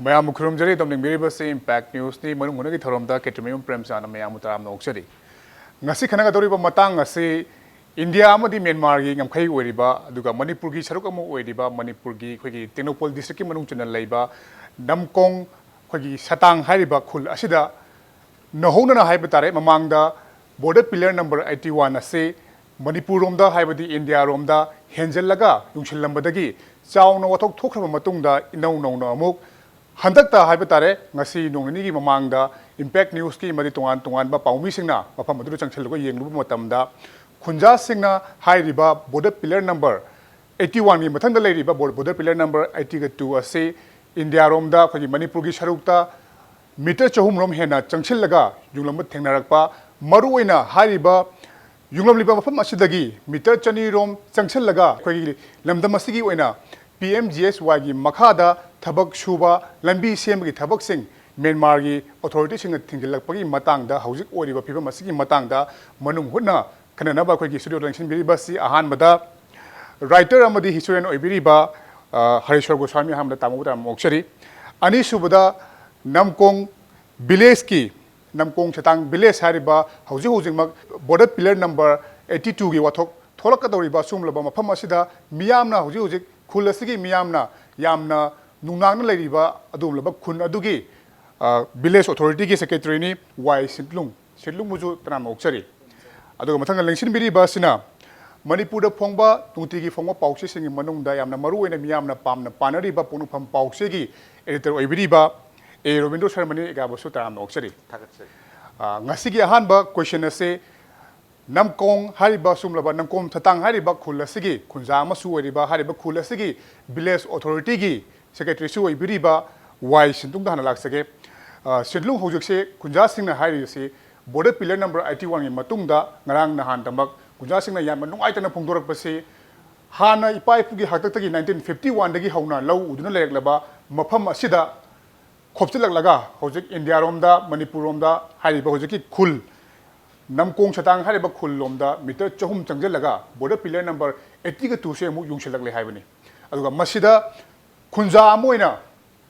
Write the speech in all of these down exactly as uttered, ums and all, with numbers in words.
ꯃꯌꯥꯝꯕꯨ ꯈꯨꯔꯨꯝꯖꯔꯤ꯫ ꯑꯗꯣꯝ ꯌꯦꯡꯕꯤꯔꯤꯕꯁꯤ Impact Newsꯅꯤ꯫ ꯃꯅꯨꯡ ꯍꯨꯠꯅꯒꯤ ꯊꯧꯔꯝꯗ ꯀꯦꯇ꯭ꯔꯤꯃꯌꯨꯝ ꯄ꯭ꯔꯦꯝꯆꯥꯟꯅ ꯃꯌꯥꯝꯕꯨ ꯇꯔꯥꯝꯅ ꯑꯣꯛꯆꯔꯤ꯫ ꯉꯁꯤ ꯈꯟꯅꯒꯗꯧꯔꯤꯕ ꯃꯇꯥꯡ ꯑꯁꯤ ꯏꯟꯗꯤꯌꯥ ꯑꯃꯗꯤ ꯃ꯭ꯌꯥꯟꯃꯥꯔꯒꯤ ꯉꯝꯈꯩ ꯑꯣꯏꯔꯤꯕ, ꯑꯗꯨꯒ ꯃꯅꯤꯄꯨꯔꯒꯤ ꯁꯔꯨꯛ ꯑꯃ ꯑꯣꯏꯔꯤꯕ, ꯃꯅꯤꯄꯨꯔꯒꯤ ꯑꯩꯈꯣꯏꯒꯤ ꯇꯦꯡꯅꯧꯄꯜ ꯗꯤꯁꯇ꯭ꯔꯤꯛꯀꯤ ꯃꯅꯨꯡ ꯆꯟꯅ ꯂꯩꯕ ꯅꯝꯀꯣꯡ, ꯑꯩꯈꯣꯏꯒꯤ ꯁꯇꯥꯡ ꯍꯥꯏꯔꯤꯕ ꯈꯨꯜ ꯑꯁꯤꯗ ꯅꯧꯍꯧꯅꯅ ꯍꯥꯏꯕ ꯇꯥꯔꯦ, ꯃꯃꯥꯡꯗ border pillar number eighty one ꯑꯁꯤ ꯃꯅꯤꯄꯨꯔꯔꯣꯝꯗ, ꯍꯥꯏꯕꯗꯤ ꯏꯟꯗꯤꯌꯥꯔꯣꯝꯗ ꯍꯦꯟꯖꯜꯂꯒ ꯌꯨꯡꯁꯤꯜꯂꯝꯕꯗꯒꯤ ꯆꯥꯎꯅ ꯋꯥꯊꯣꯛ ꯊꯣꯛꯈ꯭ꯔꯕ ꯃꯇꯨꯡꯗ, ꯏꯅꯧ ꯅꯧꯅ ꯑꯃꯨꯛ ꯍꯟꯗꯛꯇ ꯍꯥꯏꯕ ꯇꯥꯔꯦ, ꯉꯁꯤ ꯅꯣꯡ ꯅꯤꯅꯤꯒꯤ ꯃꯃꯥꯡꯗ Impact Newsꯀꯤ ꯑꯃꯗꯤ ꯇꯣꯉꯥꯟ ꯇꯣꯉꯥꯟꯕ ꯄꯥꯎꯃꯤꯁꯤꯡꯅ ꯃꯐꯝ ꯑꯗꯨꯗ ꯆꯪꯁꯤꯜꯂꯒ ꯌꯦꯡꯂꯨꯕ ꯃꯇꯝꯗ, ꯈꯨꯟꯖꯥꯁꯤꯡꯅ ꯍꯥꯏꯔꯤꯕ border pillar number eighty oneꯒꯤ ꯃꯊꯪꯗ ꯂꯩꯔꯤꯕ border pillar number eighty two ꯑꯁꯤ ꯏꯟꯗꯤꯌꯥꯔꯣꯝꯗ, ꯑꯩꯈꯣꯏꯒꯤ ꯃꯅꯤꯄꯨꯔꯒꯤ ꯁꯔꯨꯛꯇ ꯃꯤꯇꯔ ꯆꯍꯨꯝ ꯔꯣꯝ ꯍꯦꯟꯅ ꯆꯪꯁꯤꯜꯂꯒ ꯌꯨꯡꯂꯝꯕ ꯊꯦꯡꯅꯔꯛꯄ, ꯃꯔꯨꯑꯣꯏꯅ ꯍꯥꯏꯔꯤꯕ ꯌꯨꯡꯂꯝꯂꯤꯕ ꯃꯐꯝ ꯑꯁꯤꯗꯒꯤ ꯃꯤꯇꯔ ꯆꯅꯤ ꯔꯣꯝ ꯆꯪꯁꯤꯜꯂꯒ ꯑꯩꯈꯣꯏꯒꯤ ꯂꯝꯗꯝ ꯑꯁꯤꯒꯤ ꯑꯣꯏꯅ P M G S Yꯒꯤ ꯃꯈꯥꯗ ꯊꯕꯛ ꯁꯨꯕ, ꯂꯝꯕꯤ ꯁꯦꯝꯕꯒꯤ ꯊꯕꯛꯁꯤꯡ ꯃ꯭ꯌꯥꯟꯃꯥꯔꯒꯤ ꯑꯣꯊꯣꯔꯤꯇꯤꯁꯤꯡꯅ ꯊꯤꯡꯖꯤꯜꯂꯛꯄꯒꯤ ꯃꯇꯥꯡꯗ, ꯍꯧꯖꯤꯛ ꯑꯣꯏꯔꯤꯕ ꯐꯤꯕꯝ ꯑꯁꯤꯒꯤ ꯃꯇꯥꯡꯗ ꯃꯅꯨꯡ ꯍꯨꯠꯅ ꯈꯟꯅꯅꯕ ꯑꯩꯈꯣꯏꯒꯤ ꯁ꯭ꯇꯨꯗꯤꯑꯣꯗ ꯂꯦꯡꯁꯤꯟꯕꯤꯔꯤꯕꯁꯤ ꯑꯍꯥꯟꯕꯗ writer ꯑꯃꯗꯤ historian ꯑꯣꯏꯕꯤꯔꯤꯕ, ꯑ, ꯍꯔꯤꯁꯣꯔ ꯒꯣꯁ꯭ꯋꯥꯃꯤ ꯑꯍꯥꯟꯕꯗ ꯇꯥꯃꯣꯕꯨ ꯇꯔꯥꯝꯅ ꯑꯣꯛꯆꯔꯤ꯫ ꯑꯅꯤꯁꯨꯕꯗ ꯅꯝꯀꯣꯡ villageꯀꯤ, ꯅꯝꯀꯣꯡ ꯁꯦꯇꯥꯡ village ꯍꯥꯏꯔꯤꯕ ꯍꯧꯖꯤꯛ ꯍꯧꯖꯤꯛꯃꯛ border pillar number eighty twoꯒꯤ ꯋꯥꯊꯣꯛ ꯊꯣꯛꯂꯛꯀꯗꯧꯔꯤꯕ ꯑꯁꯤꯒꯨꯝꯂꯕ ꯃꯐꯝ ꯑꯁꯤꯗ ꯃꯤꯌꯥꯝꯅ, ꯍꯧꯖꯤꯛ ꯍꯧꯖꯤꯛ ꯈꯨꯜ ꯑꯁꯤꯒꯤ ꯃꯤꯌꯥꯝꯅ ꯌꯥꯝꯅ ꯅꯨꯡꯅꯥꯡꯅ ꯂꯩꯔꯤꯕ ꯑꯗꯨꯒꯨꯝꯂꯕ ꯈꯨꯟ ꯑꯗꯨꯒꯤ, ꯑ, villageꯀꯤ secretaryꯅꯤ ꯋꯥꯏ ꯁꯤꯟꯂꯨꯡ꯫ ꯁꯤꯟꯂꯨꯡꯕꯨꯁꯨ ꯇꯔꯥꯝꯅ ꯑꯣꯛꯆꯔꯤ꯫ ꯑꯗꯨꯒ ꯃꯊꯪꯗ ꯂꯦꯡꯁꯤꯟꯕꯤꯔꯤꯕ ꯑꯁꯤꯅ ꯃꯅꯤꯄꯨꯔꯗ ꯐꯣꯡꯕ ꯅꯨꯡꯇꯤꯒꯤ ꯐꯣꯡꯕ ꯄꯥꯎꯆꯦꯁꯤꯡꯒꯤ ꯃꯅꯨꯡꯗ ꯌꯥꯝꯅ ꯃꯔꯨꯑꯣꯏꯅ ꯃꯤꯌꯥꯝꯅ ꯄꯥꯝꯅ ꯄꯥꯅꯔꯤꯕ ꯄꯣꯛꯅꯐꯝ ꯄꯥꯎꯆꯦꯒꯤ editor ꯑꯣꯏꯕꯤꯔꯤꯕ ꯑꯦ ꯔꯣꯕꯤꯟꯗ꯭ꯔꯣ ꯁꯔꯃꯅꯤ ꯑꯦꯒꯥꯕꯨꯁꯨ ꯇꯔꯥꯝꯅ ꯑꯣꯛꯆꯔꯤ꯫ ꯊꯥꯒꯠꯆꯔꯤ꯫ ꯑ, ꯉꯁꯤꯒꯤ ꯑꯍꯥꯟꯕ question ꯑꯁꯤ ꯅꯝꯀꯣꯡ ꯍꯥꯏꯔꯤꯕ, ꯑꯁꯤꯒꯨꯝꯂꯕ ꯅꯝꯀꯣꯡ ꯁꯦꯇꯥꯡ ꯍꯥꯏꯔꯤꯕ ꯈꯨꯜ ꯑꯁꯤꯒꯤ ꯈꯨꯟꯖꯥ ꯑꯃꯁꯨ ꯑꯣꯏꯔꯤꯕ, ꯍꯥꯏꯔꯤꯕ ꯈꯨꯜ ꯑꯁꯤꯒꯤ village authorityꯒꯤ secretaryꯁꯨ ꯑꯣꯏꯕꯤꯔꯤꯕ ꯋꯥꯏ ꯁꯤꯟꯂꯨꯡꯗ ꯍꯥꯟꯅ ꯂꯥꯛꯆꯒꯦ꯫ ꯑ, ꯁꯤꯟꯂꯨꯡ, ꯍꯧꯖꯤꯛꯁꯦ ꯈꯨꯟꯖꯥꯁꯤꯡꯅ ꯍꯥꯏꯔꯤꯕꯁꯤ border pillar number eighty oneꯒꯤ ꯃꯇꯨꯡꯗ ꯉꯔꯥꯡ ꯅꯍꯥꯟꯗꯃꯛ ꯈꯨꯟꯖꯥꯁꯤꯡꯅ ꯌꯥꯝꯅ ꯅꯨꯡꯉꯥꯏꯇꯅ ꯐꯣꯡꯗꯣꯔꯛꯄꯁꯤ, ꯍꯥꯟꯅ ꯏꯄꯥ ꯏꯄꯨꯒꯤ ꯍꯥꯛꯇꯛꯇꯒꯤ nineteen fifty oneꯗꯒꯤ ꯍꯧꯅ ꯂꯧ ꯎꯗꯨꯅ ꯂꯩꯔꯛꯂꯕ ꯃꯐꯝ ꯑꯁꯤꯗ ꯈꯣꯞꯆꯤꯜꯂꯛꯂꯒ ꯍꯧꯖꯤꯛ ꯏꯟꯗꯤꯌꯥꯔꯣꯝꯗ, ꯃꯅꯤꯄꯨꯔꯔꯣꯝꯗ ꯍꯥꯏꯔꯤꯕ ꯍꯧꯖꯤꯛꯀꯤ ꯈꯨꯜ ꯅꯝꯀꯣꯡ ꯁꯇꯥꯡ ꯍꯥꯏꯔꯤꯕ ꯈꯨꯜ ꯂꯣꯝꯗ ꯃꯤꯇꯔ ꯆꯍꯨꯝ ꯆꯪꯁꯤꯜꯂꯒ border pillar number eighty two ꯁꯦ ꯑꯃꯨꯛ ꯌꯨꯡꯁꯤꯜꯂꯛꯂꯦ ꯍꯥꯏꯕꯅꯤ꯫ ꯑꯗꯨꯒ ꯃꯁꯤꯗ ꯈꯨꯟꯖꯥ ꯑꯃ ꯑꯣꯏꯅ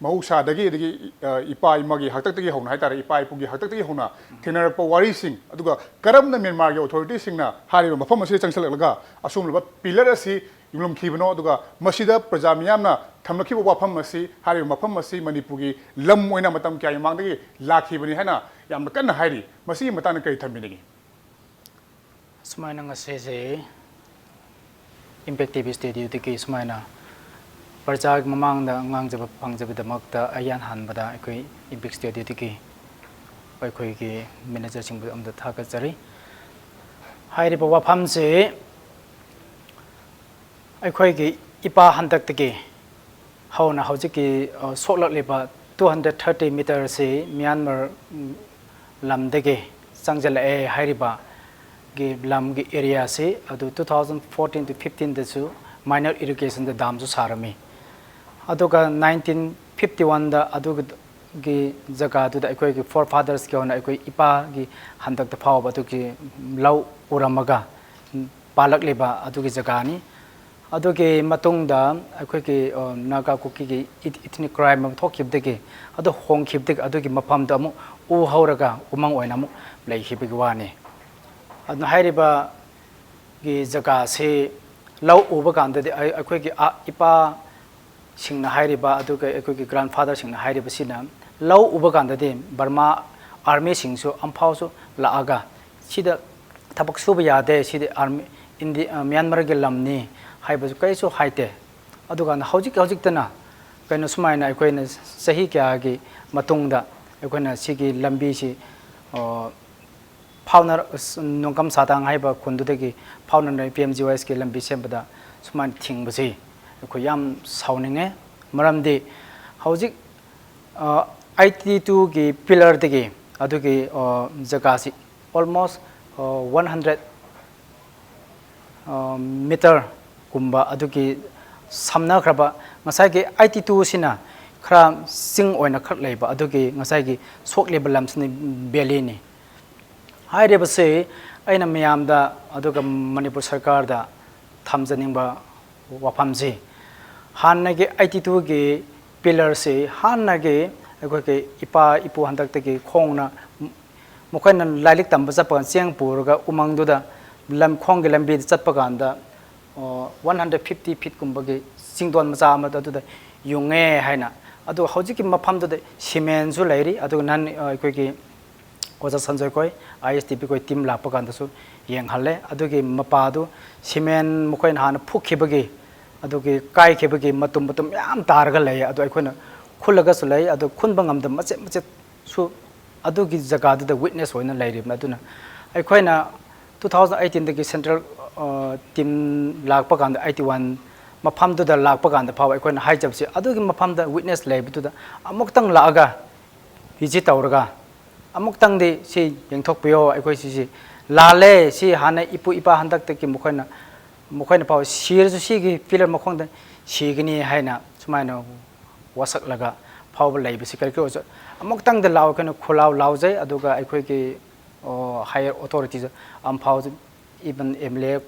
ꯃꯍꯧꯁꯥꯗꯒꯤ, ꯑꯗꯒꯤ, ꯑ, ꯏꯄꯥ ꯏꯃꯥꯒꯤ ꯍꯥꯛꯇꯛꯇꯒꯤ ꯍꯧꯅ ꯍꯥꯏꯇꯥꯔꯦ, ꯏꯄꯥ ꯏꯄꯨꯒꯤ ꯍꯥꯛꯇꯛꯇꯒꯤ ꯍꯧꯅ ꯊꯦꯡꯅꯔꯛꯄ ꯋꯥꯔꯤꯁꯤꯡ, ꯑꯗꯨꯒ ꯀꯔꯝꯅ ꯃ꯭ꯌꯥꯟꯃꯥꯔꯒꯤ authority ꯁꯤꯡꯅ ꯍꯥꯏꯔꯤꯕ ꯃꯐꯝ ꯑꯁꯤꯗ ꯆꯪꯁꯤꯜꯂꯛꯂꯒ ꯑꯁꯣꯝꯂꯕ pillar ꯑꯁꯤ ꯌꯨꯡꯂꯝꯈꯤꯕꯅꯣ, ꯑꯗꯨꯒ ꯃꯁꯤꯗ ꯄ꯭ꯔꯖꯥ ꯃꯤꯌꯥꯝꯅ ꯊꯝꯂꯛꯈꯤꯕ ꯋꯥꯐꯝ ꯑꯁꯤ, ꯍꯥꯏꯔꯤꯕ ꯃꯐꯝ ꯑꯁꯤ ꯃꯅꯤꯄꯨꯔꯒꯤ ꯂꯝ ꯑꯣꯏꯅ ꯃꯇꯝ ꯀꯌꯥꯒꯤ ꯃꯃꯥꯡꯗꯒꯤ ꯂꯥꯛꯈꯤꯕꯅꯤ ꯍꯥꯏꯅ ꯌꯥꯝꯅ ꯀꯟꯅ ꯍꯥꯏꯔꯤ꯫ ꯃꯁꯤꯒꯤ ꯃꯇꯥꯡꯗ ꯀꯔꯤ ꯊꯝꯕꯤꯅꯤꯡꯉꯤ? ꯁꯨꯃꯥꯏꯅ ꯉꯁꯤꯁꯦ Impact T V studio ꯗꯒꯤ ꯁꯨꯃꯥꯏꯅ ꯄ꯭ꯔꯖꯥꯒꯤ ꯃꯃꯥꯡꯗ ꯉꯥꯡꯖꯕ ꯐꯪꯖꯕꯗꯃꯛꯇ ꯑꯩꯍꯥꯟ ꯍꯥꯟꯕꯗ ꯑꯩꯈꯣꯏ Impact studio ꯗꯒꯤ ꯑꯩꯈꯣꯏꯒꯤ manager ꯁꯤꯡꯕꯨ ꯑꯝꯇ ꯊꯥꯒꯠꯆꯔꯤ꯫ ꯍꯥꯏꯔꯤꯕ ꯋꯥꯐꯝꯁꯤ ꯑꯩꯈꯣꯏꯒꯤ ꯏꯄꯥ ꯍꯟꯗꯛꯇꯒꯤ ꯍꯧꯅ ꯍꯧꯖꯤꯛꯀꯤ, ꯑ, ꯁꯣꯛꯂꯛꯂꯤꯕ two hundred thirty meter ꯑꯁꯤ ꯃ꯭ꯌꯥꯟꯃꯥꯔ, ꯎꯝ, ꯂꯝꯗꯒꯤ ꯆꯪꯁꯤꯜꯂꯛꯑꯦ ꯍꯥꯏꯔꯤꯕꯒꯤ ꯂꯝꯒꯤ area ꯑꯁꯤ ꯑꯗꯨ two thousand fourteen to fifteen ꯗꯁꯨ minor irrigation ꯗ dam ꯁꯨ ꯁꯥꯔꯝꯃꯤ꯫ ꯑꯗꯨꯒ nineteen fifty one ꯗ ꯑꯗꯨꯒꯤ ꯖꯒꯥꯗꯨꯗ ꯑꯩꯈꯣꯏꯒꯤ forefathers ꯀꯤ ꯑꯣꯏꯅ ꯑꯩꯈꯣꯏ ꯏꯄꯥꯒꯤ ꯍꯟꯗꯛꯇ ꯐꯥꯎꯕ ꯑꯗꯨꯒꯤ ꯂꯧ ꯎꯔꯝꯃꯒ ꯄꯥꯜꯂꯛꯂꯤꯕ ꯑꯗꯨꯒꯤ ꯖꯒꯥꯅꯤ꯫ ꯑꯗꯨꯒꯤ ꯃꯇꯨꯡꯗ ꯑꯩꯈꯣꯏꯒꯤ, ꯑ, ꯅꯥꯒꯥ ꯀꯨꯀꯤꯒꯤ ꯏꯠ-, ethnic crime ꯑꯃ ꯊꯣꯛꯈꯤꯕꯗꯒꯤ, ꯑꯗꯨ ꯍꯣꯡꯈꯤꯕꯗꯒꯤ ꯑꯗꯨꯒꯤ ꯃꯐꯝꯗꯣ ꯑꯃꯨꯛ ꯎ ꯍꯧꯔꯒ ꯎꯃꯪ ꯑꯣꯏꯅ ꯑꯃꯨꯛ ꯂꯩꯈꯤꯕꯒꯤ ꯋꯥꯅꯤ꯫ ꯑꯗꯨꯅ ꯍꯥꯏꯔꯤꯕꯒꯤ ꯖꯒꯥꯁꯤ ꯂꯧ ꯎꯕ ꯀꯥꯟꯗꯗꯤ ꯑꯩ-, ꯑꯩꯈꯣꯏꯒꯤ ꯑ-, ꯏꯄꯥꯁꯤꯡꯅ ꯍꯥꯏꯔꯤꯕ, ꯑꯗꯨꯒ ꯑꯩꯈꯣꯏꯒꯤ grandfather ꯁꯤꯡꯅ ꯍꯥꯏꯔꯤꯕꯁꯤꯅ, ꯂꯧ ꯎꯕ ꯀꯥꯟꯗꯗꯤ ꯕꯔꯃꯥ army ꯁꯤꯡꯁꯨ ꯑꯝꯐꯥꯎꯁꯨ ꯂꯥꯛꯑꯒ ꯁꯤꯗ ꯊꯕꯛ ꯁꯨꯕ ꯌꯥꯗꯦ, ꯁꯤꯗꯤ army, ꯏꯟꯗꯤ-, ꯑ, ꯃ꯭ꯌꯥꯟꯃꯥꯔꯒꯤ ꯂꯝꯅꯤ ꯍꯥꯏꯕꯁꯨ ꯀꯔꯤꯁꯨ ꯍꯥꯏꯗꯦ꯫ ꯑꯗꯨꯒ ꯍꯧꯖꯤꯛ ꯍꯧꯖꯤꯛꯇꯅ ꯀꯩꯅꯣ ꯁꯨꯃꯥꯏꯅ ꯑꯩꯈꯣꯏꯅ ꯆꯍꯤ ꯀꯌꯥꯒꯤ ꯃꯇꯨꯡꯗ ꯑꯩꯈꯣꯏꯅ ꯁꯤꯒꯤ ꯂꯝꯕꯤꯁꯤ, ꯑ, ꯐꯥꯎꯅ-, ꯅꯣꯡꯀꯝ ꯁꯥꯇꯥꯡ ꯍꯥꯏꯕ ꯈꯨꯟꯗꯨꯗꯒꯤ ꯐꯥꯎꯅꯅ P M G Y S ꯀꯤ ꯂꯝꯕꯤ ꯁꯦꯝꯕꯗ ꯁꯨꯃꯥꯏꯅ ꯊꯤꯡꯕꯁꯤ ꯑꯩꯈꯣꯏ ꯌꯥꯝ ꯁꯥꯎꯅꯤꯡꯉꯦ꯫ ꯃꯔꯝꯗꯤ ꯍꯧꯖꯤꯛ, ꯑ, eighty two ꯒꯤ pillar ꯗꯒꯤ ꯑꯗꯨꯒꯤ, ꯑ, ꯖꯒꯥꯁꯤ almost, ꯑ, one hundred, ꯑ, meter ꯀꯨꯝꯕ ꯑꯗꯨꯒꯤ ꯁꯝꯅꯈ꯭ꯔꯕ, ꯉꯁꯥꯏꯒꯤ eighty two ꯁꯤꯅ ꯈꯔ ꯆꯤꯡ ꯑꯣꯏꯅ ꯈꯔ ꯂꯩꯕ, ꯑꯗꯨꯒꯤ ꯉꯁꯥꯏꯒꯤ ꯁꯣꯛꯂꯤꯕ ꯂꯝꯁꯤꯅ valley ꯅꯤ꯫ ꯍꯥꯏꯔꯤꯕꯁꯤ ꯑꯩꯅ ꯃꯌꯥꯝꯗ ꯑꯗꯨꯒ ꯃꯅꯤꯄꯨꯔ ꯁꯔꯀꯥꯔꯗ ꯊꯝꯖꯅꯤꯡꯕ ꯋꯥꯐꯝꯁꯤ, ꯍꯥꯟꯅꯒꯤ ꯑꯩꯠꯇꯤ ꯇꯨꯒꯤ ꯄꯤꯂꯔꯁꯤ ꯍꯥꯟꯅꯒꯤ ꯑꯩꯈꯣꯏꯒꯤ ꯏꯄꯥ ꯏꯄꯨ ꯍꯟꯗꯛꯇꯒꯤ ꯈꯣꯡꯅ ꯃꯈꯣꯏꯅ ꯂꯥꯏꯔꯤꯛ ꯇꯝꯕ ꯆꯠꯄ ꯀꯥꯟꯗ ꯆꯦꯡ ꯄꯨꯔꯒ ꯎꯃꯪꯗꯨꯗ ꯂꯝ ꯈꯣꯡꯒꯤ ꯂꯝꯕꯤꯗ ꯆꯠꯄ ꯀꯥꯟꯗ ꯋꯥꯟ ꯍꯟꯗ꯭ꯔꯦꯠ ꯐꯤꯐꯇꯤ ꯐꯤꯠꯀꯨꯝꯕꯒꯤ ꯆꯤꯡꯗꯣꯟ ꯃꯆꯥ ꯑꯃꯗ ꯑꯗꯨꯗ ꯌꯨꯡꯉꯦ ꯍꯥꯏꯅ꯫ ꯑꯗꯨꯒ ꯍꯧꯖꯤꯛꯀꯤ ꯃꯐꯝꯗꯨꯗ ꯁꯤꯃꯦꯟꯁꯨ ꯂꯩꯔꯤ꯫ ꯑꯗꯨꯒ ꯅꯍꯥꯟ ꯑꯩꯈꯣꯏꯒꯤ ꯑꯣꯖꯥ ꯁꯟꯖꯣꯏ ꯈꯣꯏ, ꯑꯥꯏ ꯑꯦꯁ ꯇꯤ ꯄꯤ ꯈꯣꯏ ꯇꯤꯝ ꯂꯥꯛꯄ ꯀꯥꯟꯗꯁꯨ ꯌꯦꯡꯍꯜꯂꯦ꯫ ꯑꯗꯨꯒꯤ ꯃꯄꯥꯗꯨ ꯁꯤꯃꯦꯟ ꯃꯈꯣꯏꯅ ꯍꯥꯟꯅ ꯐꯨꯛꯈꯤꯕꯒꯤ, ꯑꯗꯨꯒꯤ ꯀꯥꯏꯈꯤꯕꯒꯤ ꯃꯇꯨꯝ ꯃꯇꯨꯝ ꯃꯌꯥꯝ ꯇꯥꯔꯒ ꯂꯩꯌꯦ꯫ ꯑꯗꯨ ꯑꯩꯈꯣꯏꯅ ꯈꯨꯜꯂꯒꯁꯨ ꯂꯩ, ꯑꯗꯨ ꯈꯨꯟꯕ ꯉꯝꯗꯕ ꯃꯆꯦꯠ ꯃꯆꯦꯠꯁꯨ ꯑꯗꯨꯒꯤ ꯖꯒꯥꯗꯨꯗ ꯋꯤꯠꯅꯦꯁ ꯑꯣꯏꯅ ꯂꯩꯔꯤꯕꯅꯤ꯫ ꯑꯗꯨꯅ ꯑꯩꯈꯣꯏꯅ ꯇꯨ ꯊꯥꯎꯖꯟ ꯑꯩꯠꯇꯤꯟꯗꯒꯤ ꯁꯦꯟꯇ꯭ꯔꯦꯜ ꯇꯤꯝ ꯂꯥꯛꯄ ꯀꯥꯟꯗ, ꯑꯩꯠꯇꯤ ꯋꯥꯟ ꯃꯐꯝꯗꯨꯗ ꯂꯥꯛꯄ ꯀꯥꯟꯗ ꯐꯥꯎꯕ ꯑꯩꯈꯣꯏꯅ ꯍꯥꯏꯖꯕꯁꯤ, ꯑꯗꯨꯒꯤ ꯃꯐꯝꯗ ꯋꯤꯠꯅꯦꯁ ꯂꯩꯕꯗꯨꯗ ꯑꯃꯨꯛꯇꯪ ꯂꯥꯛꯑꯒ ꯚꯤꯖꯤꯠ ꯇꯧꯔꯒ ꯑꯃꯨꯛꯇꯪꯗꯤ ꯁꯤ ꯌꯦꯡꯊꯣꯛꯄꯤꯌꯣ, ꯑꯩꯈꯣꯏ ꯁꯤꯁꯤ ꯂꯥꯜꯂꯦ, ꯁꯤ ꯍꯥꯟꯅ ꯏꯄꯨ ꯏꯄꯥ ꯍꯟꯗꯛꯇꯒꯤ ꯃꯈꯣꯏꯅ, ꯃꯈꯣꯏꯅ ꯐꯥꯎ ꯁꯤꯔꯁꯨ ꯁꯤꯒꯤ ꯄꯤꯂꯔ ꯃꯈꯣꯡꯗ ꯁꯤꯒꯅꯤ ꯍꯥꯏꯅ ꯁꯨꯃꯥꯏꯅ ꯋꯥꯁꯛꯂꯒ ꯐꯥꯎꯕ ꯂꯩꯕꯁꯤ ꯀꯔꯤ ꯀꯔꯤ ꯑꯣꯏꯁꯨ ꯑꯃꯨꯛꯇꯪꯗ ꯂꯥꯛꯑꯣ, ꯑꯩꯈꯣꯏꯅ ꯈꯨꯜꯂꯥꯎ ꯂꯥꯎꯖꯩ꯫ ꯑꯗꯨꯒ ꯑꯩꯈꯣꯏꯒꯤ ꯍꯥꯏꯌꯔ ꯑꯣꯊꯣꯔꯤꯇꯤꯁ ꯑꯝꯐꯥꯎ, ꯏꯚꯟ ꯑꯦꯝ ꯑꯦꯜ ꯑꯦ,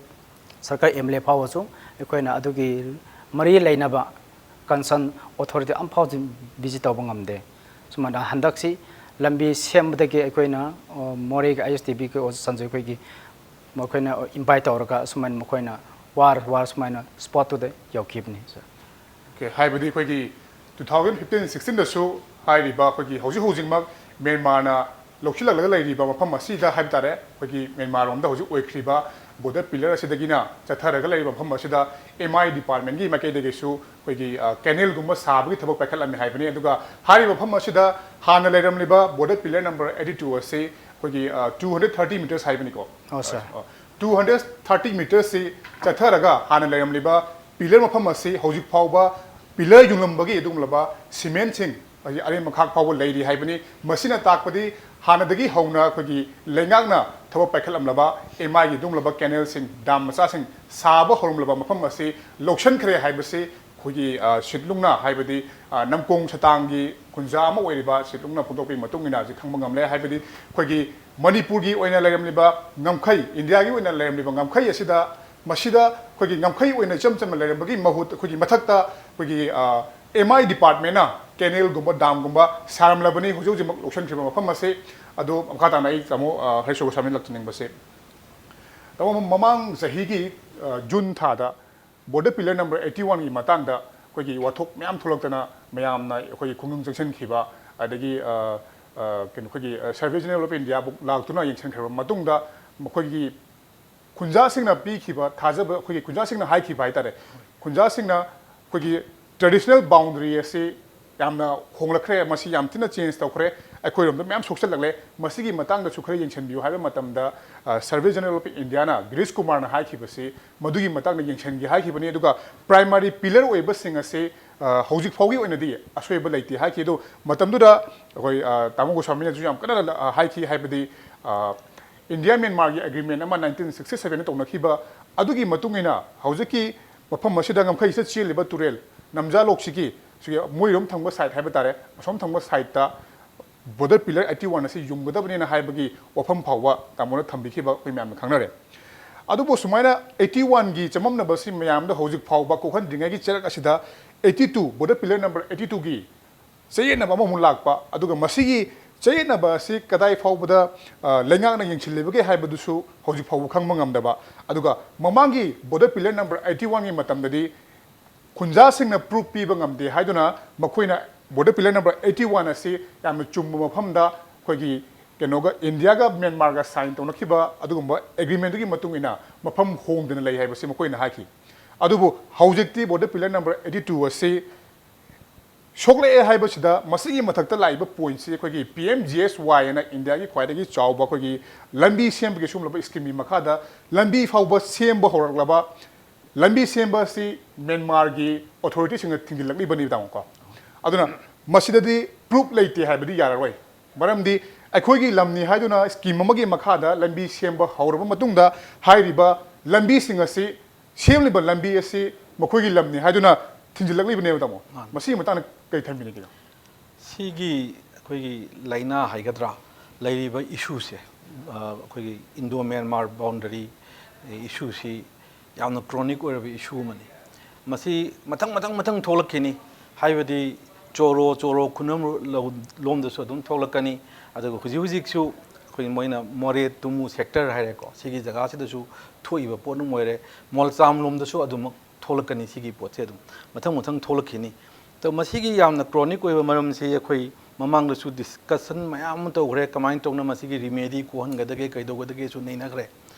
ꯁꯔꯀꯥꯔ ꯑꯦꯝ ꯑꯦꯜ ꯑꯦ ꯐꯥꯎꯕꯁꯨ ꯑꯩꯈꯣꯏꯅ ꯑꯗꯨꯒꯤ ꯃꯔꯤ ꯂꯩꯅꯕ ꯀꯟꯁꯔꯟ ꯑꯣꯊꯣꯔꯤꯇꯤ ꯑꯝꯐꯥꯎꯁꯨ ꯚꯤꯖꯤꯠ ꯇꯧꯕ ꯉꯝꯗꯦ꯫ ꯁꯨꯃꯥꯏꯅ ꯍꯟꯗꯛꯁꯤ ꯂꯝꯕꯤ ꯁꯦꯝꯕꯗꯒꯤ ꯑꯩꯈꯣꯏꯅ, ꯑ, ꯃꯣꯔꯦꯒꯤ ꯑꯥꯏ ꯑꯦꯁ ꯇꯤ ꯕꯤꯒꯤ ꯑꯣꯖꯥ ꯁꯟꯖꯣꯏ ꯑꯩꯈꯣꯏꯒꯤ ꯃꯈꯣꯏꯅ ꯏꯟꯚꯥꯏꯠ ꯇꯧꯔꯒ ꯁꯨꯃꯥꯏꯅ ꯃꯈꯣꯏꯅ ꯋꯥꯔ ꯋꯥꯔ ꯁꯨꯃꯥꯏꯅ ꯁ꯭ꯄꯣꯠꯇꯨꯗ ꯌꯧꯈꯤꯕꯅꯤ, ꯁꯥꯔ꯫ Okay, ꯍꯥꯏꯕꯗꯤ ꯑꯩꯈꯣꯏꯒꯤ two thousand fifteen sixteenꯗꯁꯨ ꯍꯥꯏꯔꯤꯕ ꯑꯩꯈꯣꯏꯒꯤ ꯍꯧꯖꯤꯛ ꯍꯧꯖꯤꯛꯃꯛ ꯃ꯭ꯌꯥꯟꯃꯥꯔꯅ ꯂꯧꯁꯤꯜꯂꯛꯂꯒ ꯂꯩꯔꯤꯕ ꯃꯐꯝ ꯑꯁꯤꯗ ꯍꯥꯏꯕ ꯇꯥꯔꯦ, ꯑꯩꯈꯣꯏꯒꯤ ꯃ꯭ꯌꯥꯟꯃꯥꯔ ꯂꯣꯝꯗ ꯍꯧꯖꯤꯛ ꯑꯣꯏꯈ꯭ꯔꯤꯕ ꯕꯣꯔꯗꯔ ꯄꯤꯂꯔ ꯑꯁꯤꯗꯒꯤꯅ ꯆꯠꯊꯔꯒ ꯂꯩꯔꯤꯕ ꯃꯐꯝ ꯑꯁꯤꯗ ꯑꯦꯝ ꯑꯥꯏ ꯗꯤꯄꯥꯔꯠꯃꯦꯟꯒꯤ ꯃꯥꯏꯀꯩꯗꯒꯤꯁꯨ ꯑꯩꯈꯣꯏꯒꯤ, ꯑ, ꯀꯦꯅꯦꯜꯒꯨꯝꯕ ꯁꯥꯕꯒꯤ ꯊꯕꯛ ꯄꯥꯏꯈꯠꯂꯝꯃꯤ ꯍꯥꯏꯕꯅꯤ꯫ ꯑꯗꯨꯒ ꯍꯥꯏꯔꯤꯕ ꯃꯐꯝ ꯑꯁꯤꯗ ꯍꯥꯟꯅ ꯂꯩꯔꯝꯂꯤꯕ border pillar number eighty two ꯑꯁꯤ ꯑꯩꯈꯣꯏꯒꯤ, ꯑ, two hundred thirty metres ꯍꯥꯏꯕꯅꯤꯀꯣ꯫ ꯑꯣ, ꯁꯥꯔ꯫ ꯑ, two hundred thirty metres ꯁꯤ ꯆꯠꯊꯔꯒ ꯍꯥꯟꯅ ꯂꯩꯔꯝꯂꯤꯕ ꯄꯤꯂꯔ ꯃꯐꯝ ꯑꯁꯤ ꯍꯧꯖꯤꯛ ꯐꯥꯎꯕ ꯄꯤꯂꯔ ꯌꯨꯡꯂꯝꯕꯒꯤ ꯑꯗꯨꯒꯨꯝꯂꯕ ꯁꯤꯃꯦꯟꯁꯤꯡ ꯑꯁꯤ ꯑꯔꯦꯝ ꯑꯈꯥꯛ ꯐꯥꯎꯕ ꯂꯩꯔꯤ ꯍꯥꯏꯕꯅꯤ꯫ ꯃꯁꯤꯅ ꯇꯥꯛꯄꯗꯤ ꯍꯥꯟꯅꯗꯒꯤ ꯍꯧꯅ ꯑꯩꯈꯣꯏꯒꯤ ꯂꯩꯉꯥꯛꯅ ꯊꯕꯛ ꯄꯥꯏꯈꯠꯂꯝꯂꯕ ꯑꯦꯝ ꯑꯥꯏꯒꯤ ꯑꯗꯨꯒꯨꯝꯂꯕ ꯀꯦꯅꯦꯜꯁꯤꯡ, ꯗꯥꯝ ꯃꯆꯥꯁꯤꯡ ꯁꯥꯕ ꯍꯧꯔꯝꯂꯕ ꯃꯐꯝ ꯑꯁꯤ ꯂꯧꯁꯤꯟꯈ꯭ꯔꯦ ꯍꯥꯏꯕꯁꯤ ꯑꯩꯈꯣꯏꯒꯤ ꯁꯤꯠꯂꯨꯡꯅ, ꯍꯥꯏꯕꯗꯤ ꯅꯝꯀꯣꯡ ꯁꯇꯥꯡꯒꯤ ꯈꯨꯟꯖꯥ ꯑꯃ ꯑꯣꯏꯔꯤꯕ ꯁꯤꯠꯂꯨꯡꯅ ꯐꯣꯡꯗꯣꯛꯄꯒꯤ ꯃꯇꯨꯡ ꯏꯟꯅ ꯍꯧꯖꯤꯛ ꯈꯪꯕ ꯉꯝꯂꯦ꯫ ꯍꯥꯏꯕꯗꯤ ꯑꯩꯈꯣꯏꯒꯤ ꯃꯅꯤꯄꯨꯔꯒꯤ ꯑꯣꯏꯅ ꯂꯩꯔꯝꯂꯤꯕ ꯉꯝꯈꯩ, ꯏꯟꯗꯤꯌꯥꯒꯤ ꯑꯣꯏꯅ ꯂꯩꯔꯝꯂꯤꯕ ꯉꯝꯈꯩ ꯑꯁꯤꯗ, ꯃꯁꯤꯗ ꯑꯩꯈꯣꯏꯒꯤ ꯉꯝꯈꯩ ꯑꯣꯏꯅ ꯏꯆꯝ ꯆꯝꯅ ꯂꯩꯔꯝꯕꯒꯤ ꯃꯍꯨꯠ ꯑꯩꯈꯣꯏꯒꯤ ꯃꯊꯛꯇ ꯑꯩꯈꯣꯏꯒꯤ ꯑꯦꯝ ꯑꯥꯏ ꯗꯤꯄꯥꯔꯠꯃꯦꯟꯅ ꯀꯦꯅꯦꯜꯒꯨꯝꯕ ꯗꯥꯝꯒꯨꯝꯕ ꯁꯥꯔꯝꯂꯕꯅꯤ꯫ ꯍꯧꯖꯤꯛ ꯍꯧꯖꯤꯛꯃꯛ ꯂꯧꯁꯤꯟꯈ꯭ꯔꯤꯕ ꯃꯐꯝ ꯑꯁꯤ꯫ ꯑꯗꯣ ꯃꯈꯥ ꯇꯥꯅ ꯑꯩ ꯇꯥꯃꯣ ꯍꯔꯤꯁꯣꯒ ꯁꯥꯃꯤꯟꯂꯛꯆꯅꯤꯡꯕꯁꯦ, ꯇꯥꯃꯣ, ꯃꯃꯥꯡ ꯆꯍꯤꯒꯤ ꯖꯨꯟ ꯊꯥꯗ ꯕꯣꯔꯗꯔ ꯄꯤꯂꯔ ꯅꯝꯕꯔ ꯑꯩꯠꯇꯤ ꯋꯥꯟꯒꯤ ꯃꯇꯥꯡꯗ ꯑꯩꯈꯣꯏꯒꯤ ꯋꯥꯊꯣꯛ ꯃꯌꯥꯝ ꯊꯣꯛꯂꯛꯇꯅ ꯃꯌꯥꯝꯅ ꯑꯩꯈꯣꯏꯒꯤ ꯈꯨꯡꯒꯪ ꯆꯪꯁꯤꯟꯈꯤꯕ, ꯑꯗꯒꯤ ꯀꯩꯅꯣ ꯑꯩꯈꯣꯏꯒꯤ ꯁꯔꯚꯦ ꯖꯦꯅꯔꯦꯜ ꯑꯣꯐ ꯏꯟꯗꯤꯌꯥꯕꯨ ꯂꯥꯛꯇꯨꯅ ꯌꯦꯡꯁꯤꯟꯈ꯭ꯔꯕ ꯃꯇꯨꯡꯗ ꯃꯈꯣꯏꯒꯤ ꯈꯨꯟꯖꯥꯁꯤꯡꯅ ꯄꯤꯈꯤꯕ ꯊꯥꯖꯕ, ꯑꯩꯈꯣꯏꯒꯤ ꯈꯨꯟꯖꯥꯁꯤꯡꯅ ꯍꯥꯏꯈꯤꯕ ꯍꯥꯏꯇꯥꯔꯦ, ꯈꯨꯟꯖꯥꯁꯤꯡꯅ ꯑꯩꯈꯣꯏꯒꯤ ꯇ꯭ꯔꯦꯗꯤꯁꯅꯦꯜ ꯕꯥꯎꯟꯗꯔꯤ ꯑꯁꯤ ꯌꯥꯝꯅ ꯍꯣꯡꯂꯛꯈ꯭ꯔꯦ, ꯃꯁꯤ ꯌꯥꯝ ꯊꯤꯅ ꯆꯦꯟꯖ ꯇꯧꯈ꯭ꯔꯦ, ꯑꯩꯈꯣꯏꯔꯣꯝꯗ ꯃꯌꯥꯝ ꯁꯣꯛꯆꯜꯂꯛꯂꯦ, ꯃꯁꯤꯒꯤ ꯃꯇꯥꯡꯗꯁꯨ ꯈꯔ ꯌꯦꯡꯁꯤꯟꯕꯤꯌꯨ ꯍꯥꯏꯕ ꯃꯇꯝꯗ ꯁꯔꯚꯦ ꯖꯦꯅꯔꯦꯜ ꯑꯣꯐ ꯏꯟꯗꯤꯌꯥꯅ ꯒꯤꯔꯤꯁ ꯀꯨꯃꯥꯔꯅ ꯍꯥꯏꯈꯤꯕꯁꯤ ꯃꯗꯨꯒꯤ ꯃꯇꯥꯡꯗ ꯌꯦꯡꯁꯤꯟꯒꯦ ꯍꯥꯏꯈꯤꯕꯅꯤ꯫ ꯑꯗꯨꯒ ꯄ꯭ꯔꯥꯏꯃꯥꯔꯤ ꯄꯤꯂꯔ ꯑꯣꯏꯕꯁꯤꯡ ꯑꯁꯤ ꯍꯧꯖꯤꯛ ꯐꯥꯎꯒꯤ ꯑꯣꯏꯅꯗꯤ ꯑꯁꯣꯏꯕ ꯂꯩꯇꯦ ꯍꯥꯏꯈꯤ꯫ ꯑꯗꯨ ꯃꯇꯝꯗꯨꯗ ꯑꯩꯈꯣꯏ ꯇꯥꯃꯣ ꯒꯣꯁ꯭ꯋꯥꯃꯤꯅꯁꯨ ꯌꯥꯝ ꯀꯟꯅ ꯍꯥꯏꯈꯤ, ꯍꯥꯏꯕꯗꯤ ꯏꯟꯗꯤꯌꯥ ꯃ꯭ꯌꯥꯟꯃꯥꯔꯒꯤ ꯑꯦꯒ꯭ꯔꯤꯃꯦꯟ ꯑꯃ ꯅꯥꯏꯟꯇꯤꯟ ꯁꯤꯛꯁꯇꯤ ꯁꯚꯦꯟꯗ ꯇꯧꯅꯈꯤꯕ ꯑꯗꯨꯒꯤ ꯃꯇꯨꯡ ꯏꯟꯅ ꯍꯧꯖꯤꯛꯀꯤ ꯃꯐꯝ ꯑꯁꯤꯗ ꯉꯝꯈꯩꯁꯤꯗ ꯆꯦꯜꯂꯤꯕ ꯇꯨꯔꯦꯜ ꯅꯝꯖꯥꯂꯣꯛꯁꯤꯒꯤ, ꯁꯤꯒꯤ ꯃꯣꯏꯔꯣꯝ ꯊꯪꯕ ꯁꯥꯏꯠ ꯍꯥꯏꯕ ꯇꯥꯔꯦ, ꯑꯁꯣꯝ ꯊꯪꯕ ꯁꯥꯏꯠꯇ ꯕꯣꯔꯗꯔ ꯄꯤꯂꯔ ꯑꯩꯠꯇꯤ ꯋꯥꯟ ꯑꯁꯤ ꯌꯨꯝꯒꯗꯕꯅꯦꯅ ꯍꯥꯏꯕꯒꯤ ꯋꯥꯐꯝ ꯐꯥꯎꯕ ꯇꯥꯃꯣꯅ ꯊꯝꯕꯤꯈꯤꯕ ꯑꯩꯈꯣꯏ ꯃꯌꯥꯝꯅ ꯈꯪꯅꯔꯦ꯫ ꯑꯗꯨꯕꯨ ꯁꯨꯃꯥꯏꯅ ꯑꯩꯠꯇꯤ ꯋꯥꯟꯒꯤ ꯆꯃꯝꯅꯕꯁꯤ ꯃꯌꯥꯝꯗ ꯍꯧꯖꯤꯛ ꯐꯥꯎꯕ ꯀꯣꯛꯍꯟꯗ꯭ꯔꯤꯉꯩꯒꯤ ꯆꯔꯛ ꯑꯁꯤꯗ eighty two, border pillar number eighty ꯇꯨꯒꯤ ꯆꯌꯦꯠꯅꯕ ꯑꯃꯃꯨꯛ ꯂꯥꯛꯄ, ꯑꯗꯨꯒ ꯃꯁꯤꯒꯤ ꯆꯌꯦꯠꯅꯕ ꯑꯁꯤ ꯀꯗꯥꯏ ꯐꯥꯎꯕꯗ ꯂꯩꯉꯥꯛꯅ ꯌꯦꯡꯁꯤꯜꯂꯤꯕꯒꯦ ꯍꯥꯏꯕꯗꯨꯁꯨ ꯍꯧꯖꯤꯛ ꯐꯥꯎꯕ ꯈꯪꯕ ꯉꯝꯗꯕ, ꯑꯗꯨꯒ ꯃꯃꯥꯡꯒꯤ ꯕꯣꯔꯗꯔ ꯄꯤꯂꯔ ꯅꯝꯕꯔ ꯑꯩꯠꯇꯤ ꯋꯥꯟꯒꯤ ꯃꯇꯝꯗꯗꯤ ꯈꯨꯟꯖꯥꯁꯤꯡꯅ ꯄ꯭ꯔꯨꯐ ꯄꯤꯕ ꯉꯝꯗꯦ ꯍꯥꯏꯗꯨꯅ ꯃꯈꯣꯏꯅ border pillar number eighty one ꯑꯁꯤ ꯌꯥꯝꯅ ꯆꯨꯝꯕ ꯃꯐꯝꯗ ꯑꯩꯈꯣꯏꯒꯤ ꯀꯩꯅꯣꯒ, ꯏꯟꯗꯤꯌꯥꯒ ꯃ꯭ꯌꯥꯟꯃꯥꯔꯒ ꯁꯥꯏꯟ ꯇꯧꯅꯈꯤꯕ ꯑꯗꯨꯒꯨꯝꯕ ꯑꯦꯒ꯭ꯔꯤꯃꯦꯟꯗꯨꯒꯤ ꯃꯇꯨꯡ ꯏꯟꯅ ꯃꯐꯝ ꯍꯣꯡꯗꯅ ꯂꯩ ꯍꯥꯏꯕꯁꯤ ꯃꯈꯣꯏꯅ ꯍꯥꯏꯈꯤ꯫ ꯑꯗꯨꯕꯨ ꯍꯧꯖꯤꯛꯇꯤ border pillar number eighty two ꯑꯁꯤ ꯁꯣꯛꯂꯛꯑꯦ ꯍꯥꯏꯕꯁꯤꯗ ꯃꯁꯤꯒꯤ ꯃꯊꯛꯇ ꯂꯥꯛꯏꯕ ꯄꯣꯏꯟꯠꯁꯤ ꯑꯩꯈꯣꯏꯒꯤ ꯄꯤ ꯑꯦꯝ ꯖꯤ ꯑꯦꯁ ꯋꯥꯏ ꯑꯅ ꯏꯟꯗꯤꯌꯥꯒꯤ ꯈ꯭ꯋꯥꯏꯗꯒꯤ ꯆꯥꯎꯕ ꯑꯩꯈꯣꯏꯒꯤ ꯂꯝꯕꯤ ꯁꯦꯝꯕꯒꯤ ꯁꯤꯒꯨꯝꯂꯕ ꯁ꯭ꯀꯤꯝꯒꯤ ꯃꯈꯥꯗ ꯂꯝꯕꯤ ꯐꯥꯎꯕ ꯁꯦꯝꯕ ꯍꯧꯔꯛꯂꯕ, ꯂꯝꯕꯤ ꯁꯦꯝꯕ ꯑꯁꯤ ꯃ꯭ꯌꯥꯟꯃꯥꯔꯒꯤ ꯑꯣꯊꯣꯔꯤꯇꯤꯁꯤꯡꯅ ꯊꯤꯡꯖꯤꯜꯂꯛꯂꯤꯕꯅꯤ, ꯇꯥꯃꯣꯀꯣ꯫ ꯑꯗꯨꯅ ꯃꯁꯤꯗꯗꯤ ꯄ꯭ꯔꯨꯐ ꯂꯩꯇꯦ ꯍꯥꯏꯕꯗꯤ ꯌꯥꯔꯔꯣꯏ꯫ ꯃꯔꯝꯗꯤ ꯑꯩꯈꯣꯏꯒꯤ ꯂꯝꯅꯤ ꯍꯥꯏꯗꯨꯅ ꯁ꯭ꯀꯤꯝ ꯑꯃꯒꯤ ꯃꯈꯥꯗ ꯂꯝꯕꯤ ꯁꯦꯝꯕ ꯍꯧꯔꯕ ꯃꯇꯨꯡꯗ ꯍꯥꯏꯔꯤꯕ ꯂꯝꯕꯤꯁꯤꯡ ꯑꯁꯤ, ꯁꯦꯝꯂꯤꯕ ꯂꯝꯕꯤ ꯑꯁꯤ ꯃꯈꯣꯏꯒꯤ ꯂꯝꯅꯤ ꯍꯥꯏꯗꯨꯅ ꯊꯤꯡꯖꯤꯜꯂꯛꯂꯤꯕꯅꯦꯕ, ꯇꯥꯃꯣ꯫ ꯃꯥꯅꯤ꯫ ꯃꯁꯤꯒꯤ ꯃꯇꯥꯡꯗ ꯀꯩ ꯊꯝꯕꯤꯅꯤꯡꯒꯦ? ꯁꯤꯒꯤ ꯑꯩꯈꯣꯏꯒꯤ ꯂꯥꯏꯅꯥ ꯍꯥꯏꯒꯗ꯭ꯔꯥ, ꯂꯩꯔꯤꯕ ꯏꯁꯨꯁꯦ, ꯑꯩꯈꯣꯏꯒꯤ ꯏꯟꯗꯣ ꯃ꯭ꯌꯥꯟꯃꯥꯔ ꯕꯥꯎꯟꯗꯔꯤ ꯏꯁꯨꯁꯤ ꯌꯥꯝꯅ ꯀ꯭ꯔꯣꯅꯤꯛ ꯑꯣꯏꯔꯕ ꯏꯁꯨ ꯑꯃꯅꯤ꯫ ꯃꯁꯤ ꯃꯊꯪ ꯃꯊꯪ ꯃꯊꯪ ꯊꯣꯛꯂꯛꯈꯤꯅꯤ꯫ ꯍꯥꯏꯕꯗꯤ ꯆꯣꯔꯣ ꯆꯣꯔꯣ ꯈꯨꯅꯝ ꯂꯣꯝꯗꯁꯨ ꯑꯗꯨꯝ ꯊꯣꯛꯂꯛꯀꯅꯤ꯫ ꯑꯗꯨꯒ ꯍꯧꯖꯤꯛ ꯍꯧꯖꯤꯛꯁꯨ ꯑꯩꯈꯣꯏ ꯃꯣꯏꯅ ꯃꯣꯔꯦ ꯇꯨꯃꯨ ꯁꯦꯛꯇꯔ ꯍꯥꯏꯔꯦꯀꯣ, ꯁꯤꯒꯤ ꯖꯒꯥꯁꯤꯗꯁꯨ ꯊꯣꯛꯏꯕ ꯄꯣꯠ ꯑꯃ ꯑꯣꯏꯔꯦ꯫ ꯃꯣꯜꯆꯥꯝ ꯂꯣꯝꯗꯁꯨ ꯑꯗꯨꯃꯛ ꯊꯣꯛꯂꯛꯀꯅꯤ꯫ ꯁꯤꯒꯤ ꯄꯣꯠꯁꯦ ꯑꯗꯨꯝ ꯃꯊꯪ ꯃꯊꯪ ꯊꯣꯛꯂꯛꯈꯤꯅꯤ꯫ ꯑꯗꯣ ꯃꯁꯤꯒꯤ ꯌꯥꯝꯅ ꯀ꯭ꯔꯣꯅꯤꯛ ꯑꯣꯏꯕ ꯃꯔꯝꯁꯤ ꯑꯩꯈꯣꯏ ꯃꯃꯥꯡꯗꯁꯨ ꯗꯤꯁꯀꯁꯟ ꯃꯌꯥꯝ ꯑꯃ ꯇꯧꯈ꯭ꯔꯦ, ꯀꯃꯥꯏꯅ ꯇꯧꯅ ꯃꯁꯤꯒꯤ ꯔꯤꯃꯦꯗꯤ ꯀꯣꯛꯍꯟꯒꯗꯒꯦ, ꯀꯩꯗꯧꯒꯗꯒꯦꯁꯨ ꯅꯩꯅꯈ꯭ꯔꯦ꯫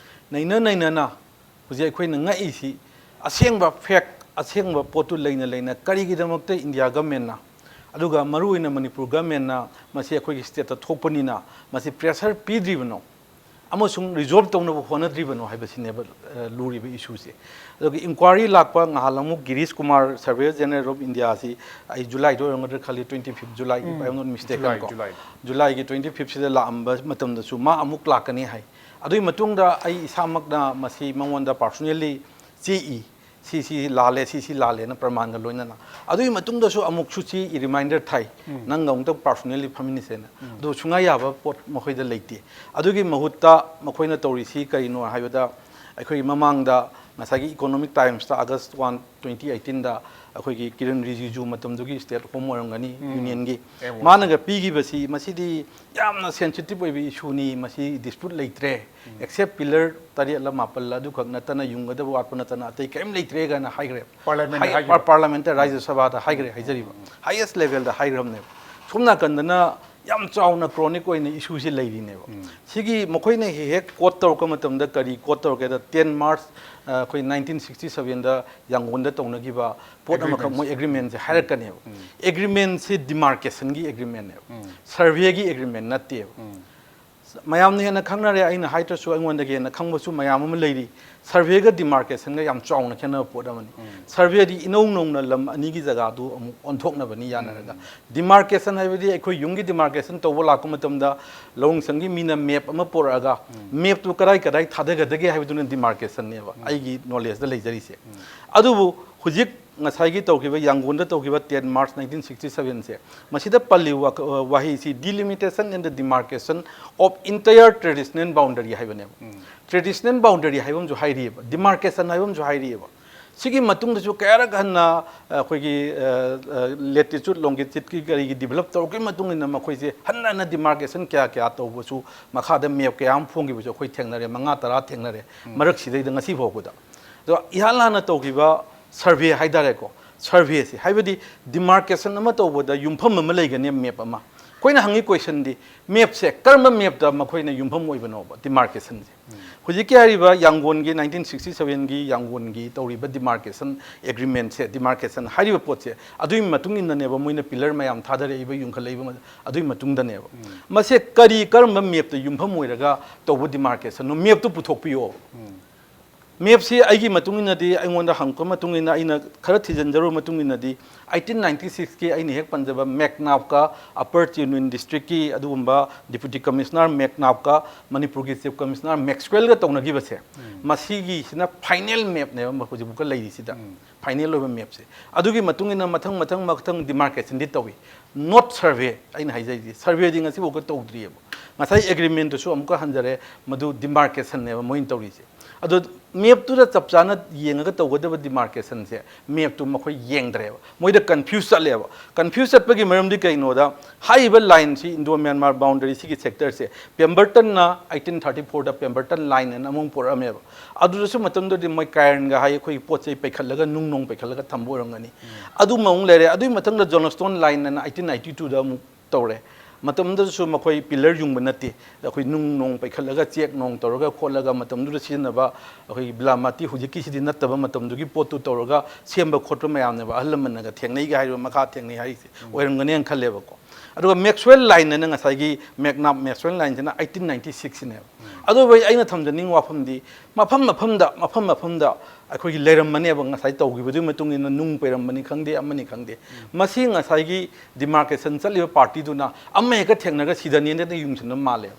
ꯅꯩꯅ ꯅꯩꯅꯅ ꯍꯧꯖꯤꯛ ꯑꯩꯈꯣꯏꯅ ꯉꯛꯏꯁꯤ, ꯑꯁꯦꯡꯕ ꯐꯦꯛ, ꯑꯁꯦꯡꯕ ꯄꯣꯠꯇꯨ ꯂꯩꯅ ꯂꯩꯅ ꯀꯔꯤꯒꯤꯗꯃꯛꯇ ꯏꯟꯗꯤꯌꯥ ꯒꯃꯦꯟꯅ, ꯑꯗꯨꯒ ꯃꯔꯨꯑꯣꯏꯅ ꯃꯅꯤꯄꯨꯔ ꯒꯃꯦꯟꯅ ꯃꯁꯤ ꯑꯩꯈꯣꯏꯒꯤ ꯁ꯭ꯇꯦꯠꯇ ꯊꯣꯛꯄꯅꯤꯅ ꯃꯁꯤ ꯄ꯭ꯔꯦꯁꯔ ꯄꯤꯗ꯭ꯔꯤꯕꯅꯣ ꯑꯃꯁꯨꯡ ꯔꯤꯖꯣꯜꯕ ꯇꯧꯅꯕ ꯍꯣꯠꯅꯗ꯭ꯔꯤꯕꯅꯣ ꯍꯥꯏꯕꯁꯤꯅꯦꯕ, ꯑ, ꯂꯨꯔꯤꯕ ꯏꯁꯨꯁꯦ꯫ ꯑꯗꯨꯒ ꯏꯟꯀ꯭ꯋꯥꯏꯔꯤ ꯂꯥꯛꯄ ꯉꯍꯥꯟ ꯑꯃꯨꯛ ꯒꯤꯔꯤꯁ Kumar, Surveyor General of India ꯁꯤ, ꯑꯩ ꯖꯨꯂꯥꯏꯗ ꯑꯣꯏꯔꯝꯒꯗ꯭ꯔꯥ ꯈꯜꯂꯤ, twenty fifth July, if I am not mistaken July, ꯀꯣ꯫ July. ꯖꯨꯂꯥꯏꯒꯤ twenty fifth ꯁꯤꯗ ꯂꯥꯛꯑꯝꯕ ꯃꯇꯝꯗꯁꯨ ꯃꯥ ꯑꯃꯨꯛ ꯂꯥꯛꯀꯅꯤ ꯍꯥꯏ꯫ ꯑꯗꯨꯒꯤ ꯃꯇꯨꯡꯗ ꯑꯩ ꯏꯁꯥꯃꯛꯅ ꯃꯁꯤ ꯃꯉꯣꯟꯗ personally ꯆꯦ ꯏ, ꯁꯤ ꯁꯤ ꯂꯥꯜꯂꯦ, ꯁꯤ ꯁꯤ ꯂꯥꯜꯂꯦꯅ ꯄ꯭ꯔꯃꯥꯟꯒ ꯂꯣꯏꯅꯅ꯫ ꯑꯗꯨꯒꯤ ꯃꯇꯨꯡꯗꯁꯨ ꯑꯃꯨꯛꯁꯨ ꯆꯦ ꯏ, reminder ꯊꯥꯏ, ꯅꯪꯒ ꯑꯃꯨꯛꯇ personally ꯐꯝꯃꯤꯟꯅꯁꯦꯅ꯫ ꯑꯗꯨ ꯁꯨꯡꯌꯥ ꯌꯥꯕ ꯄꯣꯠ ꯃꯈꯣꯏꯗ ꯂꯩꯇꯦ꯫ ꯑꯗꯨꯒꯤ ꯃꯍꯨꯠꯇ ꯃꯈꯣꯏꯅ ꯇꯧꯔꯤꯁꯤ ꯀꯔꯤꯅꯣ ꯍꯥꯏꯕꯗ, ꯑꯩꯈꯣꯏꯒꯤ ꯃꯃꯥꯡꯗ ꯉꯁꯥꯏꯒꯤ Economic Timesꯇ August one, twenty eighteenꯗ ꯑꯩꯈꯣꯏꯒꯤ ꯀꯤꯔꯟ ꯔꯤꯖꯤꯖꯨ, ꯃꯇꯝꯗꯨꯒꯤ state home ꯑꯣꯏꯔꯝꯒꯅꯤ, unionꯒꯤ, M O. ꯃꯥꯅꯒ ꯄꯤꯈꯤꯕꯁꯤ, ꯃꯁꯤꯗꯤ ꯌꯥꯝꯅ sensitive ꯑꯣꯏꯕ issueꯅꯤ, ꯃꯁꯤ dispute ꯂꯩꯇ꯭ꯔꯦ, except pillar ꯇꯔꯦꯠꯂ ꯃꯥꯄꯜꯂ ꯑꯗꯨꯈꯛ ꯅꯠꯇꯅ, ꯌꯨꯡꯒꯗꯕ ꯋꯥꯠꯄ ꯅꯠꯇꯅ ꯑꯇꯩ ꯀꯔꯤꯝ ꯂꯩꯇ꯭ꯔꯦ ꯀꯥꯏꯅ ꯍꯥꯏꯈ꯭ꯔꯦ꯫ Parliamentꯗ ꯍꯥꯏ-, ꯍꯥꯏꯈ꯭ꯔꯦ꯫ Parliamentꯇ, ꯔꯥꯖ꯭ꯌ ꯁꯚꯥꯗ ꯍꯥꯏꯈ꯭ꯔꯦ, ꯍꯥꯏꯖꯔꯤꯕ highest levelꯗ ꯍꯥꯏꯈ꯭ꯔꯕꯅꯦꯕ꯫ ꯁꯣꯝ ꯅꯥꯀꯟꯗꯅ ꯌꯥꯝ ꯆꯥꯎꯅ chronic ꯑꯣꯏꯅ issueꯁꯤ ꯂꯩꯔꯤꯅꯦꯕ꯫ ꯁꯤꯒꯤ ꯃꯈꯣꯏꯅ ꯍꯦꯛ ꯍꯦꯛ quote ꯇꯧꯔꯛꯄ ꯃꯇꯝꯗ ꯀꯔꯤ quote ꯇꯧꯔꯛꯀꯦꯗ, ten March, ꯑ, ꯑꯩꯈꯣꯏ nineteen sixty sevenꯗ ꯌꯥꯡꯒꯣꯟꯗ ꯇꯧꯅꯈꯤꯕ ꯄꯣꯠ ꯑꯃꯈꯛ, Agreements. ꯃꯣꯏ agreementꯁꯦ ꯍꯥꯏꯔꯛꯀꯅꯦꯕ꯫ Agreementꯁꯤ demarcationꯒꯤ agreement ꯅꯦꯕ, surveyꯒꯤ agreement ꯅꯠꯇꯦꯕ꯫ ꯃꯌꯥꯝꯅ ꯍꯦꯟꯅ ꯈꯪꯅꯔꯦ, ꯑꯩꯅ ꯍꯥꯏꯗ꯭ꯔꯁꯨ ꯑꯩꯉꯣꯟꯗꯒꯤ ꯍꯦꯟꯅ ꯈꯪꯕꯁꯨ ꯃꯌꯥꯝ ꯑꯃ ꯂꯩꯔꯤ꯫ ꯁꯔꯚꯦꯒ ꯗꯤꯃꯥꯔꯀꯦꯁꯟꯒ ꯌꯥꯝ ꯆꯥꯎꯅ ꯈꯦꯠꯅꯕ ꯄꯣꯠ ꯑꯃꯅꯤ꯫ ꯁꯔꯚꯦꯗꯤ ꯏꯅꯧ ꯅꯧꯅ ꯂꯝ ꯑꯅꯤꯒꯤ ꯖꯒꯥꯗꯨ ꯑꯃꯨꯛ ꯑꯣꯟꯊꯣꯛꯅꯕꯅꯤ ꯌꯥꯅꯔꯒ꯫ ꯗꯤꯃꯥꯔꯀꯦꯁꯟ ꯍꯥꯏꯕꯗꯤ ꯑꯩꯈꯣꯏ ꯌꯨꯝꯒꯤ ꯗꯤꯃꯥꯔꯀꯦꯁꯟ ꯇꯧꯕ ꯂꯥꯛꯄ ꯃꯇꯝꯗ ꯂꯧꯎ ꯁꯤꯡꯎꯒꯤ ꯃꯤꯅ ꯃꯦꯞ ꯑꯃ ꯄꯣꯔꯛꯑꯒ ꯃꯦꯞꯇꯨ ꯀꯗꯥꯏ ꯀꯗꯥꯏ ꯊꯥꯗꯒꯗꯒꯦ ꯍꯥꯏꯕꯗꯨꯅ ꯗꯤꯃꯥꯔꯀꯦꯁꯟꯅꯦꯕ ꯑꯩꯒꯤ ꯅꯣꯂꯦꯖꯇ ꯂꯩꯖꯔꯤꯁꯦ꯫ ꯑꯗꯨꯕꯨ ꯍꯧꯖꯤꯛ ꯉꯁꯥꯏꯒꯤ ꯇꯧꯈꯤꯕ, ꯌꯥꯡꯒꯣꯟꯗ ꯇꯧꯈꯤꯕ ten March nineteen sixty seven ꯁꯦ, ꯃꯁꯤꯗ ꯄꯜꯂꯤꯕ ꯋꯥ-, ꯋꯥꯍꯩꯁꯤ delimitation and the demarcation of entire traditional boundary ꯍꯥꯏꯕꯅꯦꯕ꯫ ꯇ꯭ꯔꯦꯗꯤꯁꯅꯦꯜ ꯕꯥꯎꯟꯗꯔꯤ ꯍꯥꯏꯕ ꯑꯃꯁꯨ ꯍꯥꯏꯔꯤꯑꯕ, ꯗꯤꯃꯥꯔꯀꯦꯁꯟ ꯍꯥꯏꯕ ꯑꯃꯁꯨ ꯍꯥꯏꯔꯤꯑꯕ꯫ ꯁꯤꯒꯤ ꯃꯇꯨꯡꯗꯁꯨ ꯀꯌꯥꯔꯛ ꯍꯟꯅ ꯑꯩꯈꯣꯏꯒꯤ ꯂꯦꯇꯤꯆꯨꯠ ꯂꯣꯡꯒꯤꯆꯨꯠꯀꯤ ꯀꯔꯤꯒꯤ ꯗꯤꯕꯂꯞ ꯇꯧꯔꯛꯄꯒꯤ ꯃꯇꯨꯡ ꯏꯟꯅ ꯃꯈꯣꯏꯁꯦ ꯍꯟꯅ ꯍꯟꯅ ꯗꯤꯃꯥꯔꯀꯦꯁꯟ ꯀꯌꯥ ꯀꯌꯥ ꯇꯧꯕꯁꯨ, ꯃꯈꯥꯗ ꯃꯦꯞ ꯀꯌꯥ ꯑꯃ ꯐꯣꯡꯈꯤꯕꯁꯨ ꯑꯩꯈꯣꯏ ꯊꯦꯡꯅꯔꯦ, ꯃꯉꯥ ꯇꯔꯥ ꯊꯦꯡꯅꯔꯦ꯫ ꯃꯔꯛꯁꯤꯗꯩꯗ ꯉꯁꯤ ꯐꯥꯎꯕꯗ꯫ ꯑꯗꯣ ꯏꯍꯥꯟ ꯍꯥꯟꯅ ꯇꯧꯈꯤꯕ ꯁꯔꯚꯦ ꯍꯥꯏꯇꯥꯔꯦꯀꯣ, ꯁꯔꯚꯦꯁꯦ ꯍꯥꯏꯕꯗꯤ ꯗꯤꯃꯥꯔꯀꯦꯁꯟ ꯑꯃ ꯇꯧꯕꯗ ꯌꯨꯝꯐꯝ ꯑꯃ ꯂꯩꯒꯅꯤ, ꯃꯦꯞ ꯑꯃ꯫ ꯑꯩꯈꯣꯏꯅ ꯍꯪꯉꯤ ꯀꯣꯏꯁꯟꯗꯤ, ꯃꯦꯞꯁꯦ ꯀꯔꯝꯕ ꯃꯦꯞꯇ ꯃꯈꯣꯏꯅ ꯌꯨꯝꯐꯝ ꯑꯣꯏꯕꯅꯣꯕ, ꯗꯤꯃꯥꯔꯀꯦꯁꯟꯁꯦ? ꯍꯧꯖꯤꯛꯀꯤ ꯍꯥꯏꯔꯤꯕ ꯌꯥꯡꯒꯣꯟꯒꯤ, nineteen sixty seven ꯒꯤ ꯌꯥꯡꯒꯣꯟꯒꯤ ꯇꯧꯔꯤꯕ ꯗꯤꯃꯥꯔꯀꯦꯁꯟ ꯑꯦꯒ꯭ꯔꯤꯃꯦꯟꯁꯦ, ꯗꯤꯃꯥꯔꯀꯦꯁꯟ ꯍꯥꯏꯔꯤꯕ ꯄꯣꯠꯁꯦ, ꯑꯗꯨꯒꯤ ꯃꯇꯨꯡ ꯏꯟꯅꯅꯦꯕ ꯃꯣꯏꯅ ꯄꯤꯂꯔ ꯃꯌꯥꯝ ꯊꯥꯗꯔꯛꯏꯕ, ꯌꯨꯡꯈꯠꯂꯛꯏꯕ ꯃ-, ꯑꯗꯨꯒꯤ ꯃꯇꯨꯡꯗꯅꯦꯕ꯫ ꯃꯁꯦ ꯀꯔꯤ, ꯀꯔꯝꯕ ꯃꯦꯞꯇ ꯌꯨꯝꯐꯝ ꯑꯣꯏꯔꯒ ꯇꯧꯕ ꯗꯤꯃꯥꯔꯀꯦꯁꯟꯅꯣ? ꯃꯦꯞꯇꯨ ꯄꯨꯊꯣꯛꯄꯤꯌꯣ꯫ ꯃꯦꯞꯁꯤ ꯑꯩꯒꯤ ꯃꯇꯨꯡ ꯏꯟꯅꯗꯤ, ꯑꯩꯉꯣꯟꯗ ꯍꯪꯉꯛꯄ ꯃꯇꯨꯡ ꯏꯟꯅ, ꯑꯩꯅ ꯈꯔ ꯊꯤꯖꯤꯟꯖꯔꯨꯕ ꯃꯇꯨꯡ ꯏꯟꯅꯗꯤ, eighteen ninety six ꯀꯤ ꯑꯩꯅ ꯍꯦꯛ ꯄꯟꯖꯕ ꯃꯦꯛꯅꯥꯞꯀ, ꯑꯄꯔ ꯆꯤꯟꯃꯤꯟ ꯗꯤꯁꯇ꯭ꯔꯤꯛꯀꯤ ꯑꯗꯨꯒꯨꯝꯕ ꯗꯤꯄꯨꯇꯤ ꯀꯃꯤꯁꯅꯔ ꯃꯦꯛꯅꯥꯞꯀ ꯃꯅꯤꯄꯨꯔꯒꯤ ꯆꯤꯐ ꯀꯃꯤꯁꯅꯔ ꯃꯦꯛꯁꯋꯦꯜꯒ ꯇꯧꯅꯈꯤꯕꯁꯦ, ꯃꯁꯤꯒꯤꯁꯤꯅ ꯐꯥꯏꯅꯦꯜ ꯃꯦꯞꯅꯦꯕ ꯍꯧꯖꯤꯛꯐꯥꯎꯒ ꯂꯩꯔꯤꯁꯤꯗ꯫ ꯐꯥꯏꯅꯦꯜ ꯑꯣꯏꯕ ꯃꯦꯞꯁꯦ꯫ ꯑꯗꯨꯒꯤ ꯃꯇꯨꯡ ꯏꯟꯅ ꯃꯊꯪ, ꯃꯊꯪ, ꯃꯊꯪ ꯗꯤꯃꯥꯔꯀꯦꯁꯟꯗꯤ ꯇꯧꯏ꯫ Not survey, ꯑꯩꯅ ꯍꯥꯏꯖꯔꯤꯁꯦ, ꯁꯔꯚꯦꯗꯤ ꯉꯁꯤꯐꯥꯎꯕ ꯇꯧꯗ꯭ꯔꯤꯑꯕ꯫ ꯉꯁꯥꯏ ꯑꯦꯒ꯭ꯔꯤꯃꯦꯟꯗꯨꯁꯨ ꯑꯃꯨꯛꯀ ꯍꯟꯖꯔꯦ, ꯃꯗꯨ ꯗꯤꯃꯥꯔꯀꯦꯁꯟꯅꯦꯕ ꯃꯣꯏꯅ ꯇꯧꯔꯤꯁꯦ꯫ ꯑꯗꯣ ꯃꯦꯞꯇꯨꯗ ꯆꯞ ꯆꯥꯅ ꯌꯦꯡꯉꯒ ꯇꯧꯒꯗꯕ ꯗꯤꯃꯥꯔꯀꯦꯁꯟꯁꯦ, ꯃꯦꯞꯇꯨ ꯃꯈꯣꯏ ꯌꯦꯡꯗ꯭ꯔꯦꯕ, ꯃꯣꯏꯗ ꯀꯟꯐ꯭ꯌꯨꯁ ꯆꯠꯂꯦꯕ꯫ ꯀꯟꯐ꯭ꯌꯨꯁ ꯆꯠꯄꯒꯤ ꯃꯔꯝꯗꯤ ꯀꯩꯅꯣꯗ, ꯍꯥꯏꯔꯤꯕ ꯂꯥꯏꯟꯁꯤ, ꯏꯟꯗꯣ ꯃ꯭ꯌꯥꯟꯃꯥꯔ ꯕꯥꯎꯟꯗꯔꯤ ꯁꯤꯒꯤ ꯁꯦꯛꯇꯔꯁꯦ, ꯄꯦꯝꯕꯔꯇꯟꯅ eighteen thirty four ꯗ ꯄꯦꯝꯕꯔꯇꯟ ꯂꯥꯏꯟ ꯑꯅ ꯑꯃ ꯄꯨꯔꯛꯑꯝꯃꯦꯕ꯫ ꯑꯗꯨꯗꯁꯨ ꯃꯇꯝꯗꯨꯗꯤ ꯃꯣꯏ ꯀꯥꯏꯔꯟꯒ ꯍꯥꯏ, ꯑꯩꯈꯣꯏꯒꯤ ꯄꯣꯠ ꯆꯩ ꯄꯩꯈꯠꯂꯒ, ꯅꯨꯡ ꯅꯨꯡ ꯄꯩꯈꯠꯂꯒ ꯊꯝꯕ ꯑꯣꯏꯔꯝꯒꯅꯤ꯫ ꯑꯗꯨꯃ ꯑꯃꯨꯛ ꯂꯩꯔꯦ꯫ ꯑꯗꯨꯒꯤ ꯃꯊꯪꯗ ꯖꯣꯟꯁꯇꯣꯟ ꯂꯥꯏꯟ ꯑꯅ eighteen ninety two ꯗ ꯑꯃꯨꯛ ꯇꯧꯔꯦ꯫ ꯃꯇꯝꯗꯨꯗꯁꯨ ꯃꯈꯣꯏ ꯄꯤꯂꯔ ꯌꯨꯡꯕ ꯅꯠꯇꯦ, ꯑꯩꯈꯣꯏ ꯅꯨꯡ ꯅꯣꯡ ꯄꯩꯈꯠꯂꯒ ꯆꯦꯛ ꯅꯣꯡ ꯇꯧꯔꯒ ꯈꯣꯠꯂꯒ ꯃꯇꯝꯗꯨꯗ ꯁꯤꯖꯤꯟꯅꯕ ꯑꯩꯈꯣꯏꯒꯤ ꯕꯤꯂꯥꯃꯥꯇꯤ, ꯍꯧꯖꯤꯛꯀꯤꯁꯤꯗꯤ ꯅꯠꯇꯕ, ꯃꯇꯝꯗꯨꯒꯤ ꯄꯣꯠꯇꯨ ꯇꯧꯔꯒ ꯁꯦꯝꯕ ꯈꯣꯠꯄ ꯃꯌꯥꯝꯅꯦꯕ ꯑꯍꯜ ꯂꯃꯟꯅꯒ ꯊꯦꯡꯅꯩꯒ ꯍꯥꯏꯔꯤꯕ, ꯃꯈꯥ ꯊꯦꯡꯅꯩ ꯍꯥꯏꯔꯤꯁꯦ ꯑꯣꯏꯔꯝꯒꯅꯦꯅ ꯈꯜꯂꯦꯕꯀꯣ꯫ ꯑꯗꯨꯒ ꯃꯦꯛꯁꯋꯦꯜ ꯂꯥꯏꯟ ꯍꯥꯏꯅ ꯉꯁꯥꯏꯒꯤ ꯃꯦꯛꯅꯥꯞ ꯃꯦꯛꯁꯋꯦꯜ ꯂꯥꯏꯟꯁꯤꯅ ꯑꯩꯠꯇꯤꯟ ꯅꯥꯏꯟꯇꯤ ꯁꯤꯛꯁꯁꯤꯅꯦꯕ꯫ ꯑꯗꯨꯕꯨ ꯑꯩ, ꯑꯩꯅ ꯊꯝꯖꯅꯤꯡꯕ ꯋꯥꯐꯝꯗꯤ ꯃꯐꯝ ꯃꯐꯝꯗ ꯃꯐꯝ ꯃꯐꯝꯗ ꯑꯩꯈꯣꯏꯒꯤ ꯂꯩꯔꯝꯃꯅꯦꯕ, ꯉꯁꯥꯏ ꯇꯧꯈꯤꯕꯗꯨꯒꯤ ꯃꯇꯨꯡ ꯏꯟꯅ ꯅꯨꯡ ꯄꯩꯔꯝꯕꯅꯤ ꯈꯪꯗꯦ, ꯑꯃꯅꯤ ꯈꯪꯗꯦ꯫ ꯃꯁꯤ ꯉꯁꯥꯏꯒꯤ ꯗꯤꯃꯥꯔꯀꯦꯁꯟ ꯆꯠꯂꯤꯕ ꯄꯥꯔꯇꯤꯗꯨꯅ ꯑꯃ ꯍꯦꯛꯇ ꯊꯦꯡꯅꯔꯒ ꯁꯤꯗꯅꯦꯅ ꯌꯨꯡꯁꯤꯟꯕ ꯃꯥꯜꯂꯦꯕ꯫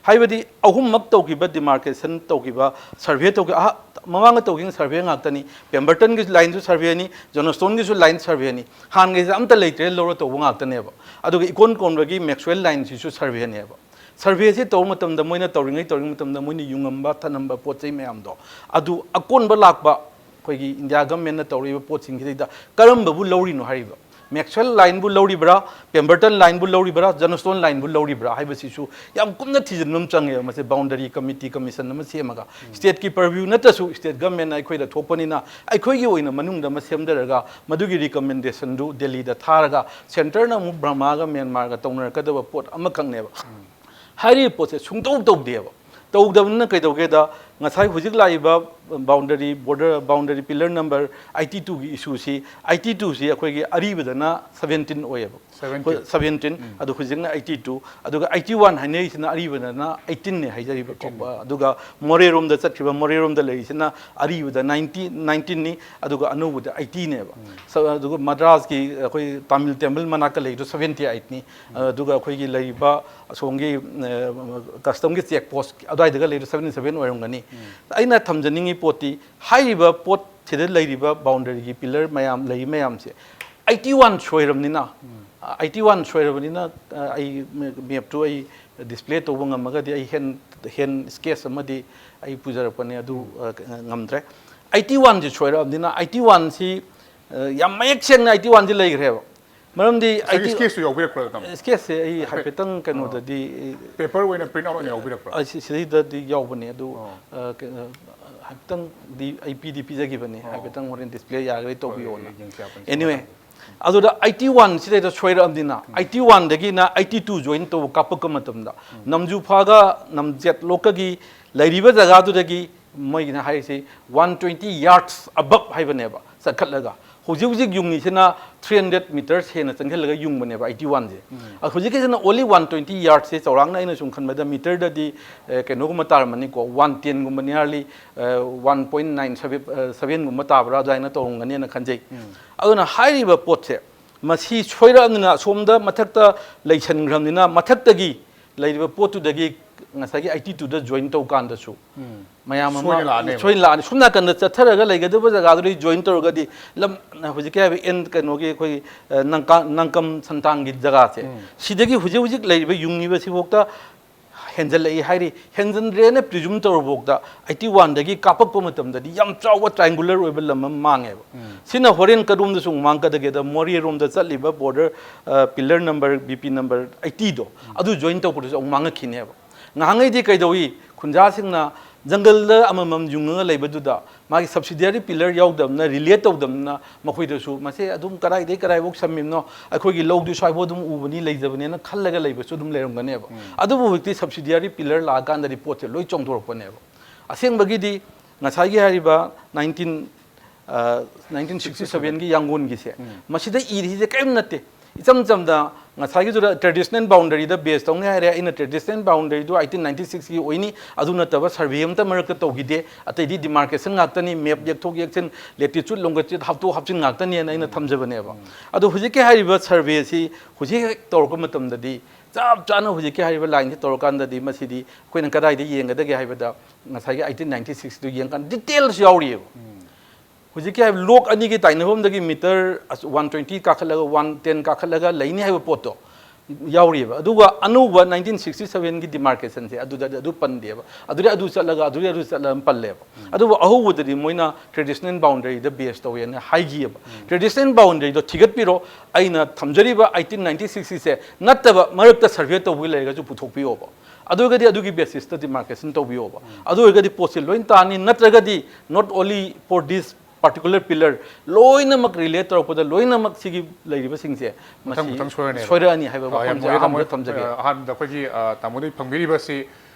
ꯍꯥꯏꯕꯗꯤ ꯑꯍꯨꯝꯃꯛ ꯇꯧꯈꯤꯕ ꯗꯤꯃꯥꯔꯀꯦꯁꯟ ꯇꯧꯈꯤꯕ, ꯁꯔꯚꯦ ꯇꯧꯈꯤꯕ, ꯑꯍ-, ꯃꯃꯥꯡꯗ ꯇꯧꯈꯤꯕ ꯁꯔꯚꯦ ꯉꯥꯛꯇꯅꯤ꯫ ꯄꯦꯝꯕꯔꯇꯟꯒꯤ ꯂꯥꯏꯟꯁꯨ ꯁꯔꯚꯦꯅꯤ, ꯖꯣꯟꯁꯇꯣꯟꯒꯤꯁꯨ ꯂꯥꯏꯟ ꯁꯔꯚꯦꯅꯤ꯫ ꯍꯥꯟꯅꯒꯤꯁꯦ ꯑꯝꯇ ꯂꯩꯇ꯭ꯔꯦ, ꯂꯧꯔ ꯇꯧꯕ ꯉꯥꯛꯇꯅꯦꯕ꯫ ꯑꯗꯨꯒ ꯏꯀꯣꯟ ꯀꯣꯟꯕꯒꯤ ꯃꯦꯛꯁꯋꯦꯜ ꯂꯥꯏꯟꯁꯤꯁꯨ ꯁꯔꯚꯦꯅꯦꯕ꯫ ꯁꯔꯚꯦꯁꯤ ꯇꯧꯕ ꯃꯇꯝꯗ ꯃꯣꯏꯅ ꯇꯧꯔꯤꯉꯩ ꯇꯧꯔꯤꯉꯩ ꯃꯇꯝꯗ ꯃꯣꯏꯅ ꯌꯨꯡꯉꯝꯕ ꯊꯅꯝꯕ ꯄꯣꯠ ꯆꯩ ꯃꯌꯥꯝꯗꯣ, ꯑꯗꯨ ꯑꯀꯣꯟꯕ ꯂꯥꯛꯄ ꯑꯩꯈꯣꯏꯒꯤ ꯏꯟꯗꯤꯌꯥ ꯒꯃꯦꯟꯅ ꯇꯧꯔꯤꯕ ꯄꯣꯠꯁꯤꯡꯁꯤꯗꯩꯗ ꯀꯔꯝꯕꯕꯨ ꯂꯧꯔꯤꯅꯣ ꯍꯥꯏꯔꯤꯕ? ꯃꯦꯛꯁꯋꯦꯜ ꯂꯥꯏꯟꯕꯨ ꯂꯧꯔꯤꯕ꯭ꯔꯥ, ꯄꯦꯝꯕꯔꯇꯟ ꯂꯥꯏꯟꯕꯨ ꯂꯧꯔꯤꯕ꯭ꯔꯥ, ꯖꯣꯟꯁꯇꯣꯟ ꯂꯥꯏꯟꯕꯨ ꯂꯧꯔꯤꯕ꯭ꯔꯥ ꯍꯥꯏꯕꯁꯤꯁꯨ ꯌꯥꯝ ꯀꯨꯞꯅ ꯊꯤꯖꯤꯟꯕ ꯑꯃ ꯆꯪꯉꯦꯕ꯫ ꯃꯁꯤ ꯕꯥꯎꯟꯗꯔꯤ ꯀꯃꯤꯇꯤ ꯀꯃꯤꯁꯟ ꯑꯃ ꯁꯦꯝꯃꯒ, ꯁ꯭ꯇꯦꯠꯀꯤ ꯄꯔꯚ꯭ꯌꯨ ꯅꯠꯇ꯭ꯔꯁꯨ ꯁ꯭ꯇꯦꯠ ꯒꯃꯦꯟꯅ ꯑꯩꯈꯣꯏꯗ ꯊꯣꯛꯄꯅꯤꯅ ꯑꯩꯈꯣꯏꯒꯤ ꯑꯣꯏꯅ ꯃꯅꯨꯡꯗ ꯑꯃ ꯁꯦꯝꯗꯔꯒ ꯃꯗꯨꯒꯤ ꯔꯤꯀꯃꯦꯟꯗꯦꯁꯟꯗꯨ ꯗꯦꯜꯂꯤꯗ ꯊꯥꯔꯒ ꯁꯦꯟꯇꯔꯅ ꯑꯃꯨꯛ ꯕꯔꯃꯥꯒ ꯃ꯭ꯌꯥꯟꯃꯥꯔꯒ ꯇꯧꯅꯔꯛꯀꯗꯕ ꯄꯣꯠ ꯑꯃꯈꯛꯅꯦꯕ꯫ ꯍꯥꯏꯔꯤꯕ ꯄꯣꯠꯁꯦ ꯁꯨꯡꯇꯧ ꯇꯧꯗꯦꯕ꯫ ꯇꯧꯗꯕꯅꯤꯅ ꯀꯩꯗꯧꯒꯦꯗ, ꯉꯁꯥꯏ ꯍꯧꯖꯤꯛ ꯂꯥꯛꯏꯕ boundary, border boundary pillar number eighty ꯇꯨꯒꯤ ꯏꯁꯨꯁꯤ, ꯑꯩꯠꯇꯤ ꯇꯨꯁꯤ ꯑꯩꯈꯣꯏꯒꯤ ꯑꯔꯤꯕꯗꯅ ꯁꯕꯦꯟꯇꯤꯟ ꯑꯣꯏꯌꯦꯕ꯫ ꯁꯕꯦꯟꯇꯤꯟ꯫ ꯁꯕꯦꯟꯇꯤꯟ, ꯑꯗꯨ ꯍꯧꯖꯤꯛꯅ ꯑꯩꯠꯇꯤ ꯇꯨ, ꯑꯗꯨꯒ ꯑꯩꯠꯇꯤ ꯋꯥꯟ ꯍꯥꯏꯅꯔꯤꯁꯤꯅ ꯑꯔꯤꯕꯗꯅ ꯑꯩꯠꯇꯤꯟꯅꯦ ꯍꯥꯏꯖꯔꯤꯕꯀꯣ꯫ ꯑꯗꯨꯒ ꯃꯣꯔꯦꯔꯣꯝꯗ ꯆꯠꯈꯤꯕ, ꯃꯣꯔꯦꯔꯣꯝꯗ ꯂꯩꯔꯤꯁꯤꯅ ꯑꯔꯤꯕꯗ ꯅꯥꯏꯟꯇꯤ, ꯅꯥꯏꯟꯇꯤꯟꯅꯤ, ꯑꯗꯨꯒ ꯑꯅꯧꯕꯗ ꯑꯩꯠꯇꯤꯅꯦꯕ꯫ ꯁ-, ꯑꯗꯨꯒ ꯃꯗ꯭ꯔꯥꯁꯀꯤ ꯑꯩꯈꯣꯏ ꯇꯥꯃꯤꯜ ꯇꯦꯝꯄꯜ ꯃꯅꯥꯛꯇ ꯂꯩꯔꯤꯗꯣ ꯁꯕꯦꯟꯇꯤ ꯑꯩꯠꯅꯤ꯫ ꯑꯗꯨꯒ ꯑꯩꯈꯣꯏꯒꯤ ꯂꯩꯔꯤꯕ ꯑꯁꯣꯝꯒꯤ, ꯑ, ꯀꯁꯇꯝꯒꯤ ꯆꯦꯛ ꯄꯣꯁ ꯑꯗꯨꯋꯥꯏꯗꯒ ꯂꯩꯔꯤꯗꯣ ꯁꯕꯦꯟꯇꯤ ꯁꯕꯦꯟ ꯑꯣꯏꯔꯝꯒꯅꯤ꯫ ꯑꯩꯅ ꯊꯝꯖꯅꯤꯡꯉꯤ ꯄꯣꯠꯇꯤ, ꯍꯥꯏꯔꯤꯕ ꯄꯣꯠꯁꯤꯗ ꯂꯩꯔꯤꯕ ꯕꯥꯎꯟꯗꯔꯤꯒꯤ ꯄꯤꯂꯔ ꯃꯌꯥꯝ, ꯂꯩꯔꯤ ꯃꯌꯥꯝꯁꯦ ꯑꯩꯠꯇꯤ ꯋꯥꯟ ꯁꯣꯏꯔꯕꯅꯤꯅ, ꯑꯩꯠꯇꯤ ꯋꯥꯟ ꯁꯣꯏꯔꯕꯅꯤꯅ, ꯑ, ꯑꯩ ꯃꯦꯞꯇꯨ ꯑꯩ ꯗꯤꯁꯄ꯭ꯂꯦ ꯇꯧꯕ ꯉꯝꯃꯒꯗꯤ ꯑꯩ ꯍꯦꯟ, ꯍꯦꯟ ꯁ꯭ꯀꯦꯠꯆ ꯑꯃꯗꯤ ꯑꯩ ꯄꯨꯖꯔꯛꯄꯅꯦ, ꯑꯗꯨ, ꯑ, ꯉꯝꯗ꯭ꯔꯦ꯫ ꯑꯩꯠꯇꯤ ꯋꯥꯟꯁꯤ ꯁꯣꯏꯔꯛꯑꯕꯅꯤꯅ, ꯑꯩꯠꯇꯤ ꯋꯥꯟꯁꯤ, ꯑ, ꯌꯥꯝ ꯃꯌꯦꯛ ꯁꯦꯡꯅ ꯑꯩꯠꯇꯤ ꯋꯥꯟꯁꯤ ꯂꯩꯈ꯭ꯔꯦꯕ꯫ ꯃꯔꯝꯗꯤ ꯉꯁꯥꯏꯒꯤ ꯑꯩꯠꯇꯤ ꯁ꯭ꯀꯦꯠꯆꯇꯨ ꯌꯥꯎꯕꯤꯔꯛꯄ꯭ꯔꯥ, ꯇꯥꯃꯣ? ꯁ꯭ꯀꯦꯠꯆꯁꯦ ꯑꯩ ꯍꯥꯏꯐꯦꯠ, ꯍꯥꯏꯐꯦꯠꯇꯪ ꯑ, ꯀꯩꯅꯣꯗꯗꯤ, ꯄꯦꯄꯔ ꯑꯣꯏꯅ ꯄ꯭ꯔꯤꯟꯠ ꯑꯥꯎꯠ ꯑꯣꯏꯅ ꯌꯥꯎꯕꯤꯔꯛꯄ꯭ꯔꯥ? ꯑ, ꯁꯤ-, ꯁꯤꯗꯩꯗꯗꯤ ꯌꯥꯎꯕꯅꯦ, ꯑꯗꯨ, ꯑꯣ꯫ ꯑ, ꯀꯩꯅꯣ, ꯍꯥꯏꯐꯦꯠꯇꯪꯗꯤ ꯑꯩ ꯄꯤꯗꯤ ꯄꯤꯖꯈꯤꯕꯅꯦ꯫ ꯑꯣ꯫ ꯍꯥꯏꯐꯦꯠꯇꯪ ꯍꯣꯔꯦꯟ ꯗꯤꯁꯄ꯭ꯂꯦ ꯌꯥꯔꯒꯗꯤ ꯍꯣꯏ, ꯇꯧꯕꯤꯌꯣꯅ꯫ ꯌꯦꯡꯁꯤ, ꯌꯥꯕꯅꯤ꯫ Anyway, ꯑꯗꯨꯗ ꯑꯩꯠꯇꯤ ꯋꯥꯟ ꯁꯤꯗꯩꯗ ꯁꯣꯏꯔꯛꯑꯕꯅꯤꯅ, ꯑꯩꯠꯇꯤ ꯋꯥꯟꯗꯒꯤꯅ ꯑꯩꯠꯇꯤ ꯇꯨ ꯖꯣꯏꯟ ꯇꯧꯕ ꯀꯥꯞꯄꯛꯄ ꯃꯇꯝꯗ, ꯅꯝꯖꯨꯐꯥꯒ ꯅꯝꯖꯦꯠ ꯂꯣꯛꯀꯒꯤ ꯂꯩꯔꯤꯕ ꯖꯒꯥꯗꯨꯗꯒꯤ ꯃꯣꯏꯒꯤꯅ ꯍꯥꯏꯔꯤꯁꯤ ꯋꯥꯟ ꯇ꯭ꯋꯦꯟꯇꯤ ꯌꯥꯔꯠꯁ ꯑꯕꯞ ꯍꯥꯏꯕꯅꯦꯕ, ꯆꯠꯈꯠꯂꯒ꯫ ꯍꯧꯖꯤꯛ ꯍꯧꯖꯤꯛ ꯌꯨꯡꯉꯤꯁꯤꯅ ꯊ꯭ꯔꯤ ꯍꯟꯗ꯭ꯔꯦꯠ ꯃꯤꯇꯔꯁ ꯍꯦꯟꯅ ꯆꯪꯁꯤꯜꯂꯒ ꯌꯨꯡꯕꯅꯦꯕ ꯑꯩꯠꯇꯤ ꯋꯥꯟꯁꯦ꯫ ꯑꯗꯣ ꯍꯧꯖꯤꯛꯀꯤꯁꯤꯅ ꯑꯣꯟꯂꯤ ꯋꯥꯟ ꯇ꯭ꯋꯦꯟꯇꯤ ꯌꯥꯔꯠꯁꯦ ꯆꯥꯎꯔꯥꯛꯅ ꯑꯩꯅ ꯁꯨꯝ ꯈꯟꯕꯗ ꯃꯤꯇꯔꯗꯗꯤ, ꯑꯦ, ꯀꯩꯅꯣꯒꯨꯝꯕ ꯇꯥꯔꯝꯃꯅꯤꯀꯣ, ꯋꯥꯟ ꯇꯦꯟꯒꯨꯝꯕ, ꯅꯤꯌꯔꯂꯤ ꯋꯥꯟ ꯄꯣꯏꯟ ꯅꯥꯏꯟ ꯁꯚꯦꯟꯒꯨꯝꯕ ꯇꯥꯕ꯭ꯔꯥ ꯑꯗꯨꯃꯥꯏꯅ ꯇꯧꯔꯝꯒꯅꯦꯅ ꯈꯟꯖꯩ꯫ ꯑꯗꯨꯅ ꯍꯥꯏꯔꯤꯕ ꯄꯣꯠꯁꯦ, ꯃꯁꯤ ꯁꯣꯏꯔꯛꯑꯕꯅꯤꯅ, ꯑꯁꯣꯝꯗ ꯃꯊꯛꯇ ꯂꯩꯁꯟꯈ꯭ꯔꯕꯅꯤꯅ, ꯃꯊꯛꯇꯒꯤ ꯂꯩꯔꯤꯕ ꯄꯣꯠꯇꯨꯗꯒꯤ ꯉꯁꯥꯏꯒꯤ ꯑꯩꯠꯇꯤ ꯇꯨꯗ ꯖꯣꯏꯟ ꯇꯧ ꯀꯥꯟꯗꯁꯨ ꯃꯌꯥꯝ ꯑꯃ ꯁꯣꯏꯅ ꯂꯥꯛꯑꯅꯦꯕ꯫ ꯁꯣꯏꯅ ꯂꯥꯛꯑꯅꯤ꯫ ꯁꯨꯝ ꯅꯥꯀꯟꯗ ꯆꯠꯊꯔꯒ ꯂꯩꯒꯗꯕ ꯖꯒꯥꯗꯨꯗ ꯖꯣꯏꯟ ꯇꯧꯔꯒꯗꯤ ꯂꯝ, ꯍꯧꯖꯤꯛꯀꯤ ꯍꯥꯏꯕ ꯑꯦꯟ, ꯀꯩꯅꯣꯒꯤ ꯑꯩꯈꯣꯏ, ꯑ, ꯅꯪꯀ-, ꯅꯪꯀꯝ ꯁꯟꯇꯥꯡꯒꯤ ꯖꯒꯥꯁꯦ, ꯁꯤꯗꯒꯤ ꯍꯧꯖꯤꯛ ꯍꯧꯖꯤꯛ ꯂꯩꯔꯤꯕ ꯌꯨꯡꯉꯤꯕ ꯁꯤꯐꯥꯎꯗ ꯍꯦꯟꯖꯜꯂꯛꯏ ꯍꯥꯏꯔꯤ꯫ ꯍꯦꯟꯖꯟꯗ꯭ꯔꯦꯅ ꯄ꯭ꯔꯤꯖꯨꯝ ꯇꯧꯔꯐꯥꯎꯗ ꯑꯩꯠꯇꯤ ꯋꯥꯟꯗꯒꯤ ꯀꯥꯞꯄꯛꯄ ꯃꯇꯝꯗꯗꯤ ꯌꯥꯝ ꯆꯥꯎꯕ ꯇ꯭ꯔꯥꯏꯡꯒꯨꯂꯔ ꯑꯣꯏꯕ ꯂꯝ ꯑꯃ ꯃꯥꯡꯉꯦꯕ꯫ ꯁꯤꯅ ꯍꯣꯔꯦꯟ ꯀꯔꯣꯝꯗꯁꯨ ꯑꯃꯨꯛ ꯃꯥꯡꯒꯗꯒꯦꯗ, ꯃꯣꯔꯦꯔꯣꯝꯗ ꯆꯠꯂꯤꯕ ꯕꯣꯔꯗꯔ, ꯑ, pillar number, B P number ꯑꯩꯠꯇꯤꯗꯣ, ꯑꯗꯨ ꯖꯣꯏꯟ ꯇꯧꯕꯗꯁꯨ ꯑꯃꯨꯛ ꯃꯥꯡꯉꯛꯈꯤꯅꯦꯕ꯫ ꯉꯍꯥꯟꯉꯩꯗꯤ ꯀꯩꯗꯧꯏ, ꯈꯨꯟꯖꯥꯁꯤꯡꯅ ꯖꯪꯒꯜꯗ ꯑꯃꯃꯝ ꯌꯨꯡꯉꯒ ꯂꯩꯕꯗꯨꯗ ꯃꯥꯒꯤ ꯁꯕꯁꯤꯗꯤꯌꯥꯔꯤ ꯄꯤꯂꯔ ꯌꯥꯎꯗꯕꯅ, ꯔꯤꯂꯦꯠ ꯇꯧꯗꯕꯅ, ꯃꯈꯣꯏꯗꯁꯨ ꯃꯁꯦ ꯑꯗꯨꯝ ꯀꯗꯥꯏꯗꯒꯤ ꯀꯗꯥꯏꯐꯥꯎ ꯁꯝꯃꯤꯕꯅꯣ, ꯑꯩꯈꯣꯏꯒꯤ ꯂꯧꯗꯨ ꯁ꯭ꯋꯥꯏꯐꯥꯎ ꯑꯗꯨꯝ ꯎꯕꯅꯤ, ꯂꯩꯖꯕꯅꯦꯅ ꯈꯜꯂꯒ ꯂꯩꯕꯁꯨ ꯑꯗꯨꯝ ꯂꯩꯔꯝꯒꯅꯦꯕ꯫ ꯑꯗꯨꯕꯨ ꯍꯧꯖꯤꯛꯇꯤ ꯁꯕꯁꯤꯗꯤꯌꯥꯔꯤ ꯄꯤꯂꯔ ꯂꯥꯛꯑꯀꯥꯟꯗꯗꯤ ꯄꯣꯠꯁꯦ ꯂꯣꯏ ꯆꯣꯡꯊꯣꯔꯛꯄꯅꯦꯕ꯫ ꯑꯁꯦꯡꯕꯒꯤꯗꯤ ꯉꯁꯥꯏꯒꯤ ꯍꯥꯏꯔꯤꯕ ꯅꯥꯏꯟꯇꯤꯟ, ꯑ, ꯅꯥꯏꯟꯇꯤꯟ ꯁꯤꯛꯁꯇꯤ ꯁꯚꯦꯟꯒꯤ ꯌꯥꯡꯒꯣꯟꯒꯤꯁꯦ, ꯃꯁꯤꯗ ꯏꯔꯤꯁꯦ ꯀꯔꯤꯝ ꯅꯠꯇꯦ꯫ ꯏꯆꯝ ꯆꯝꯅ ꯉꯁꯥꯏꯒꯤꯗꯨꯗ ꯇ꯭ꯔꯦꯗꯤꯁꯅꯦꯜ ꯕꯥꯎꯟꯗꯔꯤꯗ ꯕꯦꯁ ꯇꯧꯅꯤ ꯍꯥꯏꯔꯦ꯫ ꯑꯩꯅ ꯇ꯭ꯔꯦꯗꯤꯁꯅꯦꯜ ꯕꯥꯎꯟꯗꯔꯤꯗꯨ ꯑꯩꯠꯇꯤꯟ ꯅꯥꯏꯟꯇꯤ ꯁꯤꯛꯁꯀꯤ ꯑꯣꯏꯅꯤ, ꯑꯗꯨ ꯅꯠꯇꯕ ꯁꯔꯚꯦ ꯑꯃꯇ ꯃꯔꯛꯇ ꯇꯧꯈꯤꯗꯦ, ꯑꯇꯩꯗꯤ ꯗꯤꯃꯥꯔꯀꯦꯁꯟ ꯉꯥꯛꯇꯅꯤ, ꯃꯦꯞ ꯌꯦꯛꯊꯣꯛ ꯌꯦꯛꯁꯤꯟ, ꯂꯦꯇꯤꯆꯨꯠ ꯂꯣꯡꯒꯤꯆꯨꯠ ꯍꯥꯞꯇꯣꯛ ꯍꯥꯞꯆꯤꯟ ꯉꯥꯛꯇꯅꯦꯅ ꯑꯩꯅ ꯊꯝꯖꯕꯅꯦꯕ꯫ ꯑꯗꯣ ꯍꯧꯖꯤꯛꯀꯤ ꯍꯥꯏꯔꯤꯕ ꯁꯔꯚꯦꯁꯤ ꯍꯧꯖꯤꯛ ꯍꯦꯛ ꯇꯧꯔꯛꯄ ꯃꯇꯝꯗꯗꯤ ꯆꯞ ꯆꯥꯅ ꯍꯧꯖꯤꯛꯀꯤ ꯍꯥꯏꯔꯤꯕ ꯂꯥꯏꯟꯁꯤ ꯇꯧꯔꯀꯥꯟꯗꯗꯤ ꯃꯁꯤꯗꯤ ꯑꯩꯈꯣꯏꯅ ꯀꯗꯥꯏꯗ ꯌꯦꯡꯒꯗꯒꯦ ꯍꯥꯏꯕꯗ ꯉꯁꯥꯏꯒꯤ ꯑꯩꯠꯇꯤꯟ ꯅꯥꯏꯟꯇꯤ ꯁꯤꯛꯁꯇꯨ ꯌꯦꯡꯀꯥꯟꯗ ꯗꯤꯇꯦꯜꯁ ꯌꯥꯎꯔꯤꯑꯕ꯫ ꯍꯧꯖꯤꯛꯀꯤ ꯍꯥꯏꯕ ꯂꯣꯛ ꯑꯅꯤꯒꯤ ꯇꯥꯏꯅꯐꯝꯗꯒꯤ ꯃꯤꯇꯔ ꯋꯥꯟ ꯇ꯭ꯋꯦꯟꯇꯤ ꯀꯥꯈꯠꯂꯒ ꯋꯥꯟ ꯇꯦꯟ ꯀꯥꯈꯠꯂꯒ ꯂꯩꯅꯤ ꯍꯥꯏꯕ ꯄꯣꯠꯇꯣ ꯌꯥꯎꯔꯤꯑꯕ꯫ ꯑꯗꯨꯒ ꯑꯅꯧꯕ ꯅꯥꯏꯟꯇꯤꯟ ꯁꯤꯛꯁꯇꯤ ꯁꯚꯦꯟꯒꯤ ꯗꯤꯃꯥꯔꯀꯦꯁꯟꯁꯦ ꯑꯗꯨꯗꯗꯤ ꯑꯗꯨ ꯄꯟꯗꯦꯕ, ꯑꯗꯨꯗꯤ ꯑꯗꯨ ꯆꯠꯂꯒ, ꯑꯗꯨꯗꯤ ꯑꯗꯨ ꯆꯠꯂꯒ ꯄꯜꯂꯦꯕ꯫ ꯑꯗꯨꯕꯨ ꯑꯍꯧꯕꯗꯗꯤ ꯃꯣꯏꯅ ꯇ꯭ꯔꯦꯗꯤꯁꯅꯦꯜ ꯕꯥꯎꯟꯗꯔꯤꯗ ꯕꯦꯁ ꯇꯧꯋꯦꯅ ꯍꯥꯏꯈꯤꯑꯕ꯫ ꯇ꯭ꯔꯦꯗꯤꯁꯅꯦꯜ ꯕꯥꯎꯟꯗꯔꯤꯗꯣ ꯊꯤꯒꯠꯄꯤꯔꯣ, ꯑꯩꯅ ꯊꯝꯖꯔꯤꯕ ꯑꯩꯠꯇꯤꯟ ꯅꯥꯏꯟꯇꯤ ꯁꯤꯛꯁꯀꯤꯁꯦ ꯅꯠꯇꯕ ꯃꯔꯛꯇ ꯁꯔꯚꯦ ꯇꯧꯕꯒꯤ ꯂꯩꯔꯒꯁꯨ ꯄꯨꯊꯣꯛꯄꯤꯌꯣꯕ꯫ ꯑꯗꯨ ꯑꯣꯏꯔꯒꯗꯤ ꯑꯗꯨꯒꯤ ꯕꯦꯁꯤꯁꯇ ꯗꯤꯃꯥꯔꯀꯦꯁꯟ ꯇꯧꯕꯤꯌꯣꯕ꯫ ꯑꯗꯨ ꯑꯣꯏꯔꯒꯗꯤ ꯄꯣꯠꯁꯦ ꯂꯣꯏ ꯇꯥꯅꯤ꯫ ꯅꯠꯇ꯭ꯔꯒꯗꯤ not only for this particular pillar ꯂꯣꯏꯅꯃꯛ relate ꯇꯧꯔꯛꯄꯗ ꯂꯣꯏꯅꯃꯛ ꯁꯤꯒꯤ ꯂꯩꯔꯤꯕꯁꯤꯡꯁꯦ ꯃꯊꯪ ꯃꯁꯤ ꯃꯊꯪ ꯁꯣꯏꯔꯅꯦꯕ꯫ ꯁꯣꯏꯔꯛꯑꯅꯤ ꯍꯥꯏꯕ ꯑ, ꯌꯥꯝ ꯋꯥꯐꯝꯁꯦ ꯅꯨꯡꯉꯥꯏꯖꯩ, ꯑꯍꯥꯟꯕꯗ ꯇꯥꯃꯣ, ꯊꯝꯖꯒꯦ꯫ ꯑ, ꯑꯍꯥꯟꯕꯗ ꯑꯩꯈꯣꯏꯒꯤ ꯑ, ꯇꯥꯃꯣꯗꯒꯤ ꯐꯪꯕꯤꯔꯤꯕꯁꯤ,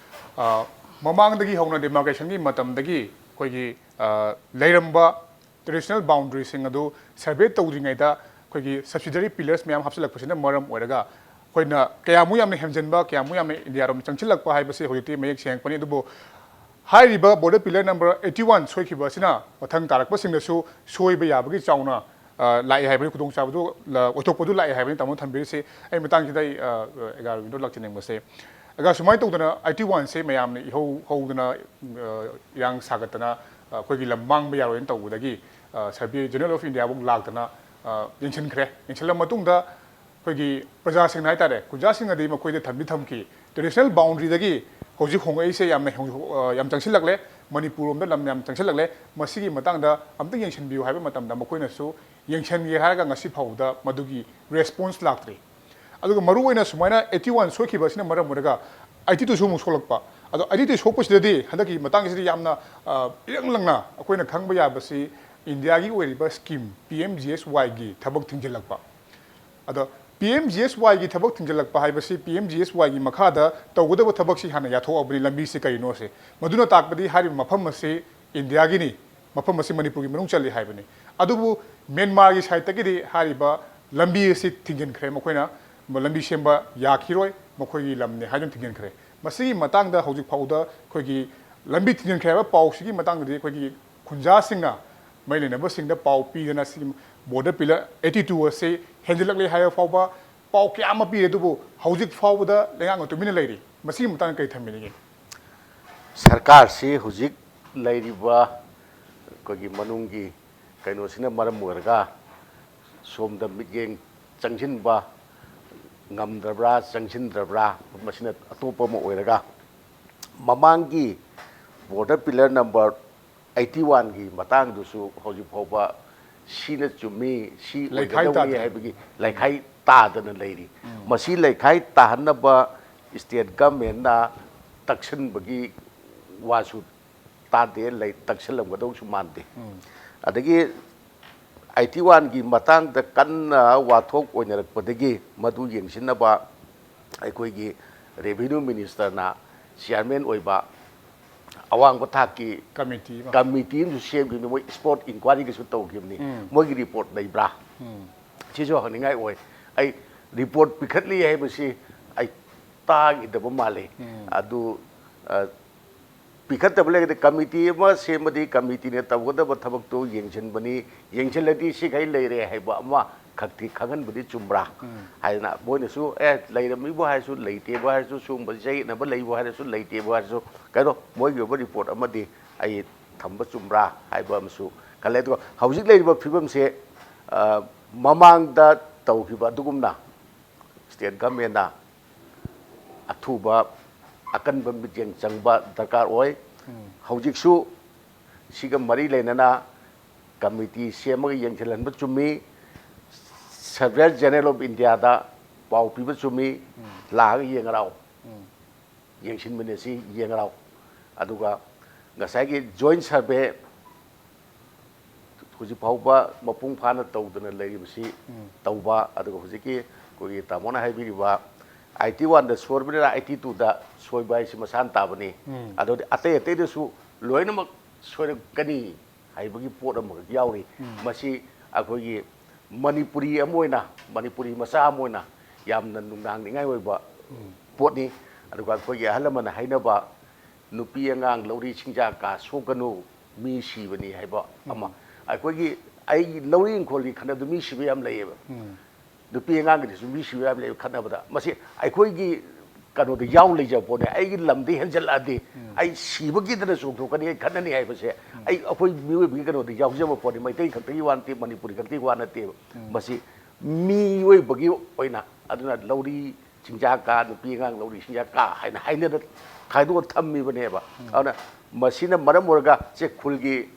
ꯑ, ꯃꯃꯥꯡꯗꯒꯤ ꯍꯧꯅ demarcationꯒꯤ ꯃꯇꯝꯗꯒꯤ ꯑꯩꯈꯣꯏꯒꯤ ꯑ, ꯂꯩꯔꯝꯕ traditional boundaryꯁꯤꯡ ꯑꯗꯨ survey ꯇꯧꯗ꯭ꯔꯤꯉꯩꯗ ꯑꯩꯈꯣꯏꯒꯤ subsidiary pillars ꯃꯌꯥꯝ ꯍꯥꯞꯆꯤꯜꯂꯛꯄꯁꯤꯅ ꯃꯔꯝ ꯑꯣꯏꯔꯒ ꯑꯩꯈꯣꯏꯅ ꯀꯌꯥꯃꯨꯛ ꯌꯥꯝꯅ ꯍꯦꯟꯖꯤꯟꯕ, ꯀꯌꯥꯃꯨꯛ ꯌꯥꯝꯅ ꯏꯟꯗꯤꯌꯥꯔꯣꯝ ꯆꯪꯁꯤꯜꯂꯛꯄ ꯍꯥꯏꯕꯁꯤ ꯍꯧꯖꯤꯛꯇꯤ ꯃꯌꯦꯛ ꯁꯦꯡꯉꯛꯄꯅꯤ꯫ ꯑꯗꯨꯕꯨ ꯍꯥꯏꯔꯤꯕ border pillar number eighty one ꯁꯣꯏꯈꯤꯕ ꯑꯁꯤꯅ ꯃꯊꯪ ꯇꯥꯔꯛꯄꯁꯤꯡꯗꯁꯨ ꯁꯣꯏꯕ ꯌꯥꯕꯒꯤ ꯆꯥꯎꯅ ꯑ, ꯂꯥꯛꯑꯦ ꯍꯥꯏꯕꯒꯤ ꯈꯨꯗꯣꯡꯆꯥꯕꯗꯨ, ꯂ-, ꯑꯣꯏꯊꯣꯛꯄꯗꯨ ꯂꯥꯛꯑꯦ ꯍꯥꯏꯕꯅꯤ ꯇꯥꯃꯣ ꯊꯝꯕꯤꯔꯤꯁꯤ꯫ ꯑꯩ ꯃꯇꯥꯡꯁꯤꯗ ꯑꯩ, ꯑ, ꯑ, ꯑꯦꯒꯥꯔꯣ ꯋꯤꯟꯗꯣ ꯂꯥꯛꯆꯅꯤꯡꯕꯁꯦ꯫ ꯑꯗꯨꯒ ꯁꯨꯃꯥꯏꯅ ꯇꯧꯗꯅ eighty oneꯁꯦ ꯃꯌꯥꯝꯅ ꯏꯍꯧ ꯍꯧꯗꯅ, ꯑ, ꯏꯔꯥꯡ ꯁꯥꯒꯠꯇꯅ, ꯑ, ꯑꯩꯈꯣꯏꯒꯤ ꯂꯝ ꯃꯥꯡꯕ ꯌꯥꯔꯣꯏꯅ ꯇꯧꯕꯗꯒꯤ, ꯑ, Survey General of Indiaꯐꯥꯎ ꯂꯥꯛꯇꯅ, ꯑ, ꯌꯦꯡꯁꯤꯟꯈ꯭ꯔꯦ꯫ ꯌꯦꯡꯁꯤꯜꯂ ꯃꯇꯨꯡꯗ ꯑꯩꯈꯣꯏꯒꯤ ꯄ꯭ꯔꯖꯥꯁꯤꯡꯅ ꯍꯥꯏꯇꯥꯔꯦ, ꯈꯨꯟꯖꯥꯁꯤꯡꯅꯗꯤ ꯃꯈꯣꯏꯗ ꯊꯝꯗꯤ ꯊꯝꯈꯤ꯫ Traditional boundaryꯗꯒꯤ ꯍꯧꯖꯤꯛ ꯍꯣꯡꯉꯛꯏꯁꯦ ꯌꯥꯝꯅ ꯍꯣꯡ-, ꯑ, ꯌꯥꯝ ꯆꯪꯁꯤꯜꯂꯛꯂꯦ, ꯃꯅꯤꯄꯨꯔ ꯂꯣꯝꯗ ꯂꯝ ꯌꯥꯝ ꯆꯪꯁꯤꯜꯂꯛꯂꯦ꯫ ꯃꯁꯤꯒꯤ ꯃꯇꯥꯡꯗ ꯑꯝꯇ ꯌꯦꯡꯁꯤꯟꯕꯤꯌꯨ ꯍꯥꯏꯕ ꯃꯇꯝꯗ ꯃꯈꯣꯏꯅꯁꯨ ꯌꯦꯡꯁꯤꯟꯒꯦ ꯍꯥꯏꯔꯒ ꯉꯁꯤ ꯐꯥꯎꯕꯗ ꯃꯗꯨꯒꯤ response ꯂꯥꯛꯇ꯭ꯔꯤ꯫ ꯑꯗꯨꯒ ꯃꯔꯨꯑꯣꯏꯅ ꯁꯨꯃꯥꯏꯅ eighty one ꯁꯣꯏꯈꯤꯕ ꯑꯁꯤꯅ ꯃꯔꯝ ꯑꯣꯏꯔꯒ eighty twoꯁꯨ ꯑꯃꯨꯛ ꯁꯣꯛꯂꯛꯄ꯫ ꯑꯗꯣ eighty two ꯁꯣꯛꯄꯁꯤꯗꯗꯤ ꯍꯟꯗꯛꯀꯤ ꯃꯇꯥꯡꯁꯤꯗ ꯌꯥꯝꯅ, ꯑ, ꯏꯔꯪ ꯂꯪꯅ ꯑꯩꯈꯣꯏꯅ ꯈꯪꯕ ꯌꯥꯕꯁꯤ ꯏꯟꯗꯤꯌꯥꯒꯤ ꯑꯣꯏꯔꯤꯕ scheme P M G S Yꯒꯤ ꯊꯕꯛ ꯊꯤꯡꯖꯤꯜꯂꯛꯄ꯫ ꯑꯗꯣ P M G S Yꯒꯤ ꯊꯕꯛ ꯊꯤꯡꯖꯤꯜꯂꯛꯄ ꯍꯥꯏꯕꯁꯤ P M G S Yꯒꯤ ꯃꯈꯥꯗ ꯇꯧꯒꯗꯕ ꯊꯕꯛꯁꯤ ꯍꯥꯟꯅ ꯌꯥꯊꯣꯛꯑꯕꯅꯤ, ꯂꯝꯕꯤꯁꯤ ꯀꯔꯤꯅꯣꯁꯦ꯫ ꯃꯗꯨꯅ ꯇꯥꯛꯄꯗꯤ ꯍꯥꯏꯔꯤꯕ ꯃꯐꯝ ꯑꯁꯤ ꯏꯟꯗꯤꯌꯥꯒꯤꯅꯤ, ꯃꯐꯝ ꯑꯁꯤ ꯃꯅꯤꯄꯨꯔꯒꯤ ꯃꯅꯨꯡ ꯆꯜꯂꯤ ꯍꯥꯏꯕꯅꯤ꯫ ꯑꯗꯨꯕꯨ ꯃ꯭ꯌꯥꯟꯃꯥꯔꯒꯤ side ꯇꯒꯤꯗꯤ ꯍꯥꯏꯔꯤꯕ ꯂꯝꯕꯤ ꯑꯁꯤ ꯊꯤꯡꯖꯤꯟꯈ꯭ꯔꯦ, ꯃꯈꯣꯏꯅ ꯂꯝꯕꯤ ꯁꯦꯝꯕ ꯌꯥꯈꯤꯔꯣꯏ, ꯃꯈꯣꯏꯒꯤ ꯂꯝꯅꯤ ꯍꯥꯏꯗꯨꯅ ꯊꯤꯡꯖꯤꯟꯈ꯭ꯔꯦ꯫ ꯃꯁꯤꯒꯤ ꯃꯇꯥꯡꯗ ꯍꯧꯖꯤꯛ ꯐꯥꯎꯕꯗ ꯑꯩꯈꯣꯏꯒꯤ ꯂꯝꯕꯤ ꯊꯤꯡꯖꯤꯟꯈ꯭ꯔꯦ ꯍꯥꯏꯕ ꯄꯥꯎꯁꯤꯒꯤ ꯃꯇꯥꯡꯗꯗꯤ ꯑꯩꯈꯣꯏꯒꯤ ꯈꯨꯟꯖꯥꯁꯤꯡꯅ ꯃꯔꯤ ꯂꯩꯅꯕꯁꯤꯡꯗ ꯄꯥꯎ ꯄꯤꯗꯅ ꯁꯤꯒꯤ border pillar eighty two ꯑꯁꯤ ꯍꯦꯟꯖꯤꯜꯂꯛꯂꯦ ꯍꯥꯏꯕ ꯐꯥꯎꯕ ꯄꯥꯎ ꯀꯌꯥ ꯑꯃ ꯄꯤꯔꯦ, ꯑꯗꯨꯕꯨ ꯍꯧꯖꯤꯛ ꯐꯥꯎꯕꯗ ꯂꯩꯉꯥꯛꯅ ꯇꯨꯃꯤꯟꯅ ꯂꯩꯔꯤ꯫ ꯃꯁꯤꯒꯤ ꯃꯇꯥꯡꯗ ꯀꯔꯤ ꯊꯝꯕꯤꯅꯤꯡꯉꯤ? ꯁꯔꯀꯥꯔꯁꯤ ꯍꯧꯖꯤꯛ ꯂꯩꯔꯤꯕ ꯑꯩꯈꯣꯏꯒꯤ ꯃꯅꯨꯡꯒꯤ ꯀꯩꯅꯣꯁꯤꯅ ꯃꯔꯝ ꯑꯣꯏꯔꯒ ꯁꯣꯝꯗ ꯃꯤꯠꯌꯦꯡ ꯆꯪꯁꯤꯟꯕ ꯉꯝꯗ꯭ꯔꯕ꯭ꯔꯥ, ꯆꯪꯁꯤꯟꯗ꯭ꯔꯕ꯭ꯔꯥ, ꯃꯁꯤꯅ ꯑꯇꯣꯞꯄ ꯑꯃ ꯑꯣꯏꯔꯒ, ꯃꯃꯥꯡꯒꯤ border pillar number eighty oneꯒꯤ ꯃꯇꯥꯡꯗꯨꯁꯨ ꯍꯧꯖꯤꯛ ꯐꯥꯎꯕ ꯁꯤꯅ ꯆꯨꯝꯃꯤ, ꯁꯤ ꯂꯩꯈꯥꯏ ꯑꯣꯏꯒꯗꯧꯅꯤ ꯇꯥꯗ꯭ꯔꯦ꯫ ꯍꯥꯏꯕꯒꯤ ꯂꯩꯈꯥꯏ ꯇꯥꯗꯅ ꯂꯩꯔꯤ꯫ ꯃꯁꯤ ꯂꯩꯈꯥꯏ ꯇꯥꯍꯟꯅꯕ state governmentꯅ ꯇꯛꯁꯤꯟꯕꯒꯤ ꯋꯥꯁꯨ ꯇꯥꯗꯦ, ꯂꯩ, ꯇꯛꯁꯤꯜꯂꯝꯒꯗꯧꯁꯨ ꯃꯥꯟꯗꯦ꯫ ꯑꯗꯒꯤ ꯑꯥꯏꯇꯤ ꯋꯥꯟꯒꯤ ꯃꯇꯥꯡꯗ ꯀꯟꯅ ꯋꯥꯊꯣꯛ ꯑꯣꯏꯅꯔꯛꯄꯗꯒꯤ ꯃꯗꯨ ꯌꯦꯡꯁꯤꯟꯅꯕ ꯑꯩꯈꯣꯏꯒꯤ revenue ministerꯅ chairman ꯑꯣꯏꯕ ꯑꯋꯥꯡꯕ ꯊꯥꯛꯀꯤ ꯀꯃꯤꯇꯤ ꯑꯃ ꯀꯃꯤꯇꯤ ꯑꯃꯁꯨ ꯁꯦꯝꯈꯤꯕꯅꯤ, ꯃꯣꯏ spot inquiryꯒꯁꯨ ꯇꯧꯈꯤꯕꯅꯤ꯫ ꯎꯝ꯫ ꯃꯣꯏꯒꯤ report ꯂꯩꯕ꯭ꯔꯥ? ꯎꯝ꯫ ꯁꯤꯁꯨ ꯍꯪꯅꯤꯡꯉꯥꯏ ꯑꯣꯏ꯫ ꯑꯩ report ꯄꯤꯈꯠꯂꯤ ꯍꯥꯏꯕꯁꯤ ꯑꯩ ꯇꯥꯈꯤꯗꯕ ꯃꯥꯜꯂꯤ꯫ ꯎꯝ꯫ ꯑꯗꯨ ꯑ, ꯄꯤꯈꯠꯇꯕ ꯂꯩꯔꯒꯗꯤ ꯀꯃꯤꯇꯤ ꯑꯃ ꯁꯦꯝꯃꯗꯤ ꯀꯃꯤꯇꯤꯅ ꯇꯧꯒꯗꯕ ꯊꯕꯛꯇꯨ ꯌꯦꯡꯁꯤꯟꯕꯅꯤ, ꯌꯦꯡꯁꯤꯜꯂꯗꯤ ꯁꯤꯈꯩ ꯂꯩꯔꯦ ꯍꯥꯏꯕ ꯑꯃ ꯈꯛꯇꯤ ꯈꯪꯍꯟꯕꯗꯤ ꯆꯨꯝꯕ꯭ꯔꯥ? ꯎꯝ꯫ ꯍꯥꯏꯗꯅ ꯃꯣꯏꯅꯁꯨ ꯑꯦ ꯂꯩꯔꯝꯃꯤꯕꯨ ꯍꯥꯏꯔꯁꯨ, ꯂꯩꯇꯦꯕꯨ ꯍꯥꯏꯔꯁꯨ, ꯁꯤꯒꯨꯝꯕ ꯆꯌꯦꯠꯅꯕ ꯂꯩꯕꯨ ꯍꯥꯏꯔꯁꯨ, ꯂꯩꯇꯦꯕꯨ ꯍꯥꯏꯔꯁꯨ, ꯀꯩꯅꯣ ꯃꯣꯏꯒꯤ ꯑꯣꯏꯕ report ꯑꯃꯗꯤ ꯑꯩ ꯊꯝꯕ ꯆꯨꯝꯕ꯭ꯔꯥ ꯍꯥꯏꯕ ꯑꯃꯁꯨ ꯈꯜꯂꯦ꯫ ꯑꯗꯨꯒ ꯍꯧꯖꯤꯛ ꯂꯩꯔꯤꯕ ꯐꯤꯕꯝꯁꯦ, ꯑ, ꯃꯃꯥꯡꯗ ꯇꯧꯈꯤꯕ ꯑꯗꯨꯒꯨꯝꯅ state governmentꯅ ꯑꯊꯨꯕ ꯑꯀꯟꯕ ꯃꯤꯠꯌꯦꯡ ꯆꯪꯕ ꯗꯔꯀꯥꯔ ꯑꯣꯏ꯫ ꯎꯝ꯫ ꯍꯧꯖꯤꯛꯁꯨ ꯁꯤꯒ ꯃꯔꯤ ꯂꯩꯅꯅ ꯀꯃꯤꯇꯤ ꯁꯦꯝꯃꯒ ꯌꯦꯡꯁꯤꯜꯍꯟꯕ ꯆꯨꯝꯃꯤ꯫ Surveyor General of Indiaꯗ ꯄꯥꯎ ꯄꯤꯕ ꯆꯨꯝꯃꯤ꯫ ꯂꯥꯛꯑꯒ ꯌꯦꯡꯉꯔꯥꯎ꯫ ꯎꯝ꯫ ꯌꯦꯡꯁꯤꯟꯃꯤꯟꯅꯁꯤ, ꯌꯦꯡꯉꯔꯥꯎ꯫ ꯑꯗꯨꯒ ꯉꯁꯥꯏꯒꯤ joint survey ꯍꯧꯖꯤꯛ ꯐꯥꯎꯕ ꯃꯄꯨꯡ ꯐꯥꯅ ꯇꯧꯗꯅ ꯂꯩꯔꯤꯕꯁꯤ ꯎꯝ꯫ ꯇꯧꯕ, ꯑꯗꯨꯒ ꯍꯧꯖꯤꯛꯀꯤ ꯑꯩꯈꯣꯏꯒꯤ ꯇꯥꯃꯣꯅ ꯍꯥꯏꯕꯤꯔꯤꯕ ꯑꯥꯏꯇꯤ ꯋꯥꯟꯗ ꯁꯣꯏꯕꯅꯤꯅ ꯑꯥꯏꯇꯤ ꯇꯨꯗ ꯁꯣꯏꯕ ꯍꯥꯏꯁꯤ ꯃꯁꯥꯅ ꯇꯥꯕꯅꯤ꯫ ꯎꯝ꯫ ꯑꯗꯨꯗꯤ ꯑꯇꯩ ꯑꯇꯩꯗꯁꯨ ꯂꯣꯏꯅꯃꯛ ꯁꯣꯏꯔꯛꯀꯅꯤ ꯍꯥꯏꯕꯒꯤ ꯄꯣꯠ ꯑꯃꯈꯛ ꯌꯥꯎꯔꯤ꯫ ꯎꯝ꯫ ꯃꯁꯤ ꯑꯩꯈꯣꯏꯒꯤ ꯃꯅꯤꯄꯨꯔꯤ ꯑꯃ ꯑꯣꯏꯅ, ꯃꯅꯤꯄꯨꯔꯤ ꯃꯆꯥ ꯑꯃ ꯑꯣꯏꯅ ꯌꯥꯝꯅ ꯅꯨꯡꯅꯥꯡꯅꯤꯡꯉꯥꯏ ꯑꯣꯏꯕ ꯎꯝ꯫ ꯄꯣꯠꯅꯤ꯫ ꯑꯗꯨꯒ ꯑꯩꯈꯣꯏꯒꯤ ꯑꯍꯜ ꯂꯃꯟꯅ ꯍꯥꯏꯅꯕ, "ꯅꯨꯄꯤ ꯑꯉꯥꯡ ꯂꯧꯔꯤ ꯆꯤꯡꯖꯥ ꯀꯥ ꯁꯣꯛꯀꯅꯨ, ꯃꯤ ꯁꯤꯕꯅꯤ" ꯍꯥꯏꯕ ꯑꯃ꯫ ꯎꯝ꯫ ꯑꯩꯈꯣꯏꯒꯤ ꯑꯩꯒꯤ ꯂꯧꯔꯤ ꯏꯪꯈꯣꯜꯒꯤ ꯈꯠꯅꯕꯗ ꯃꯤ ꯁꯤꯕ ꯌꯥꯝ ꯂꯩꯌꯦꯕ꯫ ꯎꯝ꯫ ꯅꯨꯄꯤ ꯑꯉꯥꯡꯒꯤꯗꯁꯨ ꯃꯤ ꯁꯤꯕ ꯌꯥꯝ ꯂꯩꯌꯦꯕ ꯈꯠꯅꯕꯗ꯫ ꯃꯁꯤ ꯑꯩꯈꯣꯏꯒꯤ ꯀꯩꯅꯣꯗ ꯌꯥꯎ ꯂꯩꯖꯕ ꯄꯣꯠꯅꯤ꯫ ꯑꯩꯒꯤ ꯂꯝꯗ ꯍꯦꯟꯖꯜꯂꯛꯑꯗꯤ ꯎꯝ꯫ ꯑꯩ ꯁꯤꯕꯒꯤꯗꯅ ꯆꯣꯡꯊꯣꯛꯀꯅꯤ, ꯑꯩ ꯈꯠꯅꯅꯤ ꯍꯥꯏꯕꯁꯦ ꯑꯩ ꯑꯩꯈꯣꯏ ꯃꯤꯑꯣꯏꯕꯒꯤ ꯀꯩꯅꯣꯗ ꯌꯥꯎꯖꯕ ꯄꯣꯠꯅꯤ꯫ ꯃꯩꯇꯩ ꯈꯛꯇꯒꯤ ꯋꯥ ꯅꯠꯇꯦ, ꯃꯅꯤꯄꯨꯔꯤ ꯈꯛꯇꯒꯤ ꯋꯥ ꯅꯠꯇꯦꯕ꯫ ꯎꯝ꯫ ꯃꯁꯤ ꯃꯤꯑꯣꯏꯕꯒꯤ ꯑꯣꯏꯅ, ꯑꯗꯨꯅ ꯂꯧꯔꯤ ꯆꯤꯡꯖꯥ ꯀꯥ, ꯅꯨꯄꯤ ꯑꯉꯥꯡ ꯂꯧꯔꯤ ꯆꯤꯡꯖꯥ ꯀꯥ ꯍꯥꯏꯅ ꯍꯥꯏꯅꯗ ꯈꯥꯏꯗꯣꯛꯑ ꯊꯝꯃꯤꯕꯅꯦꯕ꯫ ꯑꯗꯨꯅ ꯃꯁꯤꯅ ꯃꯔꯝ ꯑꯣꯏꯔꯒ ꯆꯦ ꯈꯨꯜꯒꯤ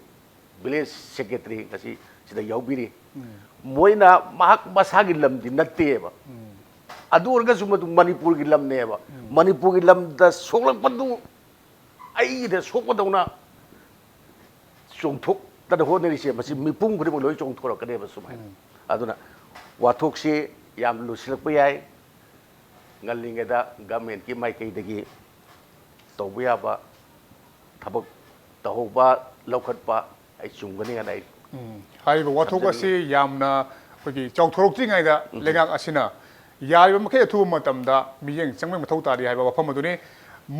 village secretary ꯉꯁꯤ ꯁꯤꯗ ꯌꯥꯎꯕꯤꯔꯤ꯫ ꯎꯝ꯫ ꯃꯣꯏꯅ ꯃꯍꯥꯛ ꯃꯁꯥꯒꯤ ꯂꯝꯗꯤ ꯅꯠꯇꯦꯕ꯫ ꯎꯝ꯫ ꯑꯗꯨ ꯑꯣꯏꯔꯒꯁꯨ ꯃꯗꯨ ꯃꯅꯤꯄꯨꯔꯒꯤ ꯂꯝꯅꯦꯕ꯫ ꯃꯅꯤꯄꯨꯔꯒꯤ ꯂꯝꯗ ꯁꯣꯛꯂꯛꯄꯗꯨ ꯑꯩꯒꯤꯗ ꯁꯣꯛꯄꯗꯧꯅ ꯆꯣꯡꯊꯣꯛ ꯇꯗ ꯍꯣꯠꯅꯔꯤꯁꯦ ꯃꯁꯤ ꯃꯤꯄꯨꯝ ꯈꯨꯗꯤꯡꯃꯛ ꯂꯣꯏ ꯆꯣꯡꯊꯣꯔꯛꯀꯅꯦꯕ ꯁꯨꯃꯥꯏꯅ꯫ ꯑꯗꯨꯅ ꯋꯥꯊꯣꯛꯁꯤ ꯌꯥꯝ ꯂꯨꯁꯤꯜꯂꯛꯄ ꯌꯥꯏ꯫ ꯉꯜꯂꯤꯉꯩꯗ ꯒꯃꯦꯟꯀꯤ ꯃꯥꯏꯀꯩꯗꯒꯤ ꯇꯧꯕ ꯌꯥꯕ ꯊꯕꯛ ꯇꯧꯍꯧꯕ, ꯂꯧꯈꯠꯄ ꯑꯩ ꯆꯨꯝꯒꯅꯤ ꯍꯥꯏꯅ ꯑꯩ ꯎꯝ꯫ ꯍꯥꯏꯔꯤꯕ ꯋꯥꯊꯣꯛ ꯊꯝꯖꯅꯤꯡꯉꯤ꯫ ꯑꯁꯤ ꯌꯥꯝꯅ ꯑꯩꯈꯣꯏꯒꯤ ꯆꯥꯎꯊꯣꯔꯛꯇ꯭ꯔꯤꯉꯩꯗ ꯎꯝ꯫ ꯂꯩꯉꯥꯛ ꯑꯁꯤꯅ ꯌꯥꯔꯤꯕ ꯃꯈꯩ ꯑꯊꯨꯕ ꯃꯇꯝꯗ ꯃꯤꯠꯌꯦꯡ ꯆꯪꯕꯒꯤ ꯃꯊꯧ ꯇꯥꯔꯤ ꯍꯥꯏꯕ ꯋꯥꯐꯝ ꯑꯗꯨꯅꯤ꯫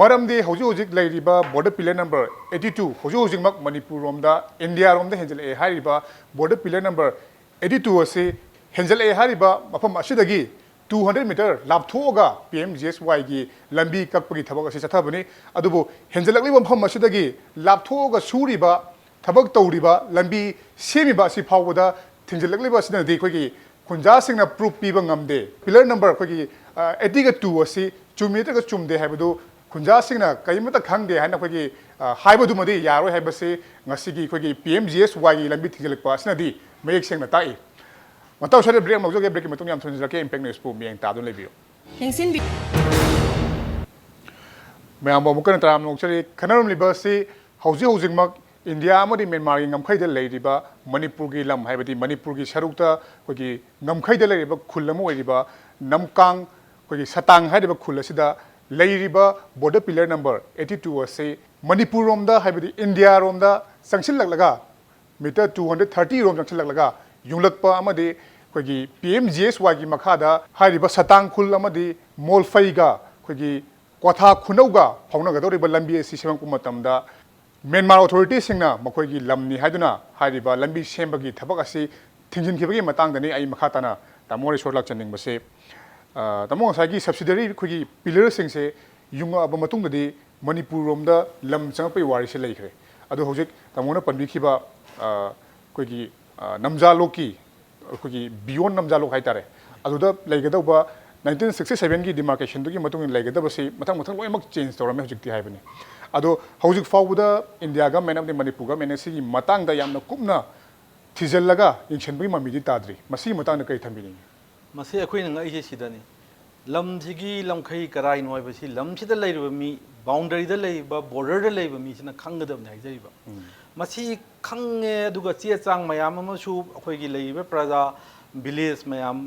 ꯃꯔꯝꯗꯤ ꯍꯧꯖꯤꯛ ꯍꯧꯖꯤꯛ ꯂꯩꯔꯤꯕ border pillar number eighty two ꯍꯧꯖꯤꯛ ꯍꯧꯖꯤꯛꯃꯛ ꯃꯅꯤꯄꯨꯔ ꯔꯣꯝꯗ, ꯏꯟꯗꯤꯌꯥ ꯔꯣꯝꯗ ꯍꯦꯟꯖꯜꯂꯛꯑꯦ ꯍꯥꯏꯔꯤꯕ border pillar number eighty two ꯑꯁꯤ ꯍꯦꯟꯖꯜꯂꯛꯑꯦ ꯍꯥꯏꯔꯤꯕ ꯃꯐꯝ ꯑꯁꯤꯗꯒꯤ two hundred meter ꯂꯥꯞꯊꯣꯛꯑꯒ P M G S Yꯒꯤ ꯂꯝꯕꯤ ꯀꯛꯄꯒꯤ ꯊꯕꯛ ꯑꯁꯤ ꯆꯠꯊꯕꯅꯤ꯫ ꯑꯗꯨꯕꯨ ꯍꯦꯟꯖꯜꯂꯛꯂꯤꯕ ꯃꯐꯝ ꯑꯁꯤꯗꯒꯤ ꯂꯥꯞꯊꯣꯛꯑꯒ ꯁꯨꯔꯤꯕ, ꯊꯕꯛ ꯇꯧꯔꯤꯕ, ꯂꯝꯕꯤ ꯁꯦꯝꯃꯤꯕ ꯑꯁꯤ ꯐꯥꯎꯕꯗ ꯊꯤꯡꯖꯤꯜꯂꯛꯂꯤꯕ ꯑꯁꯤꯅꯗꯤ ꯑꯩꯈꯣꯏꯒꯤ ꯈꯨꯟꯖꯥꯁꯤꯡꯅ proof ꯄꯤꯕ ꯉꯝꯗꯦ꯫ Pillar number ꯑꯩꯈꯣꯏꯒꯤ, ꯑ, eighty two ꯑꯁꯤ ꯆꯨꯝꯃꯤ ꯅꯠꯇ꯭ꯔꯒ ꯆꯨꯝꯗꯦ ꯍꯥꯏꯕꯗꯨ ꯈꯨꯟꯖꯥꯁꯤꯡꯅ ꯀꯔꯤꯃꯠꯇ ꯈꯪꯗꯦ ꯍꯥꯏꯅ ꯑꯩꯈꯣꯏꯒꯤ, ꯑ, ꯍꯥꯏꯕꯗꯨꯃꯗꯤ ꯌꯥꯔꯣꯏ ꯍꯥꯏꯕꯁꯤ ꯉꯁꯤꯒꯤ ꯑꯩꯈꯣꯏꯒꯤ P M G S Yꯒꯤ ꯂꯝꯕꯤ ꯊꯤꯡꯖꯤꯜꯂꯛꯄ ꯑꯁꯤꯅꯗꯤ ꯃꯌꯦꯛ ꯁꯦꯡꯅ ꯇꯥꯛꯏ꯫ ꯃꯇꯥꯎ ꯁ꯭ꯋꯥꯏꯗ break ꯑꯃ ꯂꯧꯖꯒꯦ꯫ Breakꯀꯤ ꯃꯇꯨꯡ ꯌꯥꯝ ꯊꯨꯅ ꯍꯟꯖꯔꯛꯀꯦ꯫ Impact Newsꯄꯨ ꯃꯤꯠꯌꯦꯡ ꯇꯥꯗꯨꯅ ꯂꯩꯕꯤꯌꯨ꯫ ꯌꯦꯡꯁꯤꯟꯕꯤ- ꯃꯌꯥꯝꯕꯨ ꯑꯃꯨꯛꯀ ꯍꯟꯅ ꯇꯔꯥꯝꯅ ꯑꯣꯛꯆꯔꯤ꯫ ꯈꯟꯅꯔꯝꯂꯤꯕ ꯑꯁꯤ ꯍꯧꯖꯤꯛ ꯍꯧꯖꯤꯛꯃꯛ ꯏꯟꯗꯤꯌꯥ ꯑꯃꯗꯤ ꯃ꯭ꯌꯥꯟꯃꯥꯔꯒꯤ ꯉꯝꯈꯩꯗ ꯂꯩꯔꯤꯕ ꯃꯅꯤꯄꯨꯔꯒꯤ ꯂꯝ, ꯍꯥꯏꯕꯗꯤ ꯃꯅꯤꯄꯨꯔꯒꯤ ꯁꯔꯨꯛꯇ ꯑꯩꯈꯣꯏꯒꯤ ꯉꯝꯈꯩꯗ ꯂꯩꯔꯤꯕ ꯈꯨꯜ ꯑꯃ ꯑꯣꯏꯔꯤꯕ ꯅꯝꯀꯥꯡ, ꯑꯩꯈꯣꯏꯒꯤ ꯁꯇꯥꯡ ꯍꯥꯏꯔꯤꯕ ꯈꯨꯜ ꯑꯁꯤꯗ ꯂꯩꯔꯤꯕ border pillar number eighty two ꯑꯁꯤ ꯃꯅꯤꯄꯨꯔꯔꯣꯝꯗ, ꯍꯥꯏꯕꯗꯤ ꯏꯟꯗꯤꯌꯥꯔꯣꯝꯗ ꯆꯪꯁꯤꯜꯂꯛꯂꯒ meter two hundred thirty ꯔꯣꯝ ꯆꯪꯁꯤꯜꯂꯛꯂꯒ ꯌꯨꯡꯂꯛꯄ ꯑꯃꯗꯤ ꯑꯩꯈꯣꯏꯒꯤ P M G S Yꯒꯤ ꯃꯈꯥꯗ ꯍꯥꯏꯔꯤꯕ ꯁꯇꯥꯡ ꯈꯨꯜ ꯑꯃꯗꯤ ꯃꯣꯜꯐꯩꯒ ꯑꯩꯈꯣꯏꯒꯤ ꯀ꯭ꯋꯥꯊꯥ ꯈꯨꯅꯧꯒ ꯐꯥꯎꯅꯒꯗꯧꯔꯤꯕ ꯂꯝꯕꯤ ꯑꯁꯤ ꯁꯦꯝꯃꯛꯄ ꯃꯇꯝꯗ ꯃ꯭ꯌꯥꯟꯃꯥꯔ authorityꯁꯤꯡꯅ ꯃꯈꯣꯏꯒꯤ ꯂꯝꯅꯤ ꯍꯥꯏꯗꯨꯅ ꯍꯥꯏꯔꯤꯕ ꯂꯝꯕꯤ ꯁꯦꯝꯕꯒꯤ ꯊꯕꯛ ꯑꯁꯤ ꯊꯤꯡꯖꯤꯟꯈꯤꯕꯒꯤ ꯃꯇꯥꯡꯗꯅꯤ ꯑꯩ ꯃꯈꯥ ꯇꯥꯅ ꯇꯥꯃꯣ ꯔꯤꯁꯣꯔ ꯂꯥꯛꯆꯅꯤꯡꯕꯁꯦ꯫ ꯑ, ꯇꯥꯃꯣ, ꯉꯁꯥꯏꯒꯤ subsidiary ꯑꯩꯈꯣꯏꯒꯤ pillarꯁꯤꯡꯁꯦ ꯌꯨꯡꯉꯛꯑꯕ ꯃꯇꯨꯡꯗꯗꯤ ꯃꯅꯤꯄꯨꯔꯔꯣꯝꯗ ꯂꯝ ꯆꯪꯉꯛꯄꯒꯤ ꯋꯥꯔꯤꯁꯦ ꯂꯩꯈ꯭ꯔꯦ꯫ ꯑꯗꯣ ꯍꯧꯖꯤꯛ ꯇꯥꯃꯣꯅ ꯄꯟꯕꯤꯈꯤꯕ, ꯑ, ꯑꯩꯈꯣꯏꯒꯤ, ꯑ, ꯅꯝꯖꯥꯂꯣꯛꯀꯤ, ꯑꯩꯈꯣꯏꯒꯤ beyond ꯅꯝꯖꯥꯂꯣꯛ ꯍꯥꯏꯇꯥꯔꯦ, ꯑꯗꯨꯗ ꯂꯩꯒꯗꯧꯕ nineteen sixty sevenꯒꯤ demarcationꯗꯨꯒꯤ ꯃꯇꯨꯡ ꯏꯟꯅ ꯂꯩꯒꯗꯕꯁꯤ ꯃꯊꯪ ꯃꯊꯪ ꯂꯣꯏꯅꯃꯛ change ꯇꯧꯔꯝꯃꯦ ꯍꯧꯖꯤꯛꯇꯤ ꯍꯥꯏꯕꯅꯤ꯫ ꯑꯗꯣ ꯍꯧꯖꯤꯛ ꯐꯥꯎꯕꯗ ꯏꯟꯗꯤꯌꯥ government ꯑꯃꯗꯤ ꯃꯅꯤꯄꯨꯔ governmentꯅ ꯁꯤꯒꯤ ꯃꯇꯥꯡꯗ ꯌꯥꯝꯅ ꯀꯨꯞꯅ ꯊꯤꯖꯤꯜꯂꯒ ꯌꯦꯡꯁꯤꯟꯕꯒꯤ ꯃꯃꯤꯗꯤ ꯇꯥꯗ꯭ꯔꯤ꯫ ꯃꯁꯤꯒꯤ ꯃꯇꯥꯡꯗ ꯀꯔꯤ ꯊꯝꯕꯤꯅꯤꯡꯉꯤ? ꯃꯁꯤ ꯑꯩꯈꯣꯏꯅ ꯉꯛꯏꯁꯦ ꯁꯤꯗꯅꯤ꯫ ꯂꯝꯁꯤꯒꯤ ꯂꯝꯈꯩ ꯀꯔꯥꯏꯅꯣ ꯍꯥꯏꯕꯁꯤ ꯂꯝꯁꯤꯗ ꯂꯩꯔꯤꯕ ꯃꯤ, boundaryꯗ ꯂꯩꯔꯤꯕ, borderꯗ ꯂꯩꯔꯤꯕ ꯃꯤꯁꯤꯅ ꯈꯪꯒꯗꯕꯅꯤ ꯍꯥꯏꯖꯔꯤꯕ꯫ ꯎꯝ꯫ ꯃꯁꯤ ꯈꯪꯉꯦ, ꯑꯗꯨꯒ ꯆꯦ ꯆꯥꯡ ꯃꯌꯥꯝ ꯑꯃꯁꯨ ꯑꯩꯈꯣꯏꯒꯤ ꯂꯩꯔꯤꯕ ꯄ꯭ꯔꯖꯥ, ꯚꯤꯂꯦꯖ ꯃꯌꯥꯝ,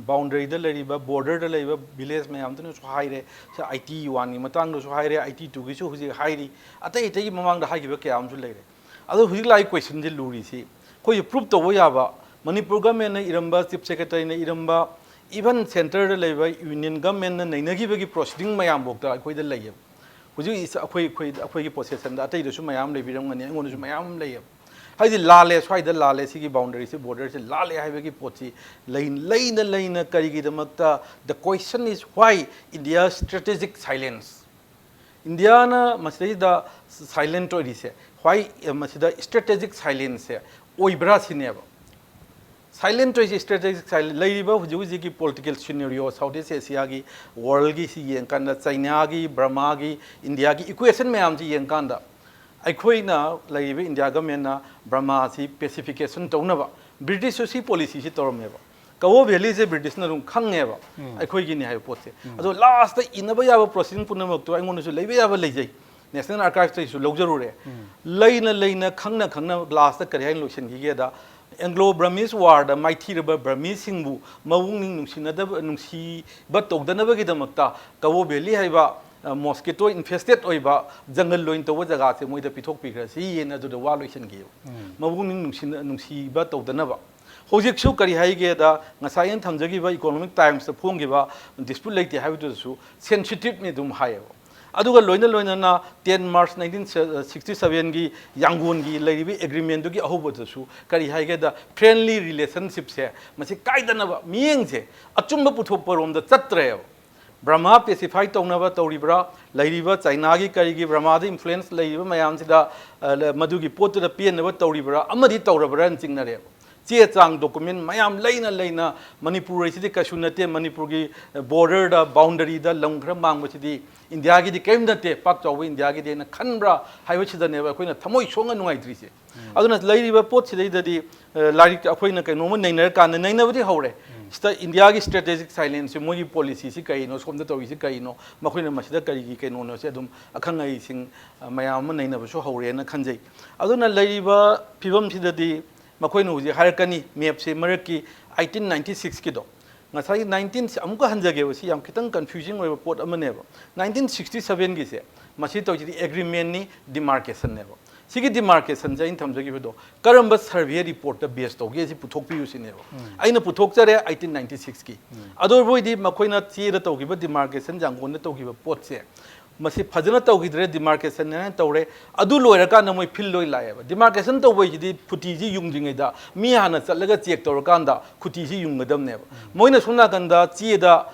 ꯕꯥꯎꯟꯗꯔꯤꯗ ꯂꯩꯔꯤꯕ, ꯕꯣꯔꯗꯔꯗ ꯂꯩꯕ ꯚꯤꯂꯦꯖ ꯃꯌꯥꯝꯗꯨꯅꯁꯨ ꯍꯥꯏꯔꯦ, ꯁꯤ ꯑꯥꯏ ꯇꯤ ꯋꯥꯟꯒꯤ ꯃꯇꯥꯡꯗꯁꯨ ꯍꯥꯏꯔꯦ, ꯑꯥꯏ ꯇꯤ ꯇꯨꯒꯤꯁꯨ ꯍꯧꯖꯤꯛ ꯍꯥꯏꯔꯤ, ꯑꯇꯩ ꯑꯇꯩꯒꯤ ꯃꯃꯥꯡꯗ ꯍꯥꯏꯈꯤꯕ ꯀꯌꯥ ꯑꯃꯁꯨ ꯂꯩꯔꯦ꯫ ꯑꯗꯣ ꯍꯧꯖꯤꯛ ꯂꯥꯛꯏ ꯀꯣꯏꯁꯟꯁꯦ ꯂꯨꯔꯤꯁꯤ, ꯑꯩꯈꯣꯏꯁꯦ ꯄ꯭ꯔꯨꯞ ꯇꯧꯕ ꯌꯥꯕ, ꯃꯅꯤꯄꯨꯔ ꯒꯃꯦꯟꯅ ꯏꯔꯝꯕ, ꯆꯤꯐ ꯁꯦꯀ꯭ꯔꯦꯇꯔꯤꯅ ꯏꯔꯝꯕ, ꯏꯚꯟ ꯁꯦꯟꯇꯔꯗ ꯂꯩꯕ ꯌꯨꯅꯤꯌꯟ ꯒꯃꯦꯟꯅ ꯅꯩꯅꯈꯤꯕꯒꯤ ꯄ꯭ꯔꯣꯁꯤꯗꯤꯡ ꯃꯌꯥꯝꯐꯥꯎꯗ ꯑꯩꯈꯣꯏꯗ ꯂꯩꯌꯦꯕ꯫ ꯍꯧꯖꯤꯛ ꯏꯁ-, ꯑꯩꯈꯣꯏ, ꯑꯩꯈꯣꯏ, ꯑꯩꯈꯣꯏꯒꯤ ꯄꯣꯁꯦꯁꯟꯗ, ꯑꯇꯩꯗꯁꯨ ꯃꯌꯥꯝ ꯂꯩꯕꯤꯔꯝꯒꯅꯤ, ꯑꯩꯉꯣꯟꯗꯁꯨ ꯃꯌꯥꯝ ꯑꯃ ꯂꯩꯌꯦꯕ꯫ ꯍꯥꯏꯗꯤ ꯂꯥꯜꯂꯦ, ꯁ꯭ꯋꯥꯏꯗ ꯂꯥꯜꯂꯦ, ꯁꯤꯒꯤ ꯕꯥꯎꯟꯗꯔꯤꯁꯤ, ꯕꯣꯔꯗꯔꯁꯤ ꯂꯥꯜꯂꯦ ꯍꯥꯏꯕꯒꯤ ꯄꯣꯠꯁꯤ ꯂꯩ-, ꯂꯩꯅ ꯂꯩꯅ ꯀꯔꯤꯒꯤꯗꯃꯛꯇ, the question is why India strategic silence? ꯏꯟꯗꯤꯌꯥꯅ ꯃꯁꯤꯗꯩꯗ ꯁꯥꯏꯂꯦꯟꯠ ꯑꯣꯏꯔꯤꯁꯦ, why, ꯑ, ꯃꯁꯤꯗ ꯁ꯭ꯇ꯭ꯔꯦꯇꯦꯖꯤꯛ ꯁꯥꯏꯂꯦꯟꯁꯁꯦ ꯑꯣꯏꯕ꯭ꯔꯥ ꯁꯤꯅꯦꯕ꯫ ꯁꯥꯏꯂꯦꯟꯠ ꯑꯣꯏꯔꯤꯁꯦ, ꯁ꯭ꯇ꯭ꯔꯦꯇꯦꯖꯤꯛ ꯁꯥꯏꯂꯦꯟ, ꯂꯩꯔꯤꯕ ꯍꯧꯖꯤꯛ ꯍꯧꯖꯤꯛꯀꯤ ꯄꯣꯂꯤꯇꯤꯀꯦꯜ ꯁꯤꯅꯦꯔꯤꯑꯣ, ꯁꯥꯎꯠ ꯏꯁ ꯑꯦꯁꯤꯌꯥꯒꯤ, ꯋꯥꯔꯜꯒꯤꯁꯤ ꯌꯦꯡꯀꯥꯟꯗ, ꯆꯩꯅꯥꯒꯤ, ꯕꯔꯃꯥꯒꯤ, ꯏꯟꯗꯤꯌꯥꯒꯤ ꯏꯀ꯭ꯋꯦꯁꯟ ꯃꯌꯥꯝꯁꯤ ꯌꯦꯡꯀꯥꯟꯗ, ꯑꯩꯈꯣꯏꯅ ꯂꯩꯔꯤꯕ ꯏꯟꯗꯤꯌꯥ ꯒꯃꯦꯟꯅ ꯕꯔꯃꯥꯁꯤ ꯄꯦꯁꯤꯐꯤꯀꯦꯁꯟ ꯇꯧꯅꯕ, ꯕ꯭ꯔꯤꯇꯤꯁꯁꯨ ꯁꯤ ꯄꯣꯂꯤꯁꯤꯁꯤ ꯇꯧꯔꯝꯃꯦꯕ꯫ ꯀꯕꯣ ꯚꯦꯂꯤꯁꯦ ꯕ꯭ꯔꯤꯇꯤꯁꯅ ꯑꯗꯨꯝ ꯈꯪꯉꯦꯕ, ꯑꯩꯈꯣꯏꯒꯤꯅꯤ ꯍꯥꯏꯕ ꯄꯣꯠꯁꯦ꯫ ꯑꯗꯣ ꯂꯥꯁꯇ ꯏꯅꯕ ꯌꯥꯕ ꯄ꯭ꯔꯣꯁꯤꯗꯤꯡ ꯄꯨꯝꯅꯃꯛꯇꯣ ꯑꯩꯉꯣꯟꯗꯁꯨ ꯂꯩꯕ ꯌꯥꯕ ꯂꯩꯖꯩ, ꯅꯦꯁꯅꯦꯜ ꯑꯥꯔꯀꯥꯏꯚꯁꯇꯒꯤꯁꯨ ꯂꯧꯖꯔꯨꯔꯦ꯫ ꯂꯩꯅ ꯂꯩꯅ, ꯈꯪꯅ ꯈꯪꯅ, ꯂꯥꯁꯇ ꯀꯔꯤ ꯍꯥꯏꯅ ꯂꯣꯏꯁꯤꯟꯈꯤꯒꯦꯗ, ꯑꯦꯡꯒ꯭ꯂꯣ ꯕ꯭ꯔꯃꯤꯁ ꯋꯥꯔꯗ ꯃꯥꯏꯊꯤꯔꯕ ꯕ꯭ꯔꯃꯤꯁꯁꯤꯡꯕꯨ ꯃꯕꯨꯛꯅꯤꯡ ꯅꯨꯡꯁꯤꯅꯗꯕ, ꯅꯨꯡꯁꯤꯕ ꯇꯧꯗꯅꯕꯒꯤꯗꯃꯛꯇ ꯀꯕꯣ ꯚꯦꯂꯤ ꯍꯥꯏꯕ, ꯑ, ꯃꯣꯁꯀꯤꯇꯣ ꯏꯟꯐꯦꯁꯇꯦꯠ ꯑꯣꯏꯕ ꯖꯪꯒꯜ ꯑꯣꯏꯅ ꯇꯧꯕ ꯖꯒꯥꯁꯦ ꯃꯣꯏꯗ ꯄꯤꯊꯣꯛꯄꯤꯈ꯭ꯔꯁꯤꯅ ꯑꯗꯨꯗ ꯋꯥ ꯂꯣꯏꯁꯤꯟꯈꯤꯑꯕ꯫ ꯃꯕꯨꯛꯅꯤꯡ ꯅꯨꯡꯁꯤꯅ-, ꯅꯨꯡꯁꯤꯕ ꯇꯧꯗꯅꯕ꯫ ꯍꯧꯖꯤꯛꯁꯨ ꯀꯔꯤ ꯍꯥꯏꯒꯦꯗ, ꯉꯁꯥꯏ ꯑꯩꯅ ꯊꯝꯖꯈꯤꯕ ꯏꯀꯣꯅꯣꯃꯤꯛ ꯇꯥꯏꯝꯁꯇ ꯐꯣꯡꯈꯤꯕ ꯗꯤꯁꯄ꯭ꯌꯨꯠ ꯂꯩꯇꯦ ꯍꯥꯏꯕꯗꯨꯗꯁꯨ ꯁꯦꯟꯁꯤꯇꯤꯞꯅꯤ ꯑꯗꯨꯝ ꯍꯥꯏꯌꯦꯕ꯫ ꯑꯗꯨꯒ ꯂꯣꯏꯅ ꯂꯣꯏꯅꯅ ꯇꯦꯟ ꯃꯥꯔꯆ ꯅꯥꯏꯟꯇꯤꯟ ꯁꯤꯛꯁꯇꯤ ꯁꯚꯦꯟꯒꯤ ꯌꯥꯡꯒꯣꯟꯒꯤ ꯂꯩꯔꯤꯕ ꯑꯦꯒ꯭ꯔꯤꯃꯦꯟꯗꯨꯒꯤ ꯑꯍꯧꯕꯗꯁꯨ ꯀꯔꯤ ꯍꯥꯏꯒꯦꯗ, ꯐ꯭ꯔꯦꯟꯂꯤ ꯔꯤꯂꯦꯁꯟꯁꯤꯞꯁꯦ ꯃꯁꯤ ꯀꯥꯏꯗꯅꯕ, ꯃꯤꯠꯌꯦꯡꯁꯦ ꯑꯆꯨꯝꯕ ꯄꯨꯊꯣꯛꯄꯔꯣꯝꯗ ꯆꯠꯇ꯭ꯔꯦꯕ꯫ ꯕ꯭ꯔꯃꯥ ꯄꯦꯁꯤꯐꯥꯏ ꯇꯧꯅꯕ ꯇꯧꯔꯤꯕ꯭ꯔꯥ? ꯂꯩꯔꯤꯕ ꯆꯥꯏꯅꯥꯒꯤ ꯀꯔꯤꯒꯤ ꯕ꯭ꯔꯃꯥꯗ ꯏꯟꯐ꯭ꯂꯨꯌꯦꯟꯁ ꯂꯩꯔꯤꯕ ꯃꯌꯥꯝꯁꯤꯗ, ꯑ, ꯂ-, ꯃꯗꯨꯒꯤ ꯄꯣꯠꯇꯨꯗ ꯄꯦꯟꯅꯕ ꯇꯧꯔꯤꯕ꯭ꯔꯥ? ꯑꯃꯗꯤ ꯇꯧꯔꯕ꯭ꯔꯥꯅ ꯆꯤꯡꯅꯔꯦꯕ꯫ ꯆꯦ ꯆꯥꯡ, ꯗꯣꯀꯨꯃꯦꯟ ꯃꯌꯥꯝ ꯂꯩꯅ ꯂꯩꯅ ꯃꯅꯤꯄꯨꯔ ꯍꯥꯏꯁꯤꯗꯤ ꯀꯩꯁꯨ ꯅꯠꯇꯦ, ꯃꯅꯤꯄꯨꯔꯒꯤ, ꯑ, ꯕꯣꯔꯗꯔꯗ, ꯕꯥꯎꯟꯗꯔꯤꯗ ꯂꯝ ꯈꯔ ꯃꯥꯡꯕꯁꯤꯗꯤ ꯏꯟꯗꯤꯌꯥꯒꯤꯗꯤ ꯀꯔꯤꯝ ꯅꯠꯇꯦ, ꯄꯥꯛ ꯆꯥꯎꯕ ꯏꯟꯗꯤꯌꯥꯒꯤꯗꯤ ꯍꯥꯏꯅ ꯈꯟꯕ꯭ꯔꯥ ꯍꯥꯏꯕꯁꯤꯗꯅꯦꯕ ꯑꯩꯈꯣꯏꯅ ꯊꯃꯣꯏ ꯁꯣꯛꯅ ꯅꯨꯡꯉꯥꯏꯇ꯭ꯔꯤꯁꯦ꯫ ꯑꯗꯨꯅ ꯂꯩꯔꯤꯕ ꯄꯣꯠꯁꯤꯗꯩꯗꯗꯤ, ꯑ, ꯂꯥꯏꯔꯤꯛ ꯑꯩꯈꯣꯏꯅ ꯀꯩꯅꯣꯝꯃ ꯅꯩꯅꯔꯀꯥꯟꯗ ꯅꯩꯅꯕꯗꯤ ꯍꯧꯔꯦ꯫ ꯁꯤꯗ ꯏꯟꯗꯤꯌꯥꯒꯤ ꯁ꯭ꯇ꯭ꯔꯦꯇꯦꯖꯤꯛ ꯁꯥꯏꯂꯦꯟꯁꯁꯤ, ꯃꯣꯏꯒꯤ ꯄꯣꯂꯤꯁꯤꯁꯤ ꯀꯔꯤꯅꯣ, ꯁꯣꯝꯗ ꯇꯧꯔꯤꯁꯤ ꯀꯔꯤꯅꯣ, ꯃꯈꯣꯏꯅ ꯃꯁꯤꯗ ꯀꯔꯤꯒꯤ ꯀꯩꯅꯣꯅꯣꯁꯦ ꯑꯗꯨꯝ ꯑꯈꯪ ꯑꯍꯩꯁꯤꯡ, ꯑ, ꯃꯌꯥꯝ ꯑꯃ ꯅꯩꯅꯕꯁꯨ ꯍꯧꯔꯦꯅ ꯈꯟꯖꯩ꯫ ꯑꯗꯨꯅ ꯂꯩꯔꯤꯕ ꯐꯤꯕꯝꯁꯤꯗꯗꯤ ꯃꯈꯣꯏꯅ ꯍꯧꯖꯤꯛ ꯍꯥꯏꯔꯛꯀꯅꯤ, ꯃꯦꯞꯁꯦ ꯃꯔꯛꯀꯤ ꯑꯩꯠꯇꯤꯟ ꯅꯥꯏꯟꯇꯤ ꯁꯤꯛꯁꯀꯤꯗꯣ, ꯉꯁꯥꯏꯒꯤ ꯅꯥꯏꯟꯇꯤꯟ, ꯑꯃꯨꯛꯀ ꯍꯟꯖꯒꯦꯕ, ꯁꯤ ꯌꯥꯝ ꯈꯤꯇꯪ ꯀꯟꯐ꯭ꯌꯨꯖꯤꯡ ꯑꯣꯏꯕ ꯄꯣꯠ ꯑꯃꯅꯦꯕ꯫ ꯅꯥꯏꯟꯇꯤꯟ ꯁꯤꯛꯁꯇꯤ ꯁꯕꯦꯟꯒꯤꯁꯦ, ꯃꯁꯤ ꯇꯧꯔꯤꯁꯤꯗꯤ ꯑꯦꯒ꯭ꯔꯤꯃꯦꯟꯅꯤ, ꯗꯤꯃꯥꯔꯀꯦꯁꯟꯅꯦꯕ꯫ ꯁꯤꯒꯤ ꯗꯤꯃꯥꯔꯀꯦꯁꯟꯁꯦ ꯑꯩꯅ ꯊꯝꯖꯈꯤꯕꯗꯣ, ꯀꯔꯝꯕ ꯁꯔꯚꯦ ꯔꯤꯄꯣꯔꯠꯇ ꯕꯦꯁ ꯇꯧꯒꯦ, ꯁꯤ ꯄꯨꯊꯣꯛꯄꯤꯌꯨ ꯁꯤꯅꯦꯕ꯫ ꯑꯩꯅ ꯄꯨꯊꯣꯛꯆꯔꯦ ꯑꯩꯠꯇꯤꯟ ꯅꯥꯏꯟꯇꯤ ꯁꯤꯛꯁꯀꯤ꯫ ꯑꯗꯨ ꯑꯣꯏꯔꯕꯣꯏꯗꯤ ꯃꯈꯣꯏꯅ ꯆꯦꯗ ꯇꯧꯈꯤꯕ ꯗꯤꯃꯥꯔꯀꯦꯁꯟ, ꯌꯥꯡꯒꯣꯟꯗ ꯇꯧꯈꯤꯕ ꯄꯣꯠꯁꯦ, ꯃꯁꯤ ꯐꯖꯅ ꯇꯧꯈꯤꯗ꯭ꯔꯦ, ꯗꯤꯃꯥꯔꯀꯦꯁꯟ ꯍꯥꯏꯅ ꯇꯧꯔꯦ꯫ ꯑꯗꯨ ꯂꯣꯏꯔꯀꯥꯟꯗ ꯃꯣꯏ ꯐꯤꯜ ꯂꯣꯏ ꯂꯥꯛꯑꯦꯕ꯫ ꯗꯤꯃꯥꯔꯀꯦꯁꯟ ꯇꯧꯕ ꯍꯥꯏꯁꯤꯗꯤ ꯐꯨꯇꯤꯁꯤ ꯌꯨꯡꯗ꯭ꯔꯤꯉꯩꯗ ꯃꯤ ꯍꯥꯟꯅ ꯆꯠꯂꯒ ꯆꯦꯛ ꯇꯧꯔꯀꯥꯟꯗ ꯐꯨꯇꯤꯁꯤ ꯌꯨꯡꯒꯗꯕꯅꯦꯕ꯫ ꯃꯣꯏꯅ ꯁꯣꯝ ꯅꯥꯀꯟꯗ ꯆꯦꯗ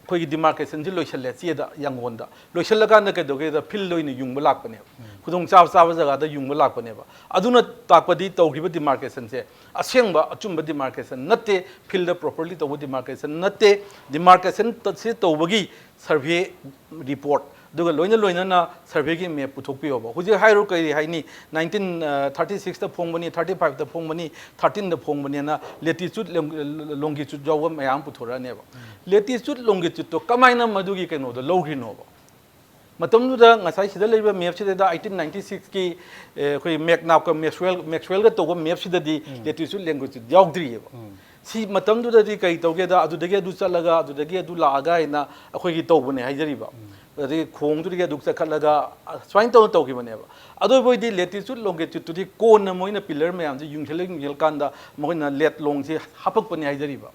ꯑꯩꯈꯣꯏꯒꯤ ꯗꯤꯃꯥꯔꯀꯦꯁꯟꯁꯤ ꯂꯣꯏꯁꯤꯜꯂꯦ, ꯆꯦꯗ, ꯌꯥꯡꯒꯣꯟꯗ꯫ ꯂꯣꯏꯁꯤꯜꯂꯀꯥꯟꯗ ꯀꯩꯗꯧꯒꯦꯗ ꯐꯤꯜꯗ ꯑꯣꯏꯅ ꯌꯨꯡꯕ ꯂꯥꯛꯄꯅꯦꯕ꯫ ꯈꯨꯗꯣꯡ ꯆꯥꯕ ꯆꯥꯕ ꯖꯒꯥꯗ ꯌꯨꯡꯕ ꯂꯥꯛꯄꯅꯦꯕ꯫ ꯑꯗꯨꯅ ꯇꯥꯛꯄꯗꯤ ꯇꯧꯈꯤꯕ ꯗꯤꯃꯥꯔꯀꯦꯁꯟꯁꯦ ꯑꯁꯦꯡꯕ ꯑꯆꯨꯝꯕ ꯗꯤꯃꯥꯔꯀꯦꯁꯟ ꯅꯠꯇꯦ, ꯐꯤꯜꯗ ꯄ꯭ꯔꯣꯄꯔꯂꯤ ꯇꯧꯕ ꯗꯤꯃꯥꯔꯀꯦꯁꯟ ꯅꯠꯇꯦ꯫ ꯗꯤꯃꯥꯔꯀꯦꯁꯟ ꯁꯤ ꯇꯧꯕꯒꯤ ꯁꯔꯚꯦ ꯔꯤꯄꯣꯔꯠ, ꯑꯗꯨꯒ ꯂꯣꯏꯅ ꯂꯣꯏꯅꯅ ꯁꯔꯚꯦꯒꯤ ꯃꯦꯞ ꯄꯨꯊꯣꯛꯄꯤꯌꯣꯕ꯫ ꯍꯧꯖꯤꯛ ꯍꯥꯏꯔꯣ ꯀꯔꯤ ꯍꯥꯏꯅꯤ, ꯅꯥꯏꯟꯇꯤꯟ ꯊꯥꯔꯇꯤ ꯁꯤꯛꯁꯇ ꯐꯣꯡꯕꯅꯤ, ꯊꯥꯔꯇꯤ ꯐꯥꯏꯚꯇ ꯐꯣꯡꯕꯅꯤ, ꯊꯥꯔꯇꯤꯟꯗ ꯐꯣꯡꯕꯅꯦꯅ ꯂꯦꯇꯤꯆꯨꯠ ꯂꯣꯡꯒꯤꯆꯨꯠ ꯌꯥꯎꯕ ꯃꯌꯥꯝ ꯄꯨꯊꯣꯔꯛꯑꯅꯦꯕ꯫ ꯂꯦꯇꯤꯆꯨꯠ ꯂꯣꯡꯒꯤꯆꯨꯠꯇꯣ ꯀꯃꯥꯏꯅ ꯃꯗꯨꯒꯤ ꯀꯩꯅꯣꯗꯣ ꯂꯧꯈ꯭ꯔꯤꯅꯣꯕ? ꯃꯇꯝꯗꯨꯗ ꯉꯁꯥꯏ ꯁꯤꯗ ꯂꯩꯔꯤꯕ ꯃꯦꯞꯁꯤꯗꯩꯗ ꯑꯩꯠꯇꯤꯟ ꯅꯥꯏꯟꯇꯤ ꯁꯤꯛꯁꯀꯤ, ꯑꯦ, ꯑꯩꯈꯣꯏ ꯃꯦꯛꯅꯥꯞꯀ ꯃꯦꯛꯁꯋꯦꯜ, ꯃꯦꯛꯁꯋꯦꯜꯒ ꯇꯧꯕ ꯃꯦꯞꯁꯤꯗꯗꯤ ꯂꯦꯇꯤꯆꯨꯠ ꯂꯣꯡꯒꯤꯆꯨꯠ ꯌꯥꯎꯗ꯭ꯔꯤꯑꯕ꯫ ꯁꯤ ꯃꯇꯝꯗꯨꯗꯗꯤ ꯀꯔꯤ ꯇꯧꯒꯦꯗ, ꯑꯗꯨꯗꯒꯤ ꯑꯗꯨ ꯆꯠꯂꯒ ꯑꯗꯨꯗꯒꯤ ꯑꯗꯨ ꯂꯥꯛꯑꯒ ꯍꯥꯏꯅ ꯑꯩꯈꯣꯏꯒꯤ ꯇꯧꯕꯅꯦ ꯍꯥꯏꯖꯔꯤꯕ꯫ ꯑꯗꯒꯤ ꯈꯣꯡꯗꯨꯗꯒꯤ ꯑꯗꯨ ꯆꯠꯈꯠꯂꯒ, ꯑ, ꯁꯨꯃꯥꯏꯅ ꯇꯧꯅ ꯇꯧꯈꯤꯕꯅꯦꯕ꯫ ꯑꯗꯨ ꯑꯣꯏꯕ ꯑꯣꯏꯗꯤ ꯂꯦꯇꯤꯆꯨꯠ ꯂꯣꯡꯒꯤꯆꯨꯠꯇꯨꯗꯤ ꯀꯣꯟꯅ ꯃꯣꯏꯅ ꯄꯤꯂꯔ ꯃꯌꯥꯝꯁꯦ ꯌꯨꯡꯁꯤꯜꯂ ꯌꯨꯡꯁꯤꯜꯂꯀꯥꯟꯗ ꯃꯈꯣꯏꯅ ꯂꯦꯠ ꯂꯣꯡꯁꯦ ꯍꯥꯞꯄꯛꯄꯅꯦ ꯍꯥꯏꯖꯔꯤꯕ꯫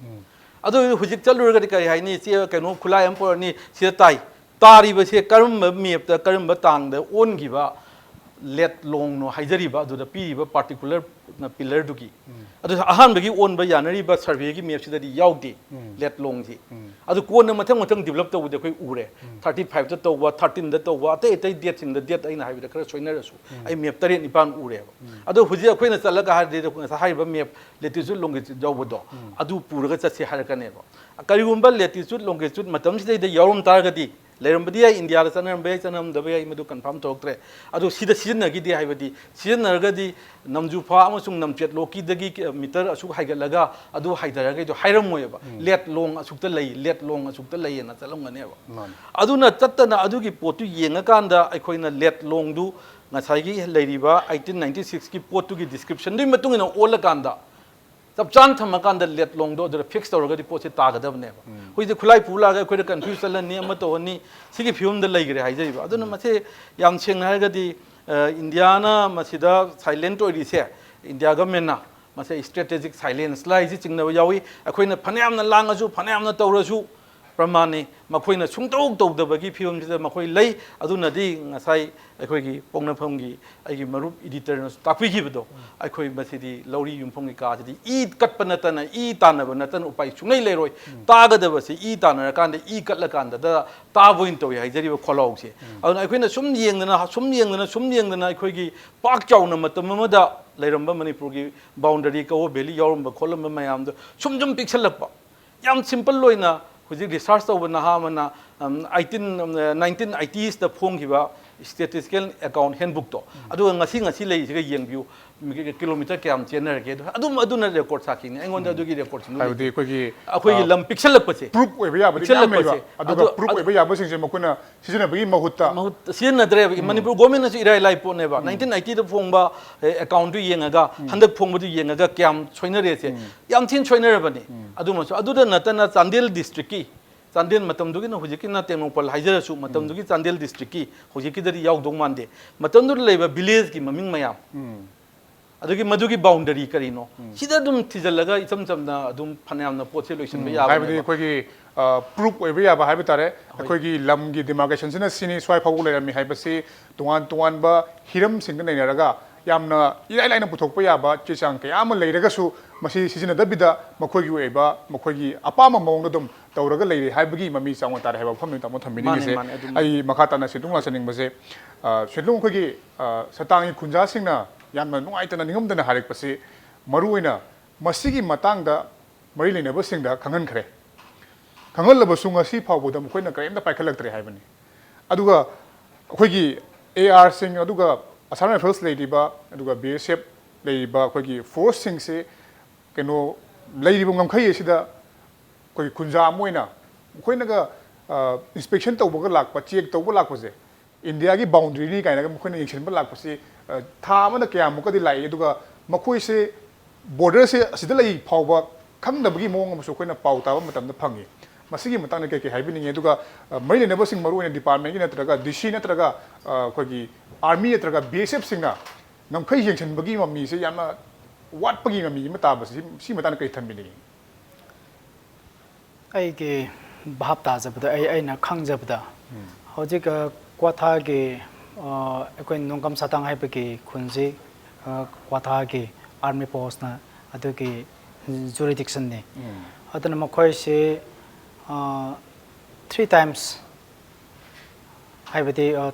ꯑꯗꯨ ꯍꯧꯖꯤꯛ ꯆꯠꯂꯨꯔꯒꯗꯤ ꯀꯔꯤ ꯍꯥꯏꯅꯤ? ꯆꯦ ꯀꯩꯅꯣ ꯈꯨꯠꯂꯥꯏ ꯑꯃ ꯄꯨꯔꯛꯑꯅꯤ, ꯁꯤꯗ ꯇꯥꯏ꯫ ꯇꯥꯔꯤꯕꯁꯦ ꯀꯔꯝꯕ ꯃꯦꯞꯇ, ꯀꯔꯝꯕ ꯇꯥꯡꯗ ꯑꯣꯟꯈꯤꯕ ꯂꯦꯠ ꯂꯣꯡꯅꯣ ꯍꯥꯏꯖꯔꯤꯕ, ꯑꯗꯨꯗ ꯄꯤꯔꯤꯕ ꯄꯥꯔꯇꯤꯀꯨꯂꯔ ꯄꯤꯂꯔꯗꯨꯒꯤ꯫ ꯑꯗꯨ ꯑꯍꯥꯟꯕꯒꯤ ꯑꯣꯟꯕ ꯌꯥꯅꯔꯤꯕ ꯁꯔꯚꯦꯒꯤ ꯃꯦꯞꯁꯤꯗꯗꯤ ꯌꯥꯎꯗꯦ, ꯂꯦꯠ ꯂꯣꯡꯁꯤ꯫ ꯑꯗꯨ ꯀꯣꯟꯅ ꯃꯊꯪ ꯃꯊꯪ ꯗꯤꯕꯂꯞ ꯇꯧꯕꯗꯤ ꯑꯩꯈꯣꯏ ꯎꯔꯦ꯫ ꯊꯥꯔꯇꯤ ꯐꯥꯏꯚꯇ ꯇꯧꯕ, ꯊꯥꯔꯇꯤꯟꯗ ꯇꯧꯕ, ꯑꯇꯩ ꯑꯇꯩ ꯗꯦꯠꯁꯤꯡꯗ, ꯗꯦꯠ ꯑꯩꯅ ꯍꯥꯏꯕꯗ ꯈꯔ ꯁꯣꯏꯅꯔꯁꯨ, ꯑꯩ ꯃꯦꯞ ꯇꯔꯦꯠ ꯅꯤꯄꯥꯟ ꯎꯔꯦꯕ꯫ ꯑꯗꯣ ꯍꯧꯖꯤꯛ ꯑꯩꯈꯣꯏꯅ ꯆꯠꯂꯒ ꯍꯥꯏꯔꯗꯤ, ꯉꯁꯥꯏ ꯍꯥꯏꯔꯤꯕ ꯃꯦꯞ ꯂꯦꯇꯤꯆꯨꯠ ꯂꯣꯡꯒꯤꯆꯨꯠ ꯌꯥꯎꯕꯗꯣ, ꯑꯗꯨ ꯄꯨꯔꯒ ꯆꯠꯁꯦ ꯍꯥꯏꯔꯛꯀꯅꯦꯕ꯫ ꯀꯔꯤꯒꯨꯝꯕ ꯂꯦꯇꯤꯆꯨꯠ ꯂꯣꯡꯒꯤꯆꯨꯠ ꯃꯇꯝꯁꯤꯗꯩꯗ ꯌꯥꯎꯔꯝ ꯇꯥꯔꯒꯗꯤ, ꯂꯩꯔꯝꯕꯗꯤ ꯌꯥꯏ, ꯏꯟꯗꯤꯌꯥꯗ ꯆꯠꯅꯔꯝꯕ ꯌꯥꯏ, ꯆꯠꯅꯔꯝꯗꯕ ꯌꯥꯏ, ꯃꯗꯨ ꯀꯟꯐꯥꯔꯝ ꯇꯧꯔꯛꯇ꯭ꯔꯦ꯫ ꯑꯗꯨ ꯁꯤꯗ ꯁꯤꯖꯤꯟꯅꯈꯤꯗꯦ ꯍꯥꯏꯕꯗꯤ, ꯁꯤꯖꯤꯟꯅꯔꯒꯗꯤ ꯅꯝꯖꯨꯐꯥ ꯑꯃꯁꯨꯡ ꯅꯝꯆꯦꯠꯂꯣꯛꯀꯤꯗꯒꯤ ꯀꯤ-, ꯃꯤꯇꯔ ꯑꯁꯨꯛ ꯍꯥꯏꯒꯠꯂꯒ ꯑꯗꯨ ꯍꯥꯏꯊꯔꯒ ꯑꯩꯗꯣ ꯍꯥꯏꯔꯝꯃꯣꯏꯕ꯫ ꯎꯝ꯫ ꯂꯦꯠ ꯂꯣꯡ ꯑꯁꯨꯛꯇ ꯂꯩ, ꯂꯦꯠ ꯂꯣꯡ ꯑꯁꯨꯛꯇ ꯂꯩꯌꯦꯅ ꯆꯠꯂꯝꯒꯅꯦꯕ꯫ ꯃꯥꯅꯤ꯫ ꯑꯗꯨꯅ ꯆꯠꯇꯅ ꯑꯗꯨꯒꯤ ꯄꯣꯠꯇꯨ ꯌꯦꯡꯉꯀꯥꯟꯗ ꯑꯩꯈꯣꯏꯅ ꯂꯦꯠ ꯂꯣꯡꯗꯨ ꯉꯁꯥꯏꯒꯤ ꯂꯩꯔꯤꯕ ꯑꯩꯠꯇꯤꯟ ꯅꯥꯏꯟꯇꯤ ꯁꯤꯛꯁꯀꯤ ꯄꯣꯠꯇꯨꯒꯤ ꯗꯤꯁꯀ꯭ꯔꯤꯞꯁꯟꯗꯨꯒꯤ ꯃꯇꯨꯡ ꯏꯟꯅ ꯑꯣꯜꯂꯀꯥꯟꯗ ꯆꯞ ꯆꯥꯅ ꯊꯝꯃꯀꯥꯟꯗ ꯂꯦꯠ ꯂꯣꯡꯗꯣ ꯑꯗꯨꯗ ꯐꯤꯛꯁ ꯇꯧꯔꯒꯗꯤ ꯄꯣꯠꯁꯦ ꯇꯥꯒꯗꯕꯅꯦꯕ꯫ ꯎꯝ꯫ ꯍꯧꯖꯤꯛꯇꯤ ꯈꯨꯠꯂꯥꯏ ꯄꯨ ꯂꯥꯛꯑꯒ ꯑꯩꯈꯣꯏꯗ ꯀꯟꯐ꯭ꯌꯨꯁ ꯆꯠꯂꯅꯤ, ꯑꯃ ꯇꯧꯔꯅꯤ, ꯁꯤꯒꯤ ꯐꯤꯕꯝꯗ ꯂꯩꯈ꯭ꯔꯦ ꯍꯥꯏꯖꯔꯤꯕ꯫ ꯑꯗꯨꯅ ꯎꯝ꯫ ꯃꯁꯤ ꯌꯥꯝ ꯁꯦꯡꯅ ꯍꯥꯏꯔꯒꯗꯤ, ꯑ, ꯏꯟꯗꯤꯌꯥꯅ ꯃꯁꯤꯗ ꯁꯥꯏꯂꯦꯟꯠ ꯑꯣꯏꯔꯤꯁꯦ, ꯏꯟꯗꯤꯌꯥ ꯒꯚꯔꯟꯃꯦꯟꯠꯅ ꯃꯁꯤ ꯏꯁꯇ꯭ꯔꯦꯇꯦꯖꯤꯛ ꯁꯥꯏꯂꯦꯟꯁ ꯂꯥꯏꯁꯤ ꯆꯤꯡꯅꯕ ꯌꯥꯎꯏ꯫ ꯑꯩꯈꯣꯏꯅ ꯐꯅꯌꯥꯝꯅ ꯂꯥꯡꯉꯁꯨ, ꯐꯅꯌꯥꯝꯅ ꯇꯧꯔꯁꯨ, ꯄ꯭ꯔꯃꯥꯟꯅꯤ, ꯃꯈꯣꯏꯅ ꯁꯨꯡꯇꯧ ꯇꯧꯗꯕꯒꯤ ꯐꯤꯕꯝꯁꯤꯗ ꯃꯈꯣꯏ ꯂꯩ꯫ ꯑꯗꯨꯅꯗꯤ ꯉꯁꯥꯏ ꯑꯩꯈꯣꯏꯒꯤ ꯄꯣꯛꯅꯐꯝꯒꯤ ꯑꯩꯒꯤ ꯃꯔꯨꯞ ꯏꯗꯤꯇꯔꯅꯁꯨ ꯇꯥꯛꯄꯤꯈꯤꯕꯗꯣ, ꯎꯝ꯫ ꯑꯩꯈꯣꯏ ꯃꯁꯤꯗꯤ ꯂꯧꯔꯤ ꯌꯨꯝꯐꯝꯒꯤ ꯀꯥꯁꯤꯗꯤ ꯏ ꯀꯠꯄ ꯅꯠꯇꯅ, ꯏ ꯇꯥꯟꯅꯕ ꯅꯠꯇꯅ ꯎꯄꯥꯏ ꯁꯨꯡꯂꯩ ꯂꯩꯔꯣꯏ꯫ ꯎꯝ꯫ ꯇꯥꯒꯗꯕꯁꯤ ꯏ ꯇꯥꯟꯅꯔꯀꯥꯟꯗ, ꯏ ꯀꯠꯂꯀꯥꯟꯗꯗ ꯇꯥꯕ ꯑꯣꯏꯅ ꯇꯧꯏ ꯍꯥꯏꯖꯔꯤꯕ ꯈꯣꯜꯂꯥꯎꯁꯦ꯫ ꯎꯝ꯫ ꯑꯗꯨꯅ ꯑꯩꯈꯣꯏꯅ ꯁꯨꯝ ꯌꯦꯡꯗꯅ, ꯁꯨꯝ ꯌꯦꯡꯗꯅ, ꯁꯨꯝ ꯌꯦꯡꯗꯅ ꯑꯩꯈꯣꯏꯒꯤ ꯄꯥꯛ ꯆꯥꯎꯅ ꯃꯇꯝ ꯑꯃꯗ ꯂꯩꯔꯝꯕ ꯃꯅꯤꯄꯨꯔꯒꯤ ꯕꯥꯎꯟꯗꯔꯤ, ꯀꯋꯣ ꯚꯦꯂꯤ ꯌꯥꯎꯔꯝꯕ ꯈꯣꯠꯂꯝꯕ ꯃꯌꯥꯝꯗꯣ ꯁꯨꯝ ꯁꯨꯝ ꯄꯤꯛꯁꯜꯂꯛꯄ꯫ ꯌꯥꯝ ꯁꯤꯝꯄꯜ ꯑꯣꯏꯅ ꯍꯧꯖꯤꯛ ꯔꯤꯁꯥꯔꯁ ꯇꯧꯕ ꯅꯍꯥ ꯑꯃꯅ, ꯎꯝ, ꯑꯩꯠꯇꯤꯟ, ꯎꯝ, ꯅꯥꯏꯟꯇꯤꯟ ꯑꯩꯠꯇꯤꯁꯇ ꯐꯣꯡꯈꯤꯕ ꯁ꯭ꯇꯦꯇꯤꯁꯇꯤꯀꯦꯜ ꯑꯦꯀꯥꯎꯟꯠ ꯍꯦꯟꯕꯨꯛꯇꯣ, ꯎꯝ꯫ ꯑꯗꯨꯒ ꯉꯁꯤ, ꯉꯁꯤ ꯂꯩꯔꯤꯁꯤꯒ ꯌꯦꯡꯕꯤꯌꯨ, ꯀꯤꯂꯣꯃꯤꯇꯔ ꯀꯌꯥꯝ ꯆꯦꯟꯅꯔꯒꯦ ꯑꯗꯣ, ꯑꯗꯨꯝ ꯑꯗꯨꯅ ꯔꯦꯀꯣꯔꯗ ꯁꯥꯈꯤꯅꯤ꯫ ꯑꯩꯉꯣꯟꯗ ꯎꯝ꯫ ꯑꯗꯨꯒꯤ ꯔꯦꯀꯣꯔꯗꯁꯤꯡꯗꯣ ꯍꯥꯏꯕꯗꯤ ꯂꯩꯇꯦ꯫ ꯑꯩꯈꯣꯏꯒꯤ, ꯑꯩꯈꯣꯏꯒꯤ ꯑ, ꯂꯝ ꯄꯤꯛꯁꯜꯂꯛꯄꯁꯦ꯫ ꯄ꯭ꯔꯨꯐ ꯑꯣꯏꯕ ꯌꯥꯕꯗꯤ ꯃꯌꯥꯝ ꯂꯩꯕ, ꯄꯤꯛꯁꯜꯂꯛꯄꯁꯦ꯫ ꯑꯗꯨꯒ ꯑꯗꯨ, ꯄ꯭ꯔꯨꯐ ꯑꯗꯨ ꯑꯣꯏꯕ ꯌꯥꯕꯁꯤꯡꯁꯦ ꯃꯈꯣꯏꯅ ꯁꯤꯖꯤꯟꯅꯕꯒꯤ ꯃꯍꯨꯠꯇ ꯃꯍꯨꯠ ꯁꯤꯖꯤꯟꯅꯗ꯭ꯔꯦꯕ꯫ ꯎꯝ꯫ ꯃꯅꯤꯄꯨꯔ ꯒꯣꯔꯃꯦꯟꯅꯁꯨ ꯏꯔꯥꯏ ꯂꯥꯏ ꯄꯣꯠꯅꯦꯕ꯫ ꯎꯝ꯫ ꯅꯥꯏꯟꯇꯤꯟ ꯑꯩꯠꯇꯤꯗ ꯐꯣꯡꯕ, ꯑꯦ, ꯑꯦꯀꯥꯎꯟꯠꯇꯨ ꯌꯦꯡꯉꯒ, ꯎꯝ꯫ ꯍꯟꯗꯛ ꯐꯣꯡꯕꯗꯨ ꯌꯦꯡꯉꯒ ꯀꯌꯥꯝ ꯁꯣꯏꯅꯔꯦꯁꯦ꯫ ꯎꯝ꯫ ꯌꯥꯝ ꯊꯤꯅ ꯁꯣꯏꯅꯔꯕꯅꯤ꯫ ꯎꯝ꯫ ꯑꯗꯨꯃꯁꯨ, ꯑꯗꯨꯗ ꯅꯠꯇꯅ ꯆꯥꯟꯗꯦꯜ ꯗꯤꯁꯇ꯭ꯔꯤꯛꯀꯤ, ꯆꯥꯟꯗꯦꯜ ꯃꯇꯝꯗꯨꯒꯤꯅ ꯍꯧꯖꯤꯛꯀꯤꯅ ꯇꯦꯡꯅꯧꯄꯜ ꯍꯥꯏꯖꯔꯁꯨ, ꯃꯇꯝꯗꯨꯒꯤ ꯎꯝ꯫ ꯆꯥꯟꯗꯦꯜ ꯗꯤꯁꯇ꯭ꯔꯤꯛꯀꯤ ꯍꯧꯖꯤꯛꯀꯤꯗꯗꯤ ꯌꯥꯎꯗꯧ ꯃꯥꯟꯗꯦ꯫ ꯃꯇꯝꯗꯨꯗ ꯂꯩꯕ ꯚꯤꯂꯦꯖꯀꯤ ꯃꯃꯤꯡ ꯃꯌꯥꯝ꯫ ꯎꯝ꯫ ꯑꯗꯒꯤ ꯃꯗꯨꯒꯤ ꯕꯥꯎꯟꯗꯔꯤ ꯀꯔꯤꯅꯣ? ꯎꯝ꯫ ꯁꯤꯗ ꯑꯗꯨꯝ ꯊꯤꯖꯤꯜꯂꯒ ꯏꯆꯝ ꯆꯝꯅ ꯑꯗꯨꯝ ꯐꯅꯌꯥꯝꯅ ꯄꯣꯠꯁꯦ ꯂꯣꯏꯁꯤꯟꯕ ꯎꯝ, ꯌꯥꯕꯅꯦꯕ꯫ ꯍꯥꯏꯕꯗꯤ ꯑꯩꯈꯣꯏꯒꯤ, ꯑ, ꯄ꯭ꯔꯨꯐ ꯑꯣꯏꯕ ꯌꯥꯕ ꯍꯥꯏꯕ ꯇꯥꯔꯦ꯫ ꯍꯣꯏ꯫ ꯑꯩꯈꯣꯏꯒꯤ ꯂꯝꯒꯤ ꯗꯤꯃꯥꯔꯀꯦꯁꯟꯁꯤꯅ ꯁꯤꯅꯤ, ꯁ꯭ꯋꯥꯏ ꯐꯥꯎꯕ ꯂꯩꯔꯝꯃꯤ ꯍꯥꯏꯕꯁꯤ ꯇꯣꯉꯥꯟ ꯇꯣꯉꯥꯟꯕ ꯍꯤꯔꯝꯁꯤꯡꯗ ꯅꯩꯅꯔꯒ ꯌꯥꯝꯅ ꯏꯔꯥꯏ ꯂꯥꯏꯅ ꯄꯨꯊꯣꯛꯄ ꯌꯥꯕ ꯆꯦ ꯆꯥꯡ ꯀꯌꯥ ꯑꯃ ꯂꯩꯔꯒꯁꯨ, ꯃꯁꯤ ꯁꯤꯖꯤꯟꯅꯗꯕꯤꯗ ꯃꯈꯣꯏꯒꯤ ꯑꯣꯏꯕ, ꯃꯈꯣꯏꯒꯤ ꯑꯄꯥꯝꯕ ꯃꯑꯣꯡꯗ ꯑꯗꯨꯝ ꯇꯧꯔꯒ ꯂꯩꯔꯦ ꯍꯥꯏꯕꯒꯤ ꯃꯃꯤ ꯆꯥꯎꯅ ꯇꯥꯔꯦ ꯍꯥꯏꯕ ꯋꯥꯐꯝꯅꯤ ꯇꯥꯃꯣ ꯊꯝꯕꯤꯅꯤꯡꯉꯤꯁꯦ꯫ ꯃꯥꯅꯦ, ꯃꯥꯅꯦ, ꯑꯗꯨꯝ꯫ ꯑꯩ ꯃꯈꯥ ꯇꯥꯅ ꯁꯦꯟꯗꯣꯡ ꯂꯥꯛꯆꯅꯤꯡꯕꯁꯦ, ꯑ, ꯁꯦꯟꯗꯣꯡ ꯑꯩꯈꯣꯏꯒꯤ, ꯑ, ꯁꯇꯥꯡꯒꯤ ꯈꯨꯟꯖꯥꯁꯤꯡꯅ ꯌꯥꯝꯅ ꯅꯨꯡꯉꯥꯏꯇꯅ ꯅꯤꯡꯉꯝꯗꯅ ꯍꯥꯏꯔꯛꯄꯁꯤ, ꯃꯔꯨꯑꯣꯏꯅ ꯃꯁꯤꯒꯤ ꯃꯇꯥꯡꯗ ꯃꯔꯤ ꯂꯩꯅꯕꯁꯤꯡꯗ ꯈꯪꯍꯟꯈ꯭ꯔꯦ꯫ ꯈꯪꯍꯜꯂꯕꯁꯨ ꯉꯁꯤ ꯐꯥꯎꯕꯗ ꯃꯈꯣꯏꯅ ꯀꯔꯤꯝꯇ ꯄꯥꯏꯈꯠꯂꯛꯇ꯭ꯔꯦ ꯍꯥꯏꯕꯅꯤ꯫ ꯑꯗꯨꯒ ꯑꯩꯈꯣꯏꯒꯤ ARꯁꯤꯡ, ꯑꯗꯨꯒ Assam Rifles ꯂꯩꯔꯤꯕ, ꯑꯗꯨꯒ BSF ꯂꯩꯔꯤꯕ ꯑꯩꯈꯣꯏꯒꯤ forceꯁꯤꯡꯁꯦ, ꯀꯩꯅꯣ, ꯂꯩꯔꯤꯕ ꯉꯝꯈꯩ ꯑꯁꯤꯗ ꯑꯩꯈꯣꯏꯒꯤ ꯈꯨꯟꯖꯥ ꯑꯃ ꯑꯣꯏꯅ ꯃꯈꯣꯏꯅꯒ inspection ꯇꯧꯕꯒ ꯂꯥꯛꯄ, check ꯇꯧꯕ ꯂꯥꯛꯄꯁꯦ, ꯏꯟꯗꯤꯌꯥꯒꯤ boundaryꯅꯤ ꯀꯥꯏꯅꯒ ꯃꯈꯣꯏꯅ ꯌꯦꯡꯁꯤꯟꯕ ꯂꯥꯛꯄꯁꯤ, ꯑ, ꯊꯥ ꯑꯃꯗ ꯀꯌꯥꯃꯨꯛꯀꯗꯤ ꯂꯥꯛꯏ꯫ ꯑꯗꯨꯒ ꯃꯈꯣꯏꯁꯦ borderꯁꯦ ꯑꯁꯤꯗ ꯂꯩ ꯐꯥꯎꯕ ꯈꯪꯗꯕꯒꯤ ꯃꯑꯣꯡ ꯑꯃꯁꯨ ꯑꯩꯈꯣꯏꯅ ꯄꯥꯎ ꯇꯥꯕ ꯃꯇꯝꯗ ꯐꯪꯉꯤ꯫ ꯃꯁꯤꯒꯤ ꯃꯇꯥꯡꯗ ꯀꯩ ꯀꯩ ꯍꯥꯏꯕꯤꯅꯤꯡꯉꯤ? ꯑꯗꯨꯒ, ꯑ, ꯃꯔꯤ ꯂꯩꯅꯕꯁꯤꯡ, ꯃꯔꯨꯑꯣꯏꯅ departmentꯀꯤ ꯅꯠꯇ꯭ꯔꯒ DC ꯅꯠꯇ꯭ꯔꯒ, ꯑ, ꯑꯩꯈꯣꯏꯒꯤ army ꯅꯠꯇ꯭ꯔꯒ BSFꯁꯤꯡꯅ ꯉꯝꯈꯩ ꯌꯦꯡꯁꯤꯟꯕꯒꯤ ꯃꯃꯤꯁꯦ ꯌꯥꯝꯅ ꯋꯥꯠꯄꯒꯤ ꯃꯃꯤ ꯑꯃ ꯇꯥꯕꯁꯤ, ꯁꯤ, ꯁꯤ ꯃꯇꯥꯡꯗ ꯀꯩ ꯊꯝꯕꯤꯅꯤꯡꯉꯤ? ꯑꯩꯒꯤ ꯚꯥꯞ ꯇꯥꯖꯕꯗ, ꯑꯩ, ꯑꯩꯅ ꯈꯪꯖꯕꯗ, ꯍꯧꯖꯤꯛ, ꯑ, ꯀ꯭ꯋꯥꯊꯥꯒꯤ, ꯑ, ꯑꯩꯈꯣꯏ ꯅꯣꯡꯀꯝ ꯁꯥꯇꯥꯡ ꯍꯥꯏꯕꯒꯤ ꯈꯨꯟꯁꯤ, ꯑ, ꯀ꯭ꯋꯥꯊꯥꯒꯤ army postꯅ ꯑꯗꯨꯒꯤ jurisdictionꯅꯤ꯫ ꯑꯗꯨꯅ ꯃꯈꯣꯏꯁꯤ, ꯑ, three times, ꯍꯥꯏꯕꯗꯤ, ꯑ,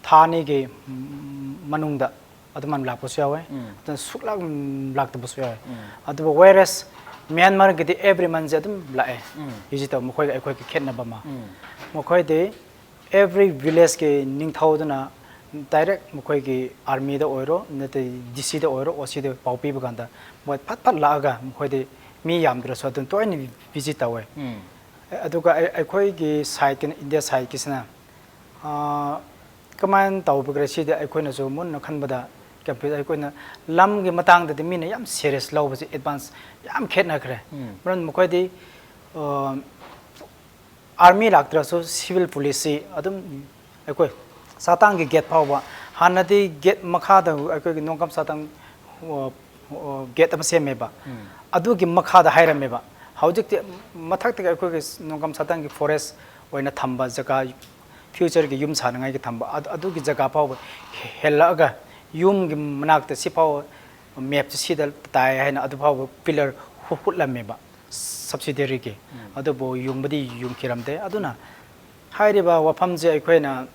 ꯊꯥ ꯑꯅꯤꯒꯤ, ꯎꯝ, ꯃꯅꯨꯡꯗ ꯑꯗꯨꯃꯥꯏꯅ ꯂꯥꯛꯄꯁꯨ ꯌꯥꯎꯋꯦ꯫ ꯑꯗꯨꯅ ꯁꯨꯛꯂꯥꯛ, ꯎꯝ, ꯂꯥꯛꯇꯕꯁꯨ ꯌꯥꯎꯋꯦ꯫ ꯑꯗꯨꯕꯨ whereas Myanmarꯒꯤꯗꯤ every monthꯁꯦ ꯑꯗꯨꯝ ꯂꯥꯛꯑꯦ꯫ Visit ꯇꯧꯕ, ꯃꯈꯣꯏꯒ ꯑꯩꯈꯣꯏꯒꯤ ꯈꯦꯠꯅꯕ ꯑꯃ꯫ ꯃꯈꯣꯏꯗꯤ every villageꯀꯤ ꯅꯤꯡꯊꯧꯗꯨꯅ direct ꯃꯈꯣꯏꯒꯤ armyꯗ ꯑꯣꯏꯔꯣ, ꯅꯠꯇ꯭ꯔꯗꯤ DCꯗ ꯑꯣꯏꯔꯣ, OCꯗ ꯄꯥꯎ ꯄꯤꯕ ꯀꯥꯟꯗ ꯃꯣꯏ ꯐꯠ ꯐꯠ ꯂꯥꯛꯑꯒ ꯃꯈꯣꯏꯗꯤ ꯃꯤ ꯌꯥꯝꯗ꯭ꯔꯁꯨ ꯑꯗꯨꯝ ꯇꯣꯏꯅ visit ꯇꯧꯋꯦ꯫ ꯑꯗꯨꯒ ꯑꯩ-, ꯑꯩꯈꯣꯏꯒꯤ sideꯀꯤ, ꯏꯟꯗꯤꯌꯥ sideꯀꯤꯁꯤꯅ, ꯑꯥ, ꯀꯃꯥꯏꯅ ꯇꯧꯕꯒꯦ ꯁꯤꯗꯤ ꯑꯩꯈꯣꯏꯅꯁꯨ ꯃꯨꯟꯅ ꯈꯟꯕꯗ confuse, ꯑꯩꯈꯣꯏꯅ ꯂꯝꯒꯤ ꯃꯇꯥꯡꯗꯗꯤ ꯃꯤꯅ ꯌꯥꯝ serious ꯂꯧꯕꯁꯦ advance ꯌꯥꯝ ꯈꯦꯠꯅꯈ꯭ꯔꯦ꯫ ꯃꯔꯝꯗꯤ ꯃꯈꯣꯏꯗꯤ, ꯑꯥ, army ꯂꯥꯛꯇ꯭ꯔꯁꯨ civil policeꯁꯤ ꯑꯗꯨꯝ ꯑꯩꯈꯣꯏ ꯁꯥꯇꯥꯡꯒꯤ gate ꯐꯥꯎꯕ, ꯍꯥꯟꯅꯗꯤ gate ꯃꯈꯥꯗ ꯑꯩꯈꯣꯏꯒꯤ ꯅꯣꯡꯀꯝ ꯁꯥꯇꯥꯡ, ꯑꯣ, ꯑꯣ, gate ꯑꯃ ꯁꯦꯝꯃꯦꯕ꯫ ꯑꯗꯨꯒꯤ ꯃꯈꯥꯗ ꯍꯥꯏꯔꯝꯃꯦꯕ꯫ ꯍꯧꯖꯤꯛꯇꯤ ꯃꯊꯛꯇꯒꯤ ꯑꯩꯈꯣꯏꯒꯤ ꯅꯣꯡꯀꯝ ꯁꯥꯇꯥꯡꯒꯤ forest ꯑꯣꯏꯅ ꯊꯝꯕ ꯖꯒꯥ, futureꯒꯤ ꯌꯨꯝ ꯁꯥꯅꯉꯥꯏꯒꯤ ꯊꯝꯕ, ꯑꯗꯨ, ꯑꯗꯨꯒꯤ ꯖꯒꯥ ꯐꯥꯎꯕ ꯍꯦꯜꯂꯛꯑꯒ ꯌꯨꯝꯒꯤ ꯃꯅꯥꯛꯇ ꯁꯤꯐꯥꯎ mapꯁꯦ ꯁꯤꯗ ꯇꯥꯏ ꯍꯥꯏꯅ ꯑꯗꯨ ꯐꯥꯎꯕ pillar ꯍꯨ-, ꯍꯨꯠꯂꯝꯃꯦꯕ subsidiaryꯒꯤ꯫ ꯑꯗꯨꯕꯨ ꯌꯨꯡꯕꯗꯤ ꯌꯨꯡꯈꯤꯔꯝꯗꯦ꯫ ꯑꯗꯨꯅ ꯍꯥꯏꯔꯤꯕ ꯋꯥꯐꯝꯁꯦ ꯑꯩꯈꯣꯏꯅ,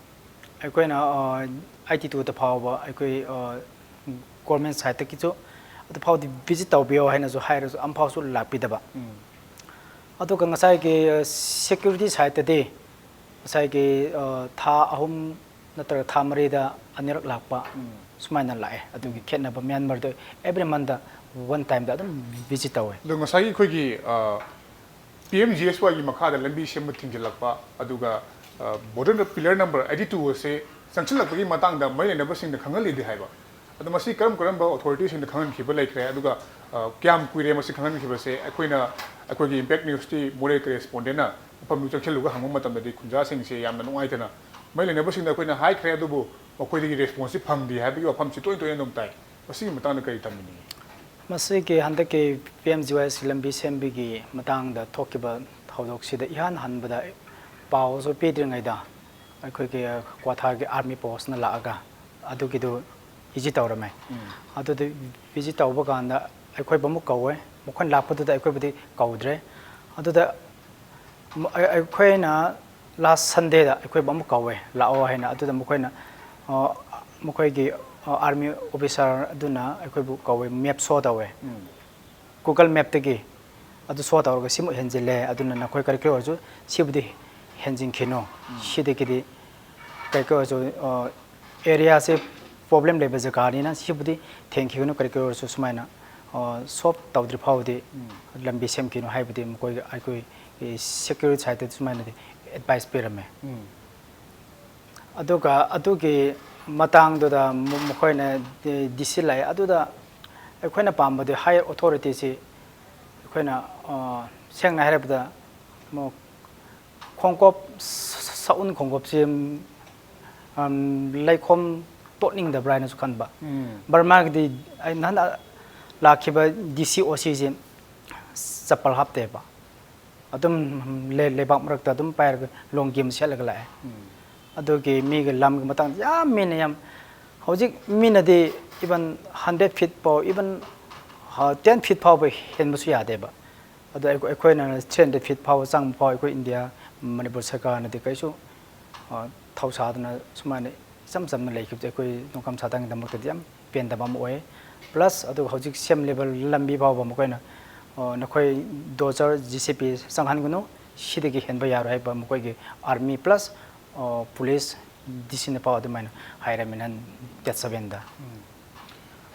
ꯑꯩꯈꯣꯏꯅ, ꯑ, ꯑꯥꯏ ꯇꯤ ꯇꯨꯗ ꯐꯥꯎꯕ ꯑꯩꯈꯣꯏ, ꯑ, government sideꯇꯒꯤꯁꯨ ꯑꯗꯨ ꯐꯥꯎꯗꯤ visit ꯇꯧꯕꯤꯌꯣ ꯍꯥꯏꯅꯁꯨ ꯍꯥꯏꯔꯁꯨ ꯑꯝꯐꯥꯎꯁꯨ ꯂꯥꯛꯄꯤꯗꯕ꯫ ꯑꯗꯨꯒ ꯉꯁꯥꯏꯒꯤ ꯁꯦꯀ꯭ꯌꯨꯔꯤꯇꯤ ꯁꯥꯏꯠꯇꯗꯤ ꯉꯁꯥꯏꯒꯤ ꯊꯥ ꯑꯍꯨꯝ ꯅꯠꯇ꯭ꯔꯒ ꯊꯥ ꯃꯔꯤꯗ ꯑꯅꯤꯔꯛ ꯂꯥꯛꯄ ꯁꯨꯃꯥꯏꯅ ꯂꯥꯛꯑꯦ꯫ ꯑꯗꯨꯒꯤ ꯈꯦꯠꯅꯕ ꯃ꯭ꯌꯥꯟꯃꯥꯔꯗ ꯑꯦꯕ꯭ꯔꯤ ꯃꯟꯗ ꯋꯥꯟ ꯇꯥꯏꯝꯗ ꯑꯗꯨꯝ ꯚꯤꯖꯤꯠ ꯇꯧꯋꯦ꯫ ꯑꯗꯣ ꯉꯁꯥꯏꯒꯤ ꯑꯩꯈꯣꯏꯒꯤ ꯄꯤ ꯑꯦꯝ ꯖꯤ ꯑꯦꯁ ꯋꯥꯏꯒꯤ ꯃꯈꯥꯗ ꯂꯝꯕꯤ ꯁꯦꯝꯕ ꯊꯤꯡꯖꯤꯜꯂꯛꯄ, ꯑꯗꯨꯒ border pillar number eighty two ꯑꯁꯦ ꯆꯪꯁꯤꯜꯂꯛꯄꯒꯤ ꯃꯇꯥꯡꯗ ꯃꯔꯤ ꯂꯩꯅꯕꯁꯤꯡꯅ ꯈꯪꯍꯜꯂꯤꯗꯤ ꯍꯥꯏꯕ꯫ ꯑꯗꯣ ꯃꯁꯤ ꯀꯔꯝ ꯀꯔꯝꯕ ꯑꯣꯊꯣꯔꯤꯇꯤꯁꯤꯡꯗ ꯈꯪꯍꯟꯈꯤꯕ ꯂꯩꯈ꯭ꯔꯦ, ꯑꯗꯨꯒ ꯀꯌꯥꯝ ꯀꯨꯏꯔꯦ ꯃꯁꯤ ꯈꯪꯍꯟꯈꯤꯕꯁꯦ? ꯑꯩꯈꯣꯏꯅ ꯑꯩꯈꯣꯏꯒꯤ ꯏꯝꯄꯦꯛ ꯅ꯭ꯌꯨꯁꯀꯤ ꯃꯣꯔꯦ ꯀꯔꯦꯁꯄꯣꯟꯗꯦꯟꯅ ꯃꯐꯝꯗꯨ ꯆꯪꯁꯤꯜꯂꯨꯒ ꯍꯪꯕ ꯃꯇꯝꯗꯗꯤ ꯈꯨꯟꯖꯥꯁꯤꯡꯁꯦ ꯌꯥꯝꯅ ꯅꯨꯡꯉꯥꯏꯇꯅ ꯃꯔꯤ ꯂꯩꯅꯕꯁꯤꯡꯗ ꯑꯩꯈꯣꯏꯅ ꯍꯥꯏꯈ꯭ꯔꯦ, ꯑꯗꯨꯕꯨ ꯃꯈꯣꯏꯗꯒꯤ ꯔꯦꯁꯄꯣꯟꯁꯁꯤ ꯐꯪꯗꯦ ꯍꯥꯏꯕꯒꯤ ꯋꯥꯐꯝꯁꯤ ꯇꯣꯏꯅ ꯇꯣꯏꯅ ꯑꯗꯨꯝ ꯇꯥꯏ꯫ ꯃꯁꯤꯒꯤ ꯃꯇꯥꯡꯗ ꯀꯔꯤ ꯊꯝꯕꯤꯅꯤꯡꯉꯤ? ꯃꯁꯤꯒꯤ ꯍꯟꯗꯛꯀꯤ ꯄꯤ ꯑꯦꯝ ꯖꯤ ꯋꯥꯏ ꯑꯦꯁ ꯂꯝꯕꯤ ꯁꯦꯝꯕꯒꯤ ꯃꯇꯥꯡꯗ ꯊꯣꯛꯈꯤꯕ ꯊꯧꯗꯣꯛꯁꯤꯗ ꯏꯍꯥꯟ ꯍꯟꯕꯗ ꯄꯥꯎꯁꯨ ꯄꯤꯗ꯭ꯔꯤꯉꯩꯗ ꯑꯩꯈꯣꯏꯒꯤ ꯀ꯭ꯋꯥꯊꯥꯒꯤ ꯑꯥꯔꯃꯤ ꯄꯣꯁꯅ ꯂꯥꯛꯑꯒ ꯑꯗꯨꯒꯤꯗꯨ ꯚꯤꯖꯤꯠ ꯇꯧꯔꯝꯃꯦ꯫ ꯑꯗꯨꯗ ꯚꯤꯖꯤꯠ ꯇꯧꯕ ꯀꯥꯟꯗ ꯑꯩꯈꯣꯏꯕꯨ ꯑꯃꯨꯛ ꯀꯧꯋꯦ꯫ ꯃꯈꯣꯏꯅ ꯂꯥꯛꯄꯗꯨꯗ ꯑꯩꯈꯣꯏꯕꯨꯗꯤ ꯀꯧꯗ꯭ꯔꯦ꯫ ꯑꯗꯨꯗ ꯑꯩꯈꯣꯏꯅ ꯂꯥꯁ ꯁꯟꯗꯦꯗ ꯑꯩꯈꯣꯏꯕꯨ ꯑꯃꯨꯛ ꯀꯧꯋꯦ, ꯂꯥꯛꯑꯣ ꯍꯥꯏꯅ꯫ ꯑꯗꯨꯗ ꯃꯈꯣꯏꯅ ꯃꯈꯣꯏꯒꯤ ꯑꯥꯔꯃꯤ ꯑꯣꯐꯤꯁꯥꯔ ꯑꯗꯨꯅ ꯑꯩꯈꯣꯏꯕꯨ ꯀꯧꯋꯦ, ꯃꯦꯞ ꯁꯣ ꯇꯧꯋꯦ꯫ ꯒꯨꯒꯜ ꯃꯦꯞꯇꯒꯤ ꯑꯗꯨ ꯁꯣ ꯇꯧꯔꯒ ꯁꯤꯃꯨꯛ ꯍꯦꯟꯖꯤꯜꯂꯦ, ꯑꯗꯨꯅ ꯅꯈꯣꯏ ꯀꯔꯤ ꯀꯔꯤ ꯑꯣꯏꯔꯁꯨ ꯁꯤꯕꯨꯗꯤ ꯍꯦꯟꯖꯤꯟꯈꯤꯅꯨ, ꯁꯤꯗꯒꯤꯗꯤ ꯀꯔꯤ ꯀꯔꯤ ꯑꯣꯏꯔꯁꯨ ꯑꯦꯔꯤꯌꯥꯁꯦ ꯄ꯭ꯔꯣꯕ꯭ꯂꯦꯝ ꯂꯩꯕ ꯖꯒꯥꯅꯤꯅ ꯁꯤꯕꯨꯗꯤ ꯊꯦꯡꯈꯤꯒꯅꯨ, ꯀꯔꯤ ꯀꯔꯤ ꯑꯣꯏꯔꯁꯨ ꯁꯨꯃꯥꯏꯅ ꯁꯣꯜꯕ ꯇꯧꯗ꯭ꯔꯤ ꯐꯥꯎꯕꯗꯤ ꯂꯝꯕꯤ ꯁꯦꯝꯈꯤꯅꯨ ꯍꯥꯏꯕꯗꯤ ꯃꯈꯣꯏꯒꯤ ꯑꯩꯈꯣꯏ ꯁꯦꯀ꯭ꯌꯨꯔꯤꯇꯤ ꯁꯥꯏꯠꯇꯗꯤ ꯁꯨꯃꯥꯏꯅꯗꯤ ꯑꯦꯗꯚꯥꯏꯁ ꯄꯤꯔꯝꯃꯦ꯫ ꯑꯗꯨꯒ ꯑꯗꯨꯒꯤ ꯃꯇꯥꯡꯗꯨꯗ ꯃꯈꯣꯏꯅ ꯗꯤ ꯁꯤ ꯂꯥꯛꯑꯦ꯫ ꯑꯗꯨꯗ ꯑꯩꯈꯣꯏꯅ ꯄꯥꯝꯕꯗꯤ ꯍꯥꯏꯌꯔ ꯑꯣꯊꯣꯔꯤꯇꯤꯁꯤ ꯑꯩꯈꯣꯏꯅ ꯁꯦꯡꯅ ꯍꯥꯏꯔꯕꯗ ꯈꯣꯡꯀꯣꯞ ꯁꯛꯎꯟ ꯈꯣꯡꯀꯣꯞꯁꯤ ꯂꯩꯈꯣꯝ ꯇꯣꯠꯅꯤꯡꯗꯕ꯭ꯔꯥ ꯍꯥꯏꯅꯁꯨ ꯈꯟꯕ꯫ ꯕꯔꯃꯥꯒꯤꯗꯤ ꯑꯩ ꯅꯍꯥꯟ ꯂꯥꯛꯈꯤꯕ ꯗꯤ ꯁꯤ ꯑꯣ ꯁꯤꯁꯤ ꯆꯄꯜ ꯍꯥꯞꯇꯦꯕ꯫ ꯑꯗꯨꯝ ꯂꯩꯕꯥꯛ ꯃꯔꯛꯇ ꯑꯗꯨꯝ ꯄꯥꯏꯔꯒ ꯂꯣꯡꯒꯤ ꯑꯃ ꯁꯦꯠꯂꯒ ꯂꯥꯛꯑꯦ꯫ ꯑꯗꯨꯒꯤ ꯃꯤꯒꯤ ꯂꯝꯒꯤ ꯃꯇꯥꯡꯗ ꯌꯥꯝ ꯃꯤꯅ ꯌꯥꯝ ꯍꯧꯖꯤꯛ ꯃꯤꯅꯗꯤ ꯏꯚꯟ ꯍꯟꯗ꯭ꯔꯦꯠ ꯐꯤꯠ ꯐꯥꯎ, ꯏꯚꯟ ꯇꯦꯟ ꯐꯤꯠ ꯐꯥꯎꯕ ꯍꯦꯟꯕꯁꯨ ꯌꯥꯗꯦꯕ꯫ ꯑꯗꯣ ꯑꯩꯈꯣꯏꯅ ꯊ꯭ꯔꯤ ꯍꯟꯗ꯭ꯔꯦꯠ ꯐꯤꯠ ꯐꯥꯎꯕ ꯆꯪꯕ ꯐꯥꯎ ꯑꯩꯈꯣꯏ ꯏꯟꯗꯤꯌꯥ ꯃꯅꯤꯄꯨꯔ ꯁꯔꯀꯥꯔꯅꯗꯤ ꯀꯩꯁꯨ ꯊꯧꯁꯥꯗꯅ ꯁꯨꯃꯥꯏꯅ ꯏꯆꯝ ꯆꯝꯅ ꯂꯩꯈꯤꯕꯁꯦ ꯑꯩꯈꯣꯏ ꯅꯣꯡꯈꯝ ꯁꯥꯇꯪꯒꯤꯗꯃꯛꯇꯗꯤ ꯌꯥꯝ ꯄꯦꯟꯗꯕ ꯑꯃ ꯑꯣꯏ꯫ ꯄ꯭ꯂꯁ ꯑꯗꯨꯒ ꯍꯧꯖꯤꯛ ꯁꯦꯝꯂꯤꯕ ꯂꯝꯕꯤ ꯐꯥꯎꯕ ꯃꯈꯣꯏꯅ ꯑ, ꯅꯈꯣꯏ ꯗꯣꯖꯔ ꯖꯤ ꯁꯤ ꯄꯤ ꯆꯪꯍꯟꯒꯅꯨ, ꯁꯤꯗꯒꯤ ꯍꯦꯟꯕ ꯌꯥꯔꯣꯏ ꯍꯥꯏꯕ ꯃꯈꯣꯏꯒꯤ ꯑꯥꯔꯃꯤ ꯄ꯭ꯂꯁ, ꯑ, ꯄꯨꯂꯤꯁ ꯗꯤ ꯁꯤꯅ ꯐꯥꯎ ꯑꯗꯨꯃꯥꯏꯅ ꯍꯥꯏꯔꯝꯃꯤ ꯅꯍꯥꯟ ꯗꯦꯠ ꯁꯕꯦꯟꯗ꯫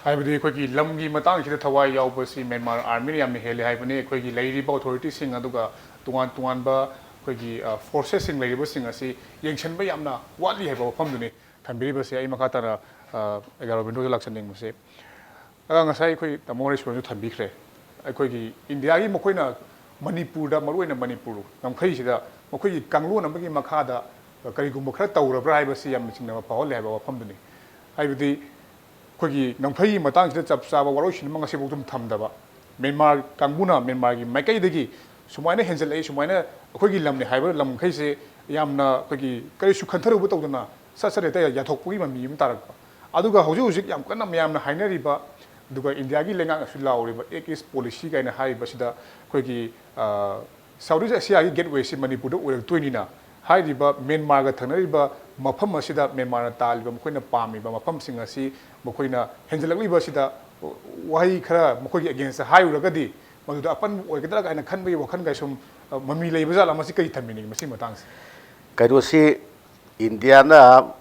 ꯍꯥꯏꯕꯗꯤ ꯑꯩꯈꯣꯏꯒꯤ ꯂꯝꯒꯤ ꯃꯇꯥꯡꯁꯤꯗ ꯊꯋꯥꯏ ꯌꯥꯎꯕꯁꯤ ꯃ꯭ꯌꯥꯟꯃꯥꯔ ꯑꯥꯔꯃꯤꯅ ꯌꯥꯝꯅ ꯍꯦꯜꯂꯤ ꯍꯥꯏꯕꯅꯤ꯫ ꯑꯩꯈꯣꯏꯒꯤ ꯂꯩꯔꯤꯕ ꯑꯣꯊꯣꯔꯤꯇꯤꯁꯤꯡ ꯑꯗꯨꯒ ꯇꯣꯉꯥꯟ ꯇꯣꯉꯥꯟꯕ ꯑꯩꯈꯣꯏꯒꯤ, ꯑ, ꯐꯣꯔꯁꯦꯁꯁꯤꯡ ꯂꯩꯔꯤꯕꯁꯤꯡ ꯑꯁꯤ ꯌꯦꯡꯁꯤꯟꯕ ꯌꯥꯝꯅ ꯋꯥꯠꯂꯤ ꯍꯥꯏꯕ ꯋꯥꯐꯝꯗꯨꯅꯤ ꯊꯝꯕꯤꯔꯤꯕꯁꯦ꯫ ꯑꯩ ꯃꯈꯥ ꯇꯥꯅ, ꯑ, ꯑꯦꯒꯥꯔꯣ ꯕꯤꯟꯗ꯭ꯔꯣꯗ ꯂꯥꯛꯆꯅꯤꯡꯕꯁꯦ, ꯑ, ꯉꯁꯥꯏ ꯑꯩꯈꯣꯏ ꯇꯥꯃꯣ ꯍꯣꯔꯦꯁꯣꯔꯅꯁꯨ ꯊꯝꯕꯤꯈ꯭ꯔꯦ꯫ ꯑꯩꯈꯣꯏꯒꯤ ꯏꯟꯗꯤꯌꯥꯒꯤ ꯃꯈꯣꯏꯅ ꯃꯅꯤꯄꯨꯔꯗ, ꯃꯔꯨꯑꯣꯏꯅ ꯃꯅꯤꯄꯨꯔ ꯉꯝꯈꯩꯁꯤꯗ ꯃꯈꯣꯏꯒꯤ ꯀꯥꯡꯂꯣꯟ ꯑꯃꯒꯤ ꯃꯈꯥꯗ ꯀꯔꯤꯒꯨꯝꯕ ꯈꯔ ꯇꯧꯔꯕ꯭ꯔꯥ ꯍꯥꯏꯕꯁꯤ ꯌꯥꯝꯅ ꯆꯤꯡꯅꯕ ꯐꯥꯎꯍꯜꯂꯦ ꯍꯥꯏꯕ ꯋꯥꯐꯝꯗꯨꯅꯤ꯫ ꯍꯥꯏꯕꯗꯤ ꯑꯩꯈꯣꯏꯒꯤ ꯉꯝꯈꯩꯒꯤ ꯃꯇꯥꯡꯁꯤꯗ ꯆꯞ ꯆꯥꯕ ꯋꯥꯔꯣꯏꯁꯤꯟ ꯑꯃ ꯉꯁꯤꯐꯥꯎ ꯑꯗꯨꯝ ꯊꯝꯗꯕ, ꯃ꯭ꯌꯥꯟꯃꯥꯔ ꯀꯥꯡꯕꯨꯅ ꯃ꯭ꯌꯥꯟꯃꯥꯔꯒꯤ ꯃꯥꯏꯀꯩꯗꯒꯤ ꯁꯨꯃꯥꯏꯅ ꯍꯦꯟꯖꯜꯂꯛꯏ, ꯁꯨꯃꯥꯏꯅ ꯑꯩꯈꯣꯏꯒꯤ ꯂꯝꯅꯤ ꯍꯥꯏꯕ ꯂꯝꯈꯩꯁꯦ ꯌꯥꯝꯅ ꯑꯩꯈꯣꯏꯒꯤ ꯀꯔꯤꯁꯨ ꯈꯟꯊꯔꯨꯕ ꯇꯧꯗꯅ ꯁꯠ ꯁꯠ ꯍꯦꯛꯇ ꯌꯥꯊꯣꯛꯄꯒꯤ ꯃꯃꯤ ꯑꯃ ꯇꯥꯔꯛꯄ꯫ ꯑꯗꯨꯒ ꯍꯧꯖꯤꯛ ꯍꯧꯖꯤꯛ ꯌꯥꯝ ꯀꯟꯅ ꯃꯌꯥꯝꯅ ꯍꯥꯏꯅꯔꯤꯕ, ꯑꯗꯨꯒ ꯏꯟꯗꯤꯌꯥꯒꯤ ꯂꯩꯉꯥꯛꯅꯁꯨ ꯂꯥꯎꯔꯤꯕ Act East Policy ꯀꯥꯏꯅ ꯍꯥꯏꯔꯤꯕꯁꯤꯗ ꯑꯩꯈꯣꯏꯒꯤ, ꯑ, ꯁꯥꯎꯠ ꯏꯁ ꯑꯦꯁꯤꯌꯥꯒꯤ ꯒꯦꯠꯋꯦꯁꯤ ꯃꯅꯤꯄꯨꯔꯗ ꯑꯣꯏꯔꯛꯇꯣꯏꯅꯤꯅ, ꯍꯥꯏꯔꯤꯕ ꯃ꯭ꯌꯥꯟꯃꯥꯔꯒ ꯊꯪꯅꯔꯤꯕ ꯃꯐꯝ ꯑꯁꯤꯗ ꯃ꯭ꯌꯥꯟꯃꯥꯔꯅ ꯇꯥꯜꯂꯤꯕ ꯃꯈꯣꯏꯅ ꯄꯥꯝꯃꯤꯕ ꯃꯐꯝꯁꯤꯡ ꯑꯁꯤ ꯃꯈꯣꯏꯅ ꯍꯦꯟꯖꯜꯂꯛꯂꯤꯕ ꯑꯁꯤꯗ ꯋꯥꯍꯩ ꯈꯔ ꯃꯈꯣꯏꯒꯤ ꯑꯦꯒꯦꯟꯁꯇ ꯍꯥꯏꯔꯨꯔꯒꯗꯤ ꯃꯗꯨꯗ ꯑꯄꯟꯕ ꯑꯣꯏꯒꯗ꯭ꯔꯥ ꯀꯥꯏꯅ ꯈꯟꯕꯒꯤ ꯋꯥꯈꯜꯒ ꯁꯨꯝ, ꯑ, ꯃꯃꯤ ꯂꯩꯕ ꯖꯥꯠꯂ? ꯃꯁꯤ ꯀꯔꯤ ꯊꯝꯕꯤꯅꯤꯡꯉꯤ ꯃꯁꯤꯒꯤ ꯃꯇꯥꯡꯁꯦ? ꯀꯩꯅꯣꯁꯤ, ꯏꯟꯗꯤꯌꯥꯅ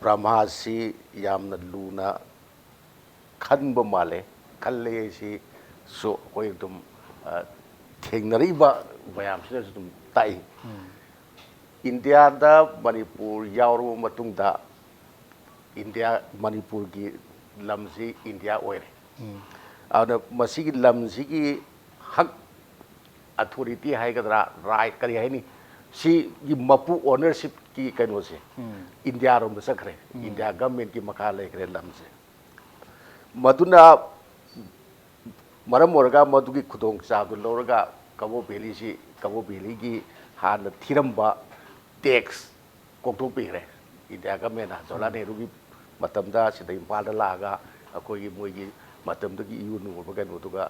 ꯕ꯭ꯔꯍꯃꯥꯁꯤ ꯌꯥꯝꯅ ꯂꯨꯅ ꯈꯟꯕ ꯃꯥꯜꯂꯦ꯫ ꯈꯜꯂꯦ ꯍꯥꯏꯁꯤꯁꯨ ꯑꯩꯈꯣꯏ ꯑꯗꯨꯝ, ꯑ, ꯊꯦꯡꯅꯔꯛꯏꯕ ꯃꯌꯥꯝꯁꯤꯅꯁꯨ ꯑꯗꯨꯝ ꯇꯥꯛꯏ꯫ ꯏꯟꯗꯤꯌꯥꯗ ꯃꯅꯤꯄꯨꯔ ꯌꯥꯎꯔꯕ ꯃꯇꯨꯡꯗ ꯏꯟꯗꯤꯌꯥ, ꯃꯅꯤꯄꯨꯔꯒꯤ ꯂꯝꯁꯤ ꯏꯟꯗꯤꯌꯥ ꯑꯣꯏꯔꯦ꯫ ꯑꯗꯨꯅ ꯃꯁꯤꯒꯤ ꯂꯝꯁꯤꯒꯤ ꯍꯛ, ꯑꯊꯣꯔꯤꯇꯤ ꯍꯥꯏꯒꯗ꯭ꯔꯥ, ꯔꯥꯏꯠ, ꯀꯔꯤ ꯍꯥꯏꯅꯤ, ꯁꯤꯒꯤ ꯃꯄꯨ, ꯑꯣꯅꯔꯁꯤꯞꯀꯤ ꯀꯩꯅꯣꯁꯦ ꯏꯟꯗꯤꯌꯥꯔꯣꯝꯗ ꯆꯠꯈ꯭ꯔꯦ꯫ ꯏꯟꯗꯤꯌꯥ ꯒꯃꯦꯟꯒꯤ ꯃꯈꯥ ꯂꯩꯈ꯭ꯔꯦ ꯂꯝꯁꯦ꯫ ꯃꯗꯨꯅ ꯃꯔꯝ ꯑꯣꯏꯔꯒ ꯃꯗꯨꯒꯤ ꯈꯨꯗꯣꯡꯆꯥꯕꯗꯨ ꯂꯧꯔꯒ ꯀꯕꯣ ꯚꯦꯂꯤꯁꯤ, ꯀꯕꯣ ꯚꯦꯂꯤꯒꯤ ꯍꯥꯟꯅ ꯊꯤꯔꯝꯕ ꯇꯦꯛꯁ ꯀꯣꯛꯊꯣꯛꯄꯤꯈ꯭ꯔꯦ ꯏꯟꯗꯤꯌꯥ ꯒꯃꯦꯟꯅ꯫ ꯖꯋꯥꯍꯔꯂꯥꯜ ꯅꯦꯍꯔꯨꯒꯤ ꯃꯇꯝꯗ ꯁꯤꯗ ꯏꯝꯐꯥꯜꯗ ꯂꯥꯛꯑꯒ ꯑꯩꯈꯣꯏꯒꯤ ꯃꯣꯏꯒꯤ ꯃꯇꯝꯗꯨꯒꯤ ꯏꯌꯨ ꯅꯨꯡꯉꯨꯕ ꯀꯩꯅꯣꯗꯨꯒ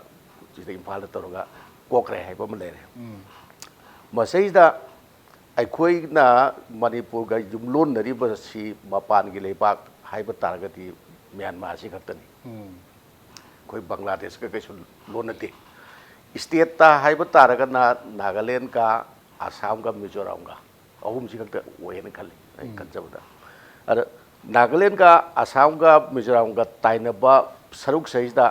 ꯁꯤꯗ ꯏꯝꯐꯥꯜꯗ ꯇꯧꯔꯒ ꯀꯣꯛꯈ꯭ꯔꯦ ꯍꯥꯏꯕ ꯑꯃ ꯂꯩꯔꯦ꯫ ꯃꯁꯤꯗ ꯑꯩꯈꯣꯏꯅ ꯃꯅꯤꯄꯨꯔꯒ ꯌꯨꯝꯂꯣꯟꯅꯔꯤꯕꯁꯤ ꯃꯄꯥꯟꯒꯤ ꯂꯩꯕꯥꯛ ꯍꯥꯏꯕ ꯇꯥꯔꯒꯗꯤ ꯃ꯭ꯌꯥꯟꯃꯥꯔꯁꯤ ꯈꯛꯇꯅꯤ꯫ ꯑꯩꯈꯣꯏ ꯕꯪꯒ꯭ꯂꯥꯗꯦꯁꯀ ꯀꯩꯁꯨ ꯂꯣꯟꯅꯗꯦ꯫ ꯏꯁꯇꯦꯠꯇ ꯍꯥꯏꯕ ꯇꯥꯔꯒꯅ ꯅꯥꯒꯥꯂꯦꯟꯒ ꯑꯁꯥꯝꯒ ꯃꯤꯖꯣꯔꯥꯝꯒ ꯑꯍꯨꯝꯁꯤ ꯈꯛꯇ ꯑꯣꯏꯌꯦꯅ ꯈꯜꯂꯤ, ꯑꯩꯅ ꯈꯟꯖꯕꯗ꯫ ꯑꯗ ꯅꯥꯒꯥꯂꯦꯟꯒ ꯑꯁꯥꯝꯒ ꯃꯤꯖꯣꯔꯥꯝꯒ ꯇꯥꯏꯅꯕ ꯁꯔꯨꯛꯁꯤꯗ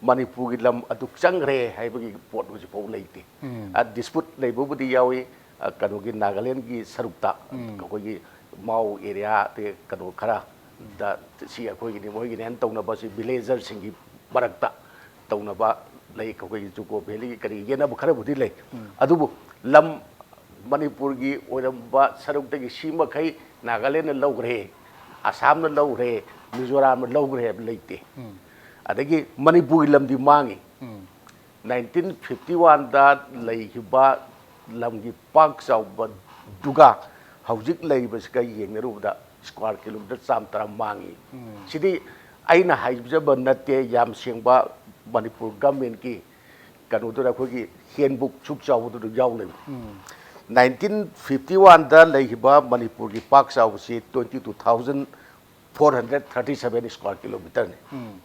ꯃꯅꯤꯄꯨꯔꯒꯤ ꯂꯝ ꯑꯗꯨ ꯆꯪꯈ꯭ꯔꯦ ꯍꯥꯏꯕꯒꯤ ꯄꯣꯠ ꯍꯧꯖꯤꯛꯐꯥꯎ ꯂꯩꯇꯦ꯫ ꯎꯝ꯫ ꯑ, ꯗꯤꯁꯄ꯭ꯌꯨꯠ ꯂꯩꯕꯕꯨꯗꯤ ꯌꯥꯎꯏ, ꯑ, ꯀꯩꯅꯣꯒꯤ ꯅꯥꯒꯥꯂꯦꯟꯒꯤ ꯁꯔꯨꯛꯇ, ꯎꯝ꯫ ꯑꯩꯈꯣꯏꯒꯤ ꯃꯥꯎ ꯑꯦꯔꯤꯌꯥ, ꯀꯩꯅꯣ ꯈꯔ ꯗ ꯁꯤ ꯑꯩꯈꯣꯏꯒꯤꯅꯤ, ꯃꯣꯏꯒꯤꯅꯦꯅ ꯇꯧꯅꯕ, ꯁꯤ ꯚꯤꯂꯦꯖꯔꯁꯤꯡꯒꯤ ꯃꯔꯛꯇ ꯇꯧꯅꯕ ꯂꯩ, ꯑꯩꯈꯣꯏꯒꯤ ꯖꯨꯀꯣ ꯚꯦꯂꯤꯒꯤ ꯀꯔꯤ ꯌꯦꯟꯅꯕ ꯈꯔꯕꯨꯗꯤ ꯂꯩ꯫ ꯎꯝ꯫ ꯑꯗꯨꯕꯨ ꯂꯝ ꯃꯅꯤꯄꯨꯔꯒꯤ ꯑꯣꯏꯔꯝꯕ ꯁꯔꯨꯛꯇꯒꯤ ꯁꯤ ꯃꯈꯩ ꯅꯥꯒꯥꯂꯦꯟꯅ ꯂꯧꯈ꯭ꯔꯦ, ꯑꯁꯥꯝꯅ ꯂꯧꯈ꯭ꯔꯦ, ꯃꯤꯖꯣꯔꯥꯝꯅ ꯂꯧꯈ꯭ꯔꯦ ꯍꯥꯏꯕ ꯂꯩꯇꯦ꯫ ꯎꯝ꯫ ꯑꯗꯒꯤ ꯃꯅꯤꯄꯨꯔꯒꯤ ꯂꯝꯗꯤ ꯃꯥꯡꯉꯤ꯫ ꯎꯝ꯫ ꯅꯥꯏꯟꯇꯤꯟ ꯐꯤꯐꯇꯤ ꯋꯥꯟꯗ ꯂꯩꯈꯤꯕ ꯂꯝꯒꯤ ꯄꯥꯛ ꯆꯥꯎꯕꯗꯨꯒ ꯍꯧꯖꯤꯛ ꯂꯩꯔꯤꯕꯁꯤꯒ ꯌꯦꯡꯅꯔꯨꯕꯗ ꯁ꯭ꯀ꯭ꯋꯥꯔ ꯀꯤꯂꯣꯃꯤꯇꯔ ꯆꯥꯝꯃ ꯇꯔꯥ ꯃꯥꯡꯉꯤ꯫ ꯎꯝ꯫ ꯁꯤꯗꯤ ꯑꯩꯅ ꯍꯥꯏꯖꯕ ꯅꯠꯇꯦ, ꯌꯥꯝ ꯁꯦꯡꯕ ꯃꯅꯤꯄꯨꯔ ꯒꯃꯦꯟꯀꯤ ꯀꯩꯅꯣꯗꯨꯗ, ꯑꯩꯈꯣꯏꯒꯤ ꯍꯦꯟꯕꯨꯛ ꯁꯨꯛ ꯆꯥꯎꯕꯗꯨꯗ ꯌꯥꯎ ꯂꯩꯕ꯫ ꯎꯝ꯫ ꯅꯥꯏꯟꯇꯤꯟ ꯐꯤꯐꯇꯤ ꯋꯥꯟꯗ ꯂꯩꯈꯤꯕ ꯃꯅꯤꯄꯨꯔꯒꯤ ꯄꯥꯛ ꯆꯥꯎꯕꯁꯤ twenty two thousand four hundred thirty seven square kilometerꯅꯤ꯫ ꯎꯝ꯫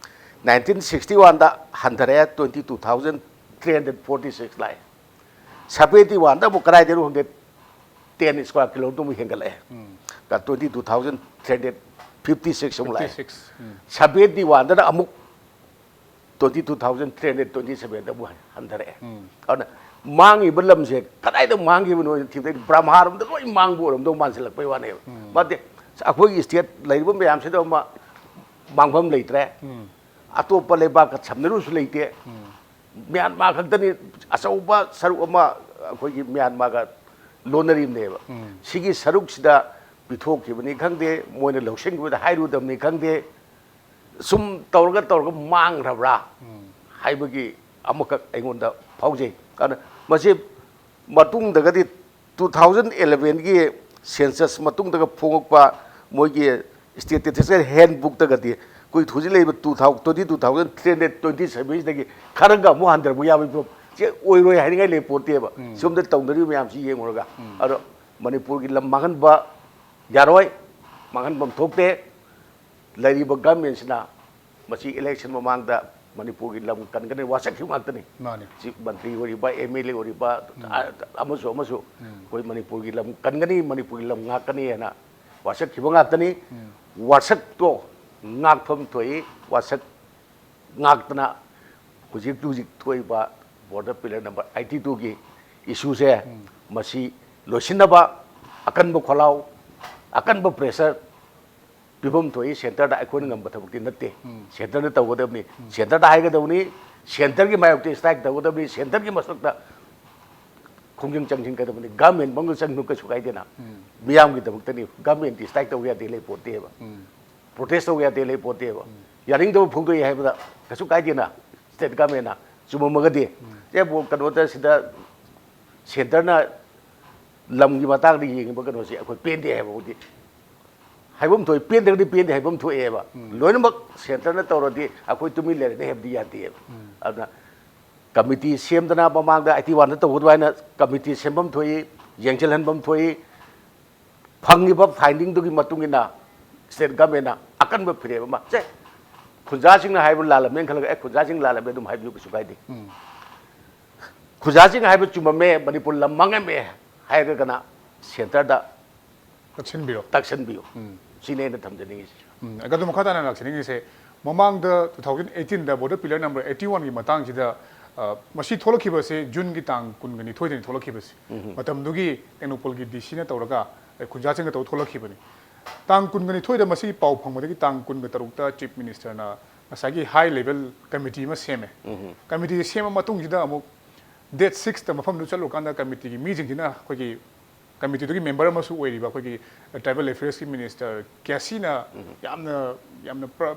ꯅꯥꯏꯟꯇꯤꯟ ꯁꯤꯛꯁꯇꯤ ꯋꯥꯟꯗ ꯍꯟꯊꯔꯛꯑꯦ, twenty two thousand three hundred forty six ꯂꯥꯛꯑꯦ꯫ ꯁꯕꯦꯟꯇꯤ ꯋꯥꯟꯗ ꯑꯃꯨꯛ ꯀꯗꯥꯏꯗꯩꯅꯣ ꯈꯪꯗꯦ, ten square kilometer ꯑꯃꯨꯛ ꯍꯦꯟꯒꯠꯂꯛꯑꯦ꯫ ꯎꯝ꯫ Twenty two thousand three hundred fifty six ꯑꯃꯨꯛ ꯂꯥꯛꯑꯦ꯫ Fifty six, ꯎꯝ꯫ ꯁꯕꯦꯟꯇꯤ ꯋꯥꯟꯗꯅ ꯑꯃꯨꯛ twenty two thousand three hundred twenty sevenꯗ ꯑꯃꯨꯛ ꯍꯟꯊꯔꯛꯑꯦ꯫ ꯎꯝ꯫ ꯑꯗꯨꯅ ꯃꯥꯡꯉꯤꯕ ꯂꯝꯁꯦ ꯀꯗꯥꯏꯗ ꯃꯥꯡꯈꯤꯕꯅꯣ ꯊꯤꯕꯗ ꯕ꯭ꯔꯍꯃꯥꯔꯣꯝꯗ ꯂꯣꯏ ꯃꯥꯡꯕ ꯑꯣꯏꯔꯝꯗꯧ ꯃꯥꯟꯁꯤꯜꯂꯛꯄꯩ ꯋꯥꯅꯦꯕ꯫ ꯎꯝ꯫ ꯅꯠꯇꯦ, ꯑꯩꯈꯣꯏꯒꯤ ꯁ꯭ꯇꯦꯠ ꯂꯩꯔꯤꯕ ꯃꯌꯥꯝꯁꯤꯗ ꯑꯃ ꯃꯥꯡꯐꯝ ꯂꯩꯇ꯭ꯔꯦ꯫ ꯎꯝ꯫ ꯑꯇꯣꯞꯄ ꯂꯩꯕꯥꯛꯀ ꯁꯝꯅꯔꯨꯕꯁꯨ ꯂꯩꯇꯦ꯫ ꯎꯝ꯫ ꯃ꯭ꯌꯥꯟꯃꯥꯔ ꯈꯛꯇꯅꯤ ꯑꯆꯧꯕ ꯁꯔꯨꯛ ꯑꯃ ꯑꯩꯈꯣꯏꯒꯤ ꯃ꯭ꯌꯥꯟꯃꯥꯔꯒ ꯂꯣꯟꯅꯔꯤꯕꯅꯦꯕ꯫ ꯎꯝ꯫ ꯁꯤꯒꯤ ꯁꯔꯨꯛꯁꯤꯗ ꯄꯤꯊꯣꯛꯈꯤꯕꯅꯤ ꯈꯪꯗꯦ, ꯃꯣꯏꯅ ꯂꯧꯁꯤꯟꯈꯤꯕꯗ ꯍꯥꯏꯔꯨꯗꯕꯅꯤ ꯈꯪꯗꯦ, ꯁꯨꯝ ꯇꯧꯔꯒ ꯇꯧꯔꯒ ꯃꯥꯡꯈ꯭ꯔꯕ꯭ꯔꯥ ꯎꯝ꯫ ꯍꯥꯏꯕꯒꯤ ꯑꯃꯈꯛ ꯑꯩꯉꯣꯟꯗ ꯐꯥꯎꯖꯩ꯫ ꯑꯗꯨꯅ ꯃꯁꯤ ꯃꯇꯨꯡꯗꯒꯗꯤ two thousand elevenꯒꯤ census ꯃꯇꯨꯡꯗꯒ ꯐꯣꯡꯉꯛꯄ ꯃꯣꯏꯒꯤ statistical handbookꯇꯒꯗꯤ ꯑꯩꯈꯣꯏ ꯍꯧꯖꯤꯛ ꯂꯩꯔꯤꯕ two thousand, twenty two thousand three hundred twenty sevenꯁꯤꯗꯒꯤ ꯈꯔꯒ ꯑꯃꯨꯛ ꯍꯟꯊꯔꯛꯄ ꯌꯥꯕꯒꯤ ꯐꯤꯕꯝ ꯁꯤ ꯑꯣꯏꯔꯣꯏ ꯍꯥꯏꯅꯤꯡꯉꯥꯏ ꯂꯩꯄꯣꯠꯇꯦꯕ꯫ ꯎꯝ꯫ ꯁꯣꯝꯗ ꯇꯧꯅꯔꯤꯕ ꯃꯌꯥꯝꯁꯤ ꯌꯦꯡꯉꯨꯔꯒ꯫ ꯎꯝ꯫ ꯑꯗꯣ ꯃꯅꯤꯄꯨꯔꯒꯤ ꯂꯝ ꯃꯥꯡꯍꯟꯕ ꯌꯥꯔꯣꯏ, ꯃꯥꯡꯍꯟꯐꯝ ꯊꯣꯛꯇꯦ꯫ ꯂꯩꯔꯤꯕ ꯒꯃꯦꯟꯁꯤꯅ ꯃꯁꯤ election ꯃꯃꯥꯡꯗ ꯃꯅꯤꯄꯨꯔꯒꯤ ꯂꯝ ꯀꯟꯒꯅꯤ ꯋꯥꯁꯛꯈꯤꯕ ꯉꯥꯛꯇꯅꯤ꯫ ꯃꯥꯅꯤ꯫ ꯆꯤꯐ ꯃꯟꯇ꯭ꯔꯤ ꯑꯣꯏꯔꯤꯕ, ꯑꯦꯝ ꯑꯦꯜ ꯑꯦ ꯑꯣꯏꯔꯤꯕ, ꯑ-, ꯑꯃꯁꯨ ꯑꯃꯁꯨ ꯑꯩꯈꯣꯏ ꯃꯅꯤꯄꯨꯔꯒꯤ ꯂꯝ ꯀꯟꯒꯅꯤ, ꯃꯅꯤꯄꯨꯔꯒꯤ ꯂꯝ ꯉꯥꯛꯀꯅꯤ ꯍꯥꯏꯅ ꯋꯥꯁꯛꯈꯤꯕ ꯉꯥꯛꯇꯅꯤ꯫ ꯋꯥꯁꯛꯇꯣ ꯉꯥꯛꯐꯝ ꯊꯣꯛꯏ꯫ ꯋꯥꯁꯛ ꯉꯥꯛꯇꯅ ꯍꯧꯖꯤꯛ ꯍꯧꯖꯤꯛ ꯊꯣꯛꯏꯕ ꯕꯣꯔꯗꯔ ꯄꯤꯂꯔ ꯅꯝꯕꯔ ꯑꯩꯠꯇꯤ ꯇꯨꯒꯤ ꯏꯁꯨꯁꯦ ꯃꯁꯤ ꯂꯣꯏꯁꯤꯟꯅꯕ ꯑꯀꯟꯕ ꯈꯣꯜꯂꯥꯎ, ꯑꯀꯟꯕ ꯄ꯭ꯔꯦꯁꯔ ꯄꯤꯐꯝ ꯊꯣꯛꯏ꯫ ꯁꯦꯟꯇꯔꯗ ꯑꯩꯈꯣꯏꯅ ꯉꯝꯕ ꯊꯕꯛꯇꯤ ꯅꯠꯇꯦ꯫ ꯁꯦꯟꯇꯔꯅ ꯇꯧꯒꯗꯕꯅꯤ꯫ ꯁꯦꯟꯇꯔꯗ ꯍꯥꯏꯒꯗꯕꯅꯤ꯫ ꯁꯦꯟꯇꯔꯒꯤ ꯃꯥꯌꯣꯛꯇ ꯁ꯭ꯇ꯭ꯔꯥꯏꯛ ꯇꯧꯒꯗꯕꯅꯤ꯫ ꯁꯦꯟꯇꯔꯒꯤ ꯃꯊꯛꯇ ꯈꯣꯡꯖꯪ ꯆꯪꯁꯤꯟꯒꯗꯕꯅꯤ꯫ ꯒꯃꯦꯟ ꯃꯅꯨꯡꯗ ꯆꯪꯕ ꯀꯩꯁꯨ ꯀꯥꯏꯗꯦꯅ꯫ ꯃꯤꯌꯥꯝꯒꯤꯗꯃꯛꯇꯅꯤ꯫ ꯒꯃꯦꯟꯗꯤ ꯁ꯭ꯇ꯭ꯔꯥꯏꯛ ꯇꯧꯕ ꯌꯥꯗꯦ ꯂꯩ ꯄꯣꯠꯇꯦꯕ꯫ ꯄ꯭ꯔꯣꯇꯦꯁ ꯇꯧꯕ ꯌꯥꯗꯦ ꯂꯩ ꯄꯣꯠꯇꯦꯕ꯫ ꯌꯥꯅꯤꯡꯗꯕ ꯐꯣꯡꯗꯣꯛꯏ ꯍꯥꯏꯕꯗ ꯀꯩꯁꯨ ꯀꯥꯏꯗꯦꯅ꯫ ꯁ꯭ꯇꯦꯠ ꯒꯃꯦꯟꯅ ꯆꯨꯝꯃꯝꯃꯒꯗꯤ꯫ ꯁꯦ ꯕꯣ-, ꯀꯩꯅꯣꯗ ꯁꯤꯗ ꯁꯦꯟꯇꯔꯅ ꯂꯝꯒꯤ ꯃꯇꯥꯡꯗ ꯌꯦꯡꯉꯤꯕ ꯀꯩꯅꯣꯁꯦ ꯑꯩꯈꯣꯏ ꯄꯦꯟꯗꯦ ꯍꯥꯏꯕꯕꯨꯗꯤ ꯍꯥꯏꯐꯝ ꯊꯣꯛꯏ꯫ ꯄꯦꯟꯗ꯭ꯔꯒꯗꯤ ꯄꯦꯟꯗꯦ ꯍꯥꯏꯐꯝ ꯊꯣꯛꯑꯦꯕ꯫ ꯂꯣꯏꯅꯃꯛ ꯁꯦꯟꯇꯔꯅ ꯇꯧꯔꯗꯤ ꯑꯩꯈꯣꯏ ꯇꯨꯃꯤꯟ ꯂꯩꯔꯅꯤ ꯍꯥꯏꯕꯗꯤ ꯌꯥꯗꯦꯕ꯫ ꯑꯗꯨꯅ ꯀꯃꯤꯇꯤ ꯁꯦꯝꯗꯅ ꯃꯃꯥꯡꯗ ꯑꯩꯠꯇꯤ ꯋꯥꯟꯗ ꯇꯧꯕ ꯑꯗꯨꯃꯥꯏꯅ ꯀꯃꯤꯇꯤ ꯁꯦꯝꯐꯝ ꯊꯣꯛꯏ, ꯌꯦꯡꯁꯤꯜꯍꯟꯐꯝ ꯊꯣꯛꯏ꯫ ꯐꯪꯉꯤꯕ ꯐꯥꯏꯟꯗꯤꯡꯗꯨꯒꯤ ꯃꯇꯨꯡ ꯏꯟꯅ ꯁ꯭ꯇꯦꯠ ꯒꯃꯦꯟꯅ ꯑꯀꯟꯕ ꯐꯤꯔꯦꯞ ꯑꯃ, ꯁꯦ, ꯈꯨꯟꯖꯥꯁꯤꯡꯅ ꯍꯥꯏꯕ ꯂꯥꯜꯂꯝꯃꯦꯅ ꯈꯜꯂꯒ, "ꯑꯦ, ꯈꯨꯟꯖꯥꯁꯤꯡ ꯂꯥꯜꯂꯝꯃꯦ" ꯑꯗꯨꯝ ꯍꯥꯏꯕꯤꯌꯨ, ꯀꯩꯁꯨ ꯀꯥꯏꯗꯦ꯫ ꯈꯨꯟꯖꯥꯁꯤꯡ ꯍꯥꯏꯕ ꯆꯨꯝꯃꯝꯃꯦ, ꯃꯅꯤꯄꯨꯔ ꯂꯝ ꯃꯥꯡꯉꯝꯃꯦ ꯍꯥꯏꯔꯒꯅ ꯁꯦꯟꯇꯔꯗ ꯇꯛꯁꯤꯟꯕꯤꯔꯣ꯫ ꯇꯛꯁꯟꯕꯤꯌꯨ꯫ ꯁꯤꯅꯤ ꯑꯩꯅ ꯊꯝꯖꯅꯤꯡꯉꯤꯁꯦ꯫ ꯎꯝ, ꯑꯗꯨ ꯃꯈꯥ ꯇꯥꯅ ꯂꯥꯛꯆꯅꯤꯡꯉꯤꯁꯦ, ꯃꯃꯥꯡꯗ two thousand eighteen ꯗ ꯕꯣꯔꯗꯔ ꯄꯤꯂꯔ ꯅꯝꯕꯔ ꯑꯩꯠꯇꯤ ꯋꯥꯟꯒꯤ ꯃꯇꯥꯡꯁꯤꯗ, ꯑ, ꯃꯁꯤ ꯊꯣꯛꯂꯛꯈꯤꯕꯁꯦ ꯖꯨꯟꯒꯤ ꯇꯥꯡ ꯀꯨꯟꯒ ꯅꯤꯊꯣꯏꯗꯅꯤ ꯊꯣꯛꯂꯛꯈꯤꯕꯁꯦ꯫ ꯃꯇꯝꯗꯨꯒꯤ ꯇꯦꯡꯅꯧꯄꯜꯒꯤ ꯗꯤ ꯁꯤꯅ ꯇꯧꯔꯒ, ꯑꯩ ꯈꯨꯟꯖꯥꯁꯤꯡꯒ ꯇꯧꯔ ꯊꯣꯛꯂꯛꯈꯤꯕꯅꯤ꯫ ꯇꯥꯡ ꯀꯨꯟꯒ ꯅꯤꯊꯣꯏꯗ ꯃꯁꯤꯒꯤ ꯄꯥꯎ ꯐꯪꯕꯗꯒꯤ ꯇꯥꯡ ꯀꯨꯟꯒ ꯇꯔꯨꯛꯇ ꯆꯤꯐ ꯃꯤꯅꯤꯁꯇꯔꯅ ꯉꯁꯥꯏꯒꯤ ꯍꯥꯏ ꯂꯦꯚꯦꯜ ꯀꯃꯤꯇꯤ ꯑꯃ ꯁꯦꯝꯃꯦ꯫ ꯀꯃꯤꯇꯤ ꯁꯦꯝꯃ ꯃꯇꯨꯡꯁꯤꯗ ꯑꯃꯨꯛ ꯗꯦꯠ ꯁꯤꯛꯁꯇ ꯃꯐꯝꯗꯨ ꯆꯠꯂꯨꯀꯥꯟꯗ ꯀꯃꯤꯇꯤꯒꯤ ꯃꯤꯁꯤꯡꯁꯤꯅ, ꯑꯩꯈꯣꯏꯒꯤ ꯀꯃꯤꯇꯤꯗꯨꯒꯤ ꯃꯦꯝꯕꯔ ꯑꯃꯁꯨ ꯑꯣꯏꯔꯤꯕ ꯑꯩꯈꯣꯏꯒꯤ ꯇ꯭ꯔꯥꯏꯕꯦꯜ ꯑꯦꯐꯤꯌꯔꯁꯀꯤ ꯃꯤꯅꯤꯁꯇꯔ ꯀꯦꯁꯤꯅ ꯌꯥꯝꯅ, ꯌꯥꯝꯅ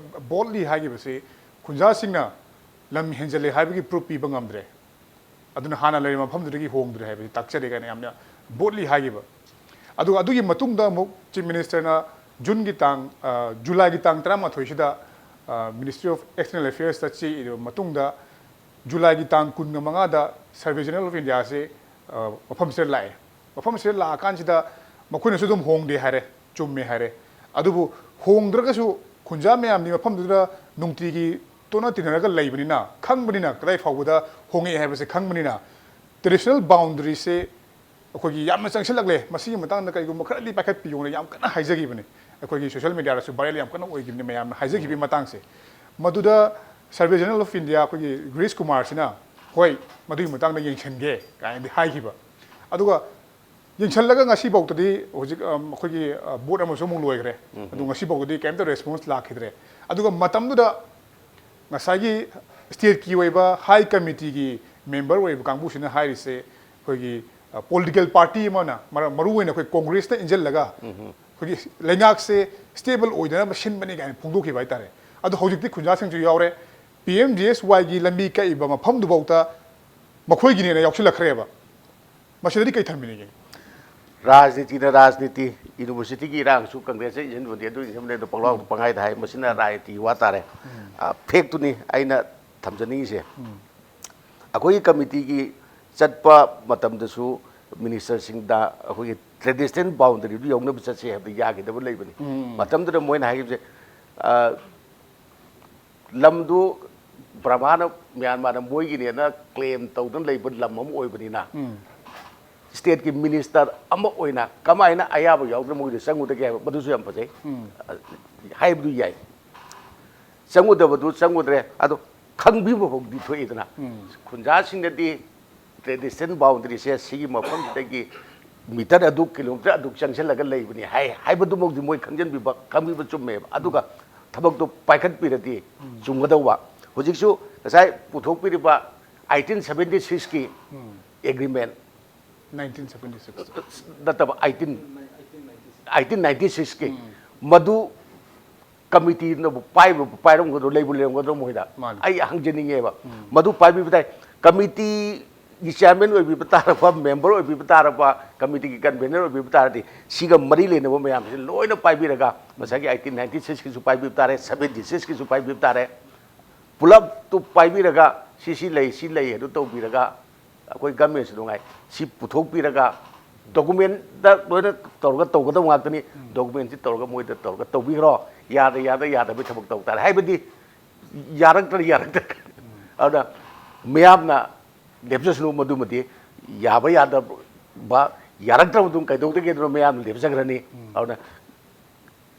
ꯕꯣꯜꯗꯂꯤ ꯍꯥꯏꯈꯤꯕꯁꯤ, ꯈꯨꯟꯖꯥꯁꯤꯡꯅ ꯂꯝ ꯍꯦꯟꯖꯜꯂꯦ ꯍꯥꯏꯕꯒꯤ ꯄ꯭ꯔꯨꯐ ꯄꯤꯕ ꯉꯝꯗ꯭ꯔꯦ, ꯑꯗꯨꯅ ꯍꯥꯟꯅ ꯂꯩꯔꯤꯕ ꯃꯐꯝꯗꯨꯗꯒꯤ ꯍꯣꯡꯗ꯭ꯔꯦ ꯍꯥꯏꯕꯁꯤ ꯇꯥꯛꯆꯔꯦ ꯀꯥꯏꯅ ꯌꯥꯝꯅ ꯕꯣꯜꯗꯂꯤ ꯍꯥꯏꯈꯤꯕ꯫ ꯑꯗꯨꯒ ꯑꯗꯨꯒꯤ ꯃꯇꯨꯡꯗ ꯑꯃꯨꯛ ꯆꯤꯐ ꯃꯤꯅꯤꯁꯇꯔꯅ ꯖꯨꯟꯒꯤ ꯇꯥꯡ, ꯑ, ꯖꯨꯂꯥꯏꯒꯤ ꯇꯥꯡ ꯇꯔꯥꯃꯥꯊꯣꯏꯁꯤꯗ, ꯑ, ꯃꯤꯅꯤꯁꯇ꯭ꯔꯤ ꯑꯣꯐ ꯑꯦꯛꯁꯇꯔꯅꯦꯜ ꯑꯦꯐꯤꯌꯔꯁꯇ ꯆꯦ ꯏꯔꯕ ꯃꯇꯨꯡꯗ, ꯖꯨꯂꯥꯏꯒꯤ ꯇꯥꯡ ꯀꯨꯟꯒ ꯃꯉꯥꯗ ꯁꯔꯚꯦ ꯖꯦꯅꯔꯦꯜ ꯑꯣꯐ ꯏꯟꯗꯤꯌꯥꯁꯦ, ꯑ, ꯃꯐꯝꯁꯤꯗ ꯂꯥꯛꯑꯦ꯫ ꯃꯐꯝꯁꯤꯗ ꯂꯥꯛꯑꯀꯥꯟꯁꯤꯗ ꯃꯈꯣꯏꯅꯁꯨ ꯑꯗꯨꯝ ꯍꯣꯡꯗꯦ ꯍꯥꯏꯔꯦ, ꯆꯨꯝꯃꯦ ꯍꯥꯏꯔꯦ꯫ ꯑꯗꯨꯕꯨ ꯍꯣꯡꯗ꯭ꯔꯒꯁꯨ ꯈꯨꯟꯖꯥ ꯃꯌꯥꯝꯗꯤ ꯃꯐꯝꯗꯨꯗ ꯅꯨꯡꯇꯤꯒꯤ ꯇꯣꯠꯅ ꯇꯤꯟꯅꯔꯒ ꯂꯩꯕꯅꯤꯅ, ꯈꯪꯕꯅꯤꯅ, ꯀꯗꯥꯏ ꯐꯥꯎꯕꯗ ꯍꯣꯡꯉꯛꯑꯦ ꯍꯥꯏꯕꯁꯦ ꯈꯪꯕꯅꯤꯅ, traditional boundaryꯁꯦ ꯑꯩꯈꯣꯏꯒꯤ ꯌꯥꯝꯅ ꯆꯪꯁꯤꯜꯂꯛꯂꯦ, ꯃꯁꯤꯒꯤ ꯃꯇꯥꯡꯗ ꯀꯔꯤꯒꯨꯝꯕ ꯈꯔꯗꯤ ꯄꯥꯏꯈꯠꯄꯤꯌꯣꯅ ꯌꯥꯝ ꯀꯟꯅ ꯍꯥꯏꯖꯈꯤꯕꯅꯤ꯫ ꯑꯩꯈꯣꯏꯒꯤ social mediaꯗꯁꯨ viral ꯌꯥꯝ ꯀꯟꯅ ꯑꯣꯏꯈꯤꯕꯅꯤ, ꯃꯌꯥꯝꯅ ꯍꯥꯏꯖꯈꯤꯕꯒꯤ ꯃꯇꯥꯡꯁꯦ꯫ ꯃꯗꯨꯗ Survey Journal of India ꯑꯩꯈꯣꯏꯒꯤ ꯒ꯭ꯔꯤꯁ ꯀꯨꯃꯥꯔꯁꯤꯅ, "ꯍꯣꯏ, ꯃꯗꯨꯒꯤ ꯃꯇꯥꯡꯗ ꯌꯦꯡꯁꯤꯟꯒꯦ" ꯀꯥꯏꯅꯗꯤ ꯍꯥꯏꯈꯤꯕ꯫ ꯑꯗꯨꯒ ꯌꯦꯡꯁꯤꯜꯂꯒ ꯉꯁꯤꯐꯥꯎꯗꯗꯤ ꯍꯧꯖꯤꯛ, ꯑꯝ, ꯑꯩꯈꯣꯏꯒꯤ, ꯑ, vote ꯑꯃꯁꯨ ꯑꯃꯨꯛ ꯂꯣꯏꯈ꯭ꯔꯦ꯫ ꯑꯗꯨ ꯉꯁꯤꯐꯥꯎꯗꯗꯤ ꯀꯩꯝꯇ response ꯂꯥꯛꯈꯤꯗ꯭ꯔꯦ꯫ ꯑꯗꯨꯒ ꯃꯇꯝꯗꯨꯗ ꯉꯁꯥꯏꯒꯤ stateꯀꯤ ꯑꯣꯏꯕ high committeeꯒꯤ member ꯑꯣꯏꯕ ꯀꯥꯡꯕꯨꯁꯤꯅ ꯍꯥꯏꯔꯤꯁꯦ, ꯑꯩꯈꯣꯏꯒꯤ, ꯑ, political party ꯑꯃꯅ, ꯃꯔ-, ꯃꯔꯨ ꯑꯣꯏꯅ ꯑꯩꯈꯣꯏ Congressꯅ ꯏꯟꯁꯤꯜꯂꯒ ꯑꯩꯈꯣꯏꯒꯤ ꯂꯩꯉꯥꯛꯁꯦ stable ꯑꯣꯏꯗꯅꯕ ꯁꯤꯟꯕꯅꯤ ꯀꯥꯏꯅ ꯐꯣꯡꯗꯣꯛꯈꯤꯕ ꯍꯥꯏꯇꯥꯔꯦ꯫ ꯑꯗꯣ ꯍꯧꯖꯤꯛꯇꯤ ꯈꯨꯟꯖꯥꯁꯤꯡꯁꯨ ꯌꯥꯎꯔꯦ, P M G S Yꯒꯤ ꯂꯝꯕꯤ ꯀꯛꯏꯕ ꯃꯐꯝꯗꯨꯐꯥꯎꯗ ꯃꯈꯣꯏꯒꯤꯅꯦꯅ ꯌꯥꯎꯁꯤꯜꯂꯛꯈ꯭ꯔꯦꯕ꯫ ꯃꯁꯤꯗꯗꯤ ꯀꯩ ꯊꯝꯕꯤꯅꯤꯡꯉꯤ? ꯔꯥꯖꯅꯤꯇꯤꯅ ꯔꯥꯖꯅꯤꯇꯤ, universityꯒꯤ ꯏꯔꯥꯡꯁꯨ Congressꯅ ꯏꯟꯁꯤꯟꯕꯗꯤ ꯑꯗꯨ ꯏꯟꯁꯤꯟꯕꯅꯤ, ꯑꯗꯨ ꯄꯪꯂꯥꯎꯗ ꯄꯪꯍꯥꯏꯗ ꯍꯥꯏ, ꯃꯁꯤꯅ ꯔꯥꯖꯅꯤꯇꯤꯒꯤ ꯋꯥ ꯇꯥꯔꯦ꯫ ꯑ, factꯇꯨꯅꯤ ꯑꯩꯅ ꯊꯝꯖꯅꯤꯡꯉꯤꯁꯦ꯫ ꯑꯩꯈꯣꯏꯒꯤ committeeꯒꯤ ꯆꯠꯄ ꯃꯇꯝꯗꯁꯨ ministerꯁꯤꯡꯗ ꯑꯩꯈꯣꯏꯒꯤ traditional boundaryꯗꯨ ꯌꯧꯅꯕ ꯆꯠꯁꯦ ꯍꯥꯏꯕꯗ ꯌꯥꯈꯤꯗꯕ ꯂꯩꯕꯅꯤ꯫ ꯃꯇꯝꯗꯨꯗ ꯃꯣꯏꯅ ꯍꯥꯏꯈꯤꯕꯁꯦ, ꯑ, ꯂꯝꯗꯨ ꯕꯔꯃꯥꯅ, ꯃ꯭ꯌꯥꯟꯃꯥꯔꯅ ꯃꯣꯏꯒꯤꯅꯦꯅ claim ꯇꯧꯗꯨꯅ ꯂꯩꯕ ꯂꯝ ꯑꯃ ꯑꯣꯏꯕꯅꯤꯅ, stateꯀꯤ minister ꯑꯃ ꯑꯣꯏꯅ ꯀꯃꯥꯏꯅ ꯑꯌꯥꯕ ꯌꯥꯎꯗꯅ ꯃꯣꯏꯗ ꯆꯪꯉꯨꯗꯒꯦ ꯍꯥꯏꯕ, ꯃꯗꯨꯁꯨ ꯌꯥꯝ ꯐꯖꯩ꯫ ꯍꯥꯏꯕꯗꯨ ꯌꯥꯏ꯫ ꯆꯪꯉꯨꯗꯕꯗꯨ ꯆꯪꯉꯨꯗ꯭ꯔꯦ, ꯑꯗꯣ ꯈꯪꯕꯤꯕ ꯐꯥꯎꯗꯤ ꯊꯣꯛꯏꯗꯅ꯫ ꯈꯨꯟꯖꯥꯁꯤꯡꯅꯗꯤ traditional boundaryꯁꯦ ꯁꯤꯒꯤ ꯃꯐꯝꯁꯤꯗꯒꯤ meter ꯑꯗꯨꯛ, kilometre ꯑꯗꯨꯛ ꯆꯪꯁꯤꯜꯂꯒ ꯂꯩꯕꯅꯤ ꯍꯥꯏ, ꯍꯥꯏꯕꯗꯨꯃꯛꯇꯤ ꯃꯣꯏ ꯈꯪꯖꯤꯟꯕꯤꯕ, ꯈꯪꯕꯤꯕ ꯆꯨꯝꯃꯦꯕ꯫ ꯑꯗꯨꯒ ꯊꯕꯛꯇꯣ ꯄꯥꯏꯈꯠꯄꯤꯔꯗꯤ ꯆꯨꯝꯒꯗꯧꯕ꯫ ꯍꯧꯖꯤꯛꯁꯨ ꯉꯁꯥꯏ ꯄꯨꯊꯣꯛꯄꯤꯔꯤꯕ eighteen seventy sixꯀꯤ agreement, nineteen seventy six ꯅꯠꯇꯕ, eighteen, eighteen ninety sixꯀꯤ, ꯃꯗꯨ committeeꯅꯕꯨ ꯄꯥꯏꯕ, ꯄꯥꯏꯔꯝꯒꯗ꯭ꯔꯣ, ꯂꯩꯕꯨ ꯂꯩꯔꯝꯒꯗ꯭ꯔꯣ ꯃꯣꯏꯗ? ꯃꯥꯅꯤ꯫ ꯑꯩ ꯍꯪꯖꯅꯤꯡꯉꯦꯕ꯫ ꯃꯗꯨ ꯄꯥꯏꯕꯤꯕ ꯇꯥꯏ꯫ Committeeꯒꯤ chairman ꯑꯣꯏꯕꯤꯕ ꯇꯥꯔꯕ, member ꯑꯣꯏꯕꯤꯕ ꯇꯥꯔꯕ, committeeꯒꯤ convener ꯑꯣꯏꯕꯤꯕ ꯇꯥꯔꯗꯤ, ꯁꯤꯒ ꯃꯔꯤ ꯂꯩꯅꯕ ꯃꯌꯥꯝꯁꯤ ꯂꯣꯏꯅ ꯄꯥꯏꯕꯤꯔꯒ, ꯉꯁꯥꯏꯒꯤ eighteen ninety sixꯀꯤꯁꯨ ꯄꯥꯏꯕꯤꯕ ꯇꯥꯔꯦ, seventy sixꯀꯤꯁꯨ ꯄꯥꯏꯕꯤꯕ ꯇꯥꯔꯦ, ꯄꯨꯂꯞꯇꯨ ꯄꯥꯏꯕꯤꯔꯒ, ꯁꯤ, ꯁꯤ ꯂꯩ, ꯁꯤ ꯂꯩ ꯑꯗꯨ ꯇꯧꯕꯤꯔꯒ, ꯑꯩꯈꯣꯏ governmentꯁꯨ ꯅꯨꯡꯉꯥꯏ, ꯁꯤ ꯄꯨꯊꯣꯛꯄꯤꯔꯒ documentꯇ ꯂꯣꯏꯅ ꯇꯧꯔꯒ ꯇꯧꯒꯗꯕ ꯉꯥꯛꯇꯅꯤ꯫ Documentꯁꯤ ꯇꯧꯔꯒ ꯃꯣꯏꯗ ꯇꯧꯔꯒ ꯇꯧꯕꯤꯈ꯭ꯔꯣ, ꯌꯥꯗ, ꯌꯥꯗ, ꯌꯥꯗꯕꯒꯤ ꯊꯕꯛ ꯇꯧ ꯇꯥꯔꯦ꯫ ꯍꯥꯏꯕꯗꯤ ꯌꯥꯔꯛꯇ꯭ꯔꯗꯤ ꯌꯥꯔꯛꯇ꯭ꯔꯦ꯫ ꯑꯗꯨꯅ ꯃꯤꯌꯥꯝꯅ ꯂꯦꯞꯆꯁꯅꯨ, ꯃꯗꯨꯃꯗꯤ ꯌꯥꯕ ꯌꯥꯗꯕ, ꯌꯥꯔꯛꯇ꯭ꯔꯕ ꯃꯇꯨꯡ ꯀꯩꯗꯧꯗꯒꯦ? ꯑꯗꯨꯅ ꯃꯤꯌꯥꯝꯅ ꯂꯦꯞꯆꯈ꯭ꯔꯅꯤ꯫ ꯑꯗꯨꯅ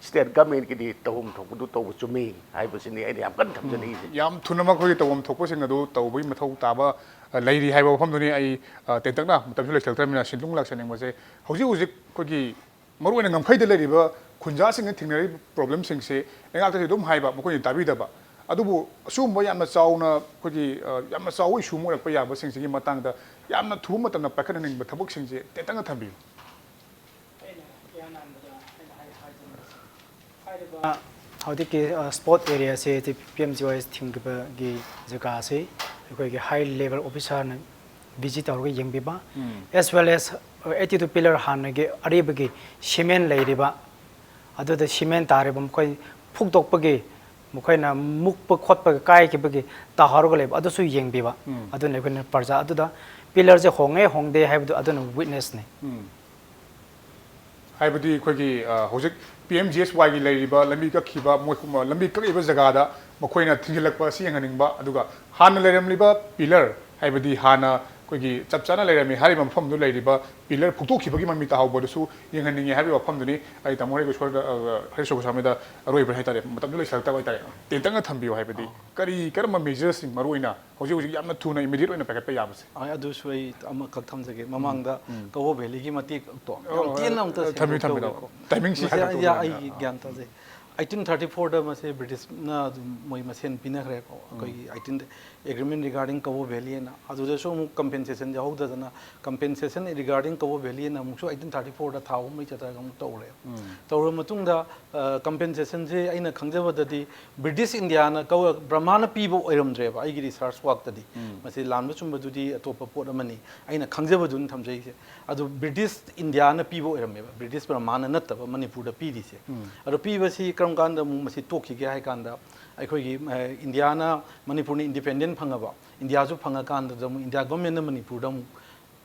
ꯁ꯭ꯇꯦꯠ ꯒꯃꯦꯟꯀꯤꯗꯤ ꯇꯧꯐꯝ ꯊꯣꯛꯄꯗꯨ ꯇꯧꯕ ꯆꯨꯝꯃꯤ ꯍꯥꯏꯕꯁꯤꯅꯤ ꯑꯩꯅ ꯌꯥꯝ ꯀꯟꯅ ꯊꯝꯖꯅꯤꯡꯉꯤꯁꯦ꯫ ꯌꯥꯝ ꯊꯨꯅꯃꯛ ꯑꯩꯈꯣꯏꯒꯤ ꯇꯧꯐꯝ ꯊꯣꯛꯄꯁꯤꯡ ꯑꯗꯨ ꯇꯧꯕꯒꯤ ꯃꯊꯧ ꯇꯥꯕ, ꯑ, ꯂꯩꯔꯤ ꯍꯥꯏꯕ ꯋꯥꯐꯝꯗꯨꯅꯤ꯫ ꯑꯩ, ꯑ, ꯇꯦꯟꯇꯛꯅ, ꯃꯇꯝꯁꯨ ꯂꯩꯁꯤꯜꯂꯛꯇ꯭ꯔꯕꯅꯤꯅ, ꯁꯤꯟꯗꯨꯡ ꯂꯥꯛꯆꯅꯤꯡꯕꯁꯦ, ꯍꯧꯖꯤꯛ ꯍꯧꯖꯤꯛ ꯑꯩꯈꯣꯏꯒꯤ ꯃꯔꯨꯑꯣꯏꯅ ꯉꯝꯈꯩꯗ ꯂꯩꯔꯤꯕ ꯈꯨꯟꯖꯥꯁꯤꯡꯅ ꯊꯦꯡꯅꯔꯤꯕ ꯄ꯭ꯔꯣꯕ꯭ꯂꯦꯝꯁꯤꯡꯁꯦ ꯂꯩꯉꯥꯛꯇꯗꯤ ꯑꯗꯨꯝ ꯍꯥꯏꯕ, ꯃꯈꯣꯏꯅ ꯇꯥꯕꯤꯗꯕ꯫ ꯑꯗꯨꯕꯨ ꯑꯁꯤꯒꯨꯝꯕ ꯌꯥꯝꯅ ꯆꯥꯎꯅ ꯑꯩꯈꯣꯏꯒꯤ, ꯑ, ꯌꯥꯝꯅ ꯆꯥꯎꯕ ꯏꯁꯨ ꯑꯃ ꯑꯣꯏꯔꯛꯄ ꯌꯥꯕꯁꯤꯡꯁꯤꯒꯤ ꯃꯇꯥꯡꯗ ꯌꯥꯝꯅ ꯊꯨꯕ ꯃꯇꯝꯗ ꯄꯥꯏꯈꯠꯍꯟꯅꯤꯡꯕ ꯊꯕꯛꯁꯤꯡꯁꯦ ꯇꯦꯟꯇꯛꯅ ꯊꯝꯕꯤꯌꯨ꯫ ꯑꯩꯅ ꯏꯍꯥꯟ ꯍꯥꯟꯕꯗ ꯑꯩꯅ ꯍꯥꯏ-, ꯍꯥꯏꯖꯅꯤꯡꯕꯁꯦ, ꯍꯥꯏꯔꯤꯕ ꯍꯧꯖꯤꯛꯀꯤ, ꯑ, ꯁ꯭ꯄꯣꯔꯠ ꯑꯦꯔꯤꯌꯥꯁꯦ, ꯍꯥꯏꯗꯤ ꯄꯤ ꯑꯦꯝ ꯖꯤ ꯋꯥꯏ ꯊꯤꯡꯈꯤꯕꯒꯤ ꯖꯒꯥꯁꯤ ꯑꯩꯈꯣꯏꯒꯤ ꯍꯥꯏ ꯂꯦꯚꯦꯜ ꯑꯣꯐꯤꯁꯥꯔꯅ ꯚꯤꯖꯤꯠ ꯇꯧꯔꯒ ꯌꯦꯡꯕꯤꯕ, ꯎꯝ꯫ As well as, ꯑ, ꯑꯩꯠꯇꯤ ꯇꯨ ꯄꯤꯂꯔ ꯍꯥꯟꯅꯒꯤ ꯑꯔꯤꯕꯒꯤ ꯁꯤꯃꯦꯟ ꯂꯩꯔꯤꯕ, ꯑꯗꯨꯗ ꯁꯤꯃꯦꯟ ꯇꯥꯔꯤꯕ ꯃꯈꯣꯏ ꯐꯨꯛꯇꯣꯛꯄꯒꯤ, ꯃꯈꯣꯏꯅ ꯃꯨꯛꯄ ꯈꯣꯠꯄꯒꯤ, ꯀꯥꯏꯈꯤꯕꯒꯤ ꯇꯥꯍꯧꯔꯒ ꯂꯩꯕ, ꯑꯗꯨꯁꯨ ꯌꯦꯡꯕꯤꯕ꯫ ꯎꯝ꯫ ꯑꯗꯨꯅ ꯑꯩꯈꯣꯏꯅ ꯄ꯭ꯔꯖꯥ ꯑꯗꯨꯗ ꯄꯤꯂꯔꯁꯦ ꯍꯣꯡꯉꯦ ꯍꯣꯡꯗꯦ ꯍꯥꯏꯕꯗꯨ ꯑꯗꯨꯅ ꯋꯤꯠꯅꯦꯁꯅꯤ꯫ ꯎꯝ꯫ ꯍꯥꯏꯕꯗꯤ ꯑꯩꯈꯣꯏꯒꯤ, ꯑ, ꯍꯧꯖꯤꯛ ꯄꯤ ꯑꯦꯝ ꯖꯤ ꯑꯦꯁ ꯋꯥꯏꯒꯤ ꯂꯩꯔꯤꯕ ꯂꯝꯕꯤ ꯀꯛꯈꯤꯕ, ꯃꯣꯏ, ꯂꯝꯕꯤ ꯀꯛꯏꯕ ꯖꯒꯥꯗ ꯃꯈꯣꯏꯅ ꯊꯤꯡꯖꯤꯜꯂꯛꯄ ꯑꯁꯤ ꯌꯦꯡꯍꯟꯅꯤꯡꯕ, ꯑꯗꯨꯒ ꯍꯥꯟꯅ ꯂꯩꯔꯝꯂꯤꯕ ꯄꯤꯂꯔ, ꯍꯥꯏꯕꯗꯤ ꯍꯥꯟꯅ ꯑꯩꯈꯣꯏꯒꯤ ꯆꯞ ꯆꯥꯅ ꯂꯩꯔꯝꯃꯤ ꯍꯥꯏꯔꯤꯕ ꯃꯐꯝꯗꯨ ꯂꯩꯔꯤꯕ ꯄꯤꯂꯔ ꯐꯨꯛꯇꯣꯛꯈꯤꯕꯒꯤ ꯃꯃꯤ ꯇꯥꯍꯧꯕꯗꯨꯁꯨ ꯌꯦꯡꯍꯟꯅꯤꯡꯉꯤ ꯍꯥꯏꯕꯒꯤ ꯋꯥꯐꯝꯗꯨꯅꯤ꯫ ꯑꯩ ꯇꯥꯃꯣ ꯍꯔꯤꯀ꯭ꯔꯤꯁꯅ, ꯑ, ꯍꯔꯤꯀ꯭ꯔꯤꯁꯅ ꯒꯣꯁ꯭ꯋꯥꯃꯤꯗ ꯑꯔꯣꯏꯕ ꯍꯥꯏꯇꯥꯔꯦ, ꯃꯇꯝꯗꯨ ꯂꯩꯁꯤꯜꯂꯛꯇꯕ ꯍꯥꯏꯇꯥꯔꯦ, ꯇꯦꯟꯇꯛꯅ ꯊꯝꯕꯤꯌꯨ꯫ ꯍꯥꯏꯕꯗꯤ ꯑꯥ꯫ ꯀꯔꯤ, ꯀꯔꯝꯕ ꯃꯦꯖꯔꯁꯤꯡ ꯃꯔꯨꯑꯣꯏꯅ ꯍꯧꯖꯤꯛ ꯍꯧꯖꯤꯛ ꯌꯥꯝꯅ ꯊꯨꯅ, ꯏꯃꯤꯗꯤꯌꯦꯠ ꯑꯣꯏꯅ ꯄꯥꯏꯈꯠꯄ ꯌꯥꯕꯁꯦ? ꯑ, ꯑꯗꯨꯁꯨ ꯑꯩ ꯑꯃꯈꯛ ꯊꯝꯖꯒꯦ꯫ ꯃꯃꯥꯡꯗ ꯎꯝ꯫ ꯀꯕꯣ ꯚꯦꯂꯤꯒꯤ ꯃꯇꯦꯛꯇꯣ ꯌꯥꯝ ꯑꯣ, ꯇꯦꯟꯅ ꯑꯝꯇ ꯑ, ꯊꯝꯕꯤꯌꯨ, ꯊꯝꯕꯤꯌꯨ, ꯁꯦꯡꯗꯣꯛꯆꯍꯧꯒꯦꯀꯣ꯫ ꯇꯥꯏꯃꯤꯡꯁꯤ ꯃꯁꯤ ꯍꯥꯏꯗꯣꯛꯄ ꯑꯩ, ꯌꯥꯅꯤ꯫ ꯑꯩ ꯒ꯭ꯌꯥꯟ ꯇꯥꯖꯩ꯫ ꯑꯩꯠꯇꯤꯟ ꯊꯥꯔꯇꯤ ꯐꯣꯔꯗ ꯃꯁꯤ ꯕ꯭ꯔꯤꯇꯤꯁꯅ ꯑꯗꯨꯝ ꯃꯣꯏ ꯃꯁꯦꯟ ꯄꯤꯅꯈ꯭ꯔꯦꯀꯣ, ꯎꯝ꯫ ꯑꯩꯈꯣꯏꯒꯤ ꯑꯩꯠꯇꯤꯟ ꯑꯦꯒ꯭ꯔꯤꯃꯦꯟ ꯔꯤꯒꯥꯔꯗꯤꯡ ꯀꯕꯣ ꯚꯦꯂꯤ ꯍꯥꯏꯅ꯫ ꯑꯗꯨꯗꯁꯨ ꯑꯃꯨꯛ ꯀꯝꯄꯦꯟꯁꯦꯁꯟ ꯌꯥꯎꯍꯧꯗꯗꯅ, ꯀꯝꯄꯦꯟꯁꯦꯁꯟ ꯔꯤꯒꯥꯔꯗꯤꯡ ꯀꯕꯣ ꯚꯦꯂꯤ ꯍꯥꯏꯅ ꯑꯃꯨꯛꯁꯨ ꯑꯩꯠꯇꯤꯟ ꯊꯥꯔꯇꯤ ꯐꯣꯔꯗ ꯊꯥ ꯑꯍꯨꯝ ꯃꯔꯤ ꯆꯠꯊꯔꯒ ꯑꯃꯨꯛ ꯇꯧꯔꯦ꯫ ꯎꯝ꯫ ꯇꯧꯔꯕ ꯃꯇꯨꯡꯗ, ꯑ, ꯀꯝꯄꯦꯟꯁꯦꯁꯟꯁꯦ ꯑꯩꯅ ꯈꯪꯖꯕꯗꯗꯤ ꯕ꯭ꯔꯤꯇꯤꯁ ꯏꯟꯗꯤꯌꯥꯅ ꯀꯧ-, ꯕ꯭ꯔꯍꯃꯥꯅ ꯄꯤꯕ ꯑꯣꯏꯔꯝꯗ꯭ꯔꯦꯕ, ꯑꯩꯒꯤ ꯔꯤꯁꯥꯔꯆ ꯋꯥꯛꯇꯗꯤ꯫ ꯎꯝ꯫ ꯃꯁꯤ ꯂꯥꯟꯕ ꯆꯨꯝꯕꯗꯨꯗꯤ ꯑꯇꯣꯞꯄ ꯄꯣꯠ ꯑꯃꯅꯤ꯫ ꯑꯩꯅ ꯈꯪꯖꯕꯗꯨꯅ ꯊꯝꯖꯩꯁꯦ꯫ ꯑꯗꯨ ꯕ꯭ꯔꯤꯇꯤꯁ ꯏꯟꯗꯤꯌꯥꯅ ꯄꯤꯕ ꯑꯣꯏꯔꯝꯃꯦꯕ, ꯕ꯭ꯔꯤꯇꯤꯁ ꯕ꯭ꯔꯍꯃꯥꯅ ꯅꯠꯇꯕ ꯃꯅꯤꯄꯨꯔꯗ ꯄꯤꯔꯤꯁꯦ꯫ ꯎꯝ꯫ ꯑꯗꯣ ꯄꯤꯕꯁꯤ ꯀꯔꯝ ꯀꯥꯟꯗ ꯑꯃꯨꯛ ꯃꯁꯤ ꯇꯣꯛꯈꯤꯒꯦ ꯍꯥꯏ ꯀꯥꯟꯗ, ꯑꯩꯈꯣꯏꯒꯤ, ꯑ, ꯏꯟꯗꯤꯌꯥꯅ, ꯃꯅꯤꯄꯨꯔꯅ ꯏꯟꯗꯤꯄꯦꯟꯗꯦꯟ ꯐꯪꯉꯕ, ꯏꯟꯗꯤꯌꯥꯁꯨ ꯐꯪꯉꯀꯥꯟꯗ ꯑꯃꯨꯛ ꯏꯟꯗꯤꯌꯥ ꯒꯣꯔꯃꯦꯟꯅ ꯃꯅꯤꯄꯨꯔꯗ ꯑꯃꯨꯛ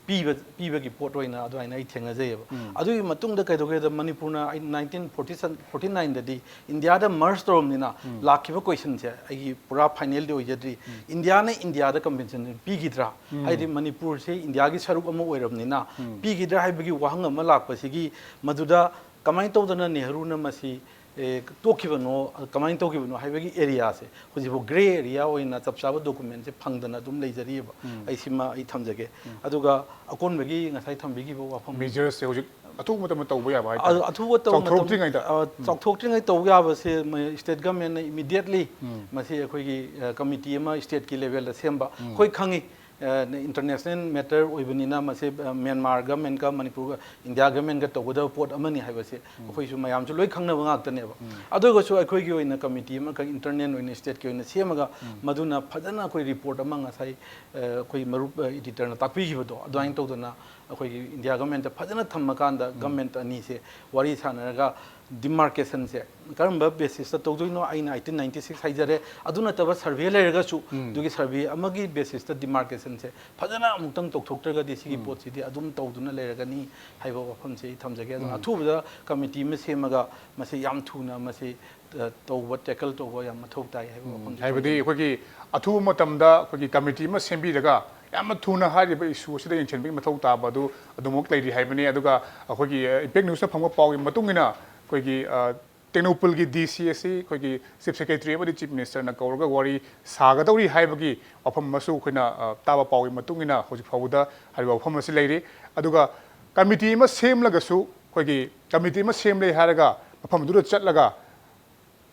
ꯄꯤꯕ ꯄꯤꯕꯒꯤ ꯄꯣꯠ ꯑꯣꯏꯅ ꯑꯗꯨꯃꯥꯏꯅ ꯑꯩ ꯊꯦꯡꯅꯖꯩꯑꯕ꯫ ꯑꯗꯨꯒꯤ ꯃꯇꯨꯡꯗ ꯀꯩꯗꯧꯒꯦꯗ, ꯃꯅꯤꯄꯨꯔꯅ ꯑꯩ ꯅꯥꯏꯟꯇꯤꯟ ꯐꯣꯔꯇꯤ ꯐꯣꯔꯇꯤ ꯅꯥꯏꯟꯗꯗꯤ ꯏꯟꯗꯤꯌꯥꯗ ꯃꯔꯁ ꯇꯧꯔꯝꯅꯤꯅ ꯂꯥꯛꯈꯤꯕ ꯀꯣꯏꯁꯟꯁꯦ ꯑꯩꯒꯤ ꯄꯨꯔꯥ ꯐꯥꯏꯅꯦꯜꯗꯤ ꯑꯣꯏꯖꯗ꯭ꯔꯤ꯫ ꯏꯟꯗꯤꯌꯥꯅ ꯏꯟꯗꯤꯌꯥꯗ ꯀꯝꯄꯦꯟꯁꯦꯁꯟ ꯄꯤꯈꯤꯗ꯭ꯔꯥ? ꯍꯥꯏꯗꯤ ꯃꯅꯤꯄꯨꯔꯁꯦ ꯏꯟꯗꯤꯌꯥꯒꯤ ꯁꯔꯨꯛ ꯑꯃ ꯑꯣꯏꯔꯕꯅꯤꯅ ꯄꯤꯈꯤꯗ꯭ꯔꯥ ꯍꯥꯏꯕꯒꯤ ꯋꯥꯍꯪ ꯑꯃ ꯂꯥꯛꯄꯁꯤꯒꯤ, ꯃꯗꯨꯗ ꯀꯃꯥꯏꯅ ꯇꯧꯗꯅ ꯅꯦꯍꯔꯨꯅ ꯃꯁꯤ ꯑꯦ, ꯇꯣꯛꯈꯤꯕꯅꯣ, ꯀꯃꯥꯏꯅ ꯇꯧꯈꯤꯕꯅꯣ ꯍꯥꯏꯕꯒꯤ ꯑꯦꯔꯤꯌꯥꯁꯦ ꯍꯧꯖꯤꯛꯐꯥꯎ ꯒ꯭ꯔꯦ ꯑꯦꯔꯤꯌꯥ ꯑꯣꯏꯅ ꯆꯞ ꯆꯥꯕ ꯗꯣꯀꯨꯃꯦꯟꯁꯦ ꯐꯪꯗꯅ ꯑꯗꯨꯝ ꯂꯩꯖꯔꯤꯑꯕ꯫ ꯑꯩ ꯁꯤꯃ ꯑꯩ ꯊꯝꯖꯒꯦ꯫ ꯑꯗꯨꯒ ꯑꯀꯣꯟꯕꯒꯤ ꯉꯁꯥꯏ ꯊꯝꯕꯤꯈꯤꯕ ꯋꯥꯐꯝ, ꯃꯦꯖꯔꯁꯦ ꯍꯧꯖꯤꯛ ꯑꯊꯨꯕ ꯃꯇꯝꯗ ꯇꯧꯕ ꯌꯥꯕ ꯍꯥꯏꯇꯥꯔꯦ꯫ ꯑ-, ꯑꯊꯨꯕ ꯇꯧꯕ ꯃꯇꯝ-, ꯆꯥꯎꯊꯣꯛꯇ꯭ꯔꯤꯉꯩꯗ꯫ ꯑ, ꯆꯥꯎꯊꯣꯛꯇ꯭ꯔꯤꯉꯩ ꯇꯧꯕ ꯌꯥꯕꯁꯦ ꯃ-, ꯁ꯭ꯇꯦꯠ ꯒꯃꯦꯟꯅ ꯏꯃꯤꯗꯤꯌꯦꯠꯂꯤ ꯃꯁꯤ ꯑꯩꯈꯣꯏꯒꯤ, ꯑ, ꯀꯃꯤꯇꯤ ꯑꯃ ꯁ꯭ꯇꯦꯠꯀꯤ ꯂꯦꯚꯦꯜꯗ ꯁꯦꯝꯕ꯫ ꯑꯩꯈꯣꯏ ꯈꯪꯉꯤ, ꯑ, ꯏꯟꯇꯔꯅꯦꯁꯅꯦꯜ ꯃꯦꯇꯔ ꯑꯣꯏꯕꯅꯤꯅ ꯃꯁꯤ, ꯑ, ꯃ꯭ꯌꯥꯟꯃꯥꯔ ꯒꯃꯦꯟꯒ ꯃꯅꯤꯄꯨꯔꯒ, ꯏꯟꯗꯤꯌꯥ ꯒꯃꯦꯟꯒ ꯇꯧꯒꯗꯕ ꯄꯣꯠ ꯑꯃꯅꯤ ꯍꯥꯏꯕꯁꯦ ꯑꯩꯈꯣꯏꯁꯨ ꯃꯌꯥꯝꯁꯨ ꯂꯣꯏ ꯈꯪꯅꯕ ꯉꯥꯛꯇꯅꯦꯕ꯫ ꯑꯗꯨ ꯑꯣꯏꯔꯒꯁꯨ ꯑꯩꯈꯣꯏꯒꯤ ꯑꯣꯏꯅ ꯀꯃꯤꯇꯤ ꯑꯃꯈꯛ ꯏꯟꯇꯔꯅꯦꯜ ꯑꯣꯏꯅ ꯁ꯭ꯇꯦꯠꯀꯤ ꯑꯣꯏꯅ ꯁꯦꯝꯃꯒ ꯃꯗꯨꯅ ꯐꯖꯅ ꯑꯩꯈꯣꯏ ꯔꯤꯄꯣꯔꯠ ꯑꯃ ꯉꯁꯥꯏ, ꯑ, ꯑꯩꯈꯣꯏ ꯃꯔꯨꯞ, ꯑ, ꯏꯗꯤꯇꯔꯅ ꯇꯥꯛꯄꯤꯈꯤꯕꯗꯣ ꯑꯗꯨꯃꯥꯏꯅ ꯇꯧꯗꯅ ꯑꯩꯈꯣꯏꯒꯤ ꯏꯟꯗꯤꯌꯥ ꯒꯃꯦꯟꯇ ꯐꯖꯅ ꯊꯝꯃꯀꯥꯟꯗ ꯒꯃꯦꯟ ꯑꯅꯤꯁꯦ ꯋꯥꯔꯤ ꯁꯥꯟꯅꯔꯒ ꯗꯤꯃꯥꯔꯀꯦꯁꯟꯁꯦ ꯀꯔꯝꯕ ꯕꯦꯁꯤꯁꯇ ꯇꯧꯗꯣꯏꯅꯣ? ꯑꯩꯅ ꯑꯩꯠꯇꯤꯟ ꯅꯥꯏꯟꯇꯤ ꯁꯤꯛꯁ ꯍꯥꯏꯖꯔꯦ꯫ ꯑꯗꯨ ꯅꯠꯇꯕ ꯁꯔꯚꯦ ꯂꯩꯔꯒꯁꯨ ꯑꯗꯨꯒꯤ ꯁꯔꯚꯦ ꯑꯃꯒꯤ ꯕꯦꯁꯤꯁꯇ ꯗꯤꯃꯥꯔꯀꯦꯁꯟꯁꯦ ꯐꯖꯅ ꯑꯃꯨꯛꯇꯪ ꯇꯧꯊꯣꯛꯇ꯭ꯔꯒꯗꯤ ꯁꯤꯒꯤ ꯄꯣꯠꯁꯤꯗꯤ ꯑꯗꯨꯝ ꯇꯧꯗꯨꯅ ꯂꯩꯔꯒꯅꯤ ꯍꯥꯏꯕ ꯋꯥꯐꯝꯁꯦ ꯑꯩ ꯊꯝꯖꯒꯦ꯫ ꯑꯗꯨꯅ ꯑꯊꯨꯕꯗ ꯀꯃꯤꯇꯤ ꯑꯃ ꯁꯦꯝꯃꯒ ꯃꯁꯤ ꯌꯥꯝ ꯊꯨꯅ ꯃꯁꯤ, ꯑ, ꯇꯧꯕ, ꯇꯦꯀꯜ ꯇꯧꯕ ꯌꯥꯝ ꯃꯊꯧ ꯇꯥꯏ ꯍꯥꯏꯕ ꯋꯥꯐꯝꯁꯦ ꯍꯥꯏꯕꯗꯤ ꯊꯝꯖꯒꯦ꯫ ꯑꯩꯈꯣꯏꯒꯤ ꯑꯊꯨꯕ ꯃꯇꯝꯗ ꯑꯩꯈꯣꯏꯒꯤ ꯀꯃꯤꯇꯤ ꯑꯃ ꯁꯦꯝꯕꯤꯔꯒ ꯌꯥꯝꯅ ꯊꯨꯅ ꯍꯥꯏꯔꯤꯕ ꯏꯁꯨ ꯑꯁꯤꯗ ꯌꯦꯡꯁꯤꯟꯕꯒꯤ ꯃꯊꯧ ꯇꯥꯕ ꯑꯗꯨ ꯑꯗꯨꯃꯛ ꯂꯩꯔꯤ ꯍꯥꯏꯕꯅꯤ꯫ ꯑꯗꯨꯒ ꯑꯩꯈꯣꯏꯒꯤ, ꯑ, ꯏꯝꯄꯦꯛ ꯅ꯭ꯌꯨꯁꯅ ꯐꯪꯕ ꯄꯥꯎꯒꯤ ꯃꯇꯨꯡ ꯏꯟꯅ ꯑꯩꯈꯣꯏꯒꯤ, ꯑ, ꯇꯦꯡꯅꯧꯄꯜꯒꯤ ꯗꯤ ꯁꯤ ꯑꯁꯤ ꯑꯩꯈꯣꯏꯒꯤ ꯆꯤꯐ ꯁꯦꯀ꯭ꯔꯦꯇꯔꯤ ꯑꯃꯗꯤ ꯆꯤꯐ ꯃꯤꯅꯤꯁꯇꯔꯅ ꯀꯧꯔꯒ ꯋꯥꯔꯤ ꯁꯥꯒꯗꯧꯔꯤ ꯍꯥꯏꯕꯒꯤ ꯋꯥꯐꯝ ꯑꯃꯁꯨ ꯑꯩꯈꯣꯏꯅ, ꯑ, ꯇꯥꯕ ꯄꯥꯎꯒꯤ ꯃꯇꯨꯡ ꯏꯟꯅ ꯍꯧꯖꯤꯛ ꯐꯥꯎꯕꯗ ꯍꯥꯏꯔꯤꯕ ꯋꯥꯐꯝ ꯑꯁꯤ ꯂꯩꯔꯤ꯫ ꯑꯗꯨꯒ ꯀꯃꯤꯇꯤ ꯑꯃ ꯁꯦꯝꯂꯒꯁꯨ ꯑꯩꯈꯣꯏꯒꯤ ꯀꯃꯤꯇꯤ ꯑꯃ ꯁꯦꯝꯂꯦ ꯍꯥꯏꯔꯒ ꯃꯐꯝ ꯑꯗꯨꯗ ꯆꯠꯂꯒ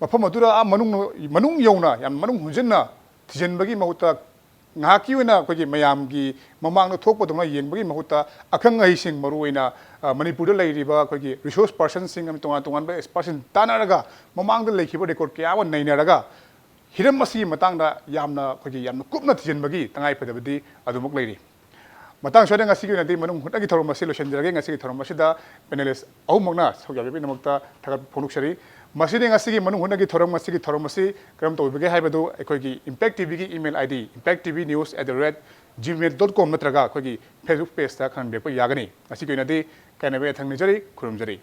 ꯃꯐꯝ ꯑꯗꯨꯗ ꯑꯥ ꯃꯅꯨꯡ, ꯃꯅꯨꯡ ꯌꯧꯅ, ꯌꯥꯝ ꯃꯅꯨꯡ ꯍꯨꯟꯖꯤꯟꯅ ꯊꯤꯖꯤꯟꯕꯒꯤ ꯃꯍꯨꯠꯇ ꯉꯥꯏꯍꯥꯛꯀꯤ ꯑꯣꯏꯅ ꯑꯩꯈꯣꯏꯒꯤ ꯃꯌꯥꯝꯒꯤ ꯃꯃꯥꯡꯗ ꯊꯣꯛꯄꯗꯧꯅ ꯌꯦꯡꯕꯒꯤ ꯃꯍꯨꯠꯇ ꯑꯈꯪ ꯑꯍꯩꯁꯤꯡ, ꯃꯔꯨꯑꯣꯏꯅ, ꯑ, ꯃꯅꯤꯄꯨꯔꯗ ꯂꯩꯔꯤꯕ ꯑꯩꯈꯣꯏꯒꯤ ꯔꯤꯁꯣꯔꯁ ꯄꯥꯔꯁꯟꯁꯤꯡ ꯑꯃꯗꯤ ꯇꯣꯉꯥꯟ ꯇꯣꯉꯥꯟꯕ ꯑꯦꯛꯁꯄꯔꯠꯁꯤꯡ ꯇꯥꯟꯅꯔꯒ ꯃꯃꯥꯡꯗ ꯂꯩꯈꯤꯕ ꯔꯦꯀꯣꯔꯗ ꯀꯌꯥ ꯑꯃ ꯅꯩꯅꯔꯒ ꯍꯤꯔꯝ ꯑꯁꯤꯒꯤ ꯃꯇꯥꯡꯗ ꯌꯥꯝꯅ ꯑꯩꯈꯣꯏꯒꯤ ꯌꯥꯝꯅ ꯀꯨꯞꯅ ꯊꯤꯖꯤꯟꯕꯒꯤ ꯇꯉꯥꯏꯐꯗꯕꯗꯤ ꯑꯗꯨꯃꯛ ꯂꯩꯔꯤ꯫ ꯃꯇꯥꯡ ꯁ꯭ꯋꯥꯏꯗ ꯉꯁꯤꯒꯤ ꯑꯣꯏꯅꯗꯤ ꯃꯅꯨꯡ ꯍꯨꯠꯅꯒꯤ ꯊꯧꯔꯝ ꯑꯁꯤ ꯂꯣꯏꯁꯤꯟꯖꯔꯒꯦ꯫ ꯉꯁꯤꯒꯤ ꯊꯧꯔꯝ ꯑꯁꯤꯗ ꯄꯦꯅꯦꯂꯤꯁ ꯑꯍꯨꯝꯃꯛꯅ ꯁꯔꯨꯛ ꯌꯥꯕꯤꯕꯒꯤꯗꯃꯛꯇ ꯊꯥꯒꯠꯄ ꯐꯣꯡꯗꯣꯛꯆꯔꯤ꯫ ꯃꯁꯤꯗꯤ ꯉꯁꯤꯒꯤ ꯃꯅꯨꯡ ꯍꯨꯠꯅꯒꯤ ꯊꯧꯔꯝ, ꯉꯁꯤꯒꯤ ꯊꯧꯔꯝ ꯑꯁꯤ ꯀꯔꯝ ꯇꯧꯕꯤꯕꯒꯦ ꯍꯥꯏꯕꯗꯨ ꯑꯩꯈꯣꯏꯒꯤ ꯏꯝꯄꯦꯛ ꯇꯤ ꯚꯤꯒꯤ email I D, impact T V news at the rate gmail dot com ꯅꯠꯇ꯭ꯔꯒ ꯑꯩꯈꯣꯏꯒꯤ Facebook pageꯇ ꯈꯪꯍꯟꯕꯤꯔꯛꯄ ꯌꯥꯒꯅꯤ꯫ ꯉꯁꯤꯒꯤ ꯑꯣꯏꯅꯗꯤ ꯀꯥꯏꯅꯕ ꯌꯥꯊꯪ ꯅꯤꯖꯔꯤ, ꯈꯨꯔꯨꯝꯖꯔꯤ꯫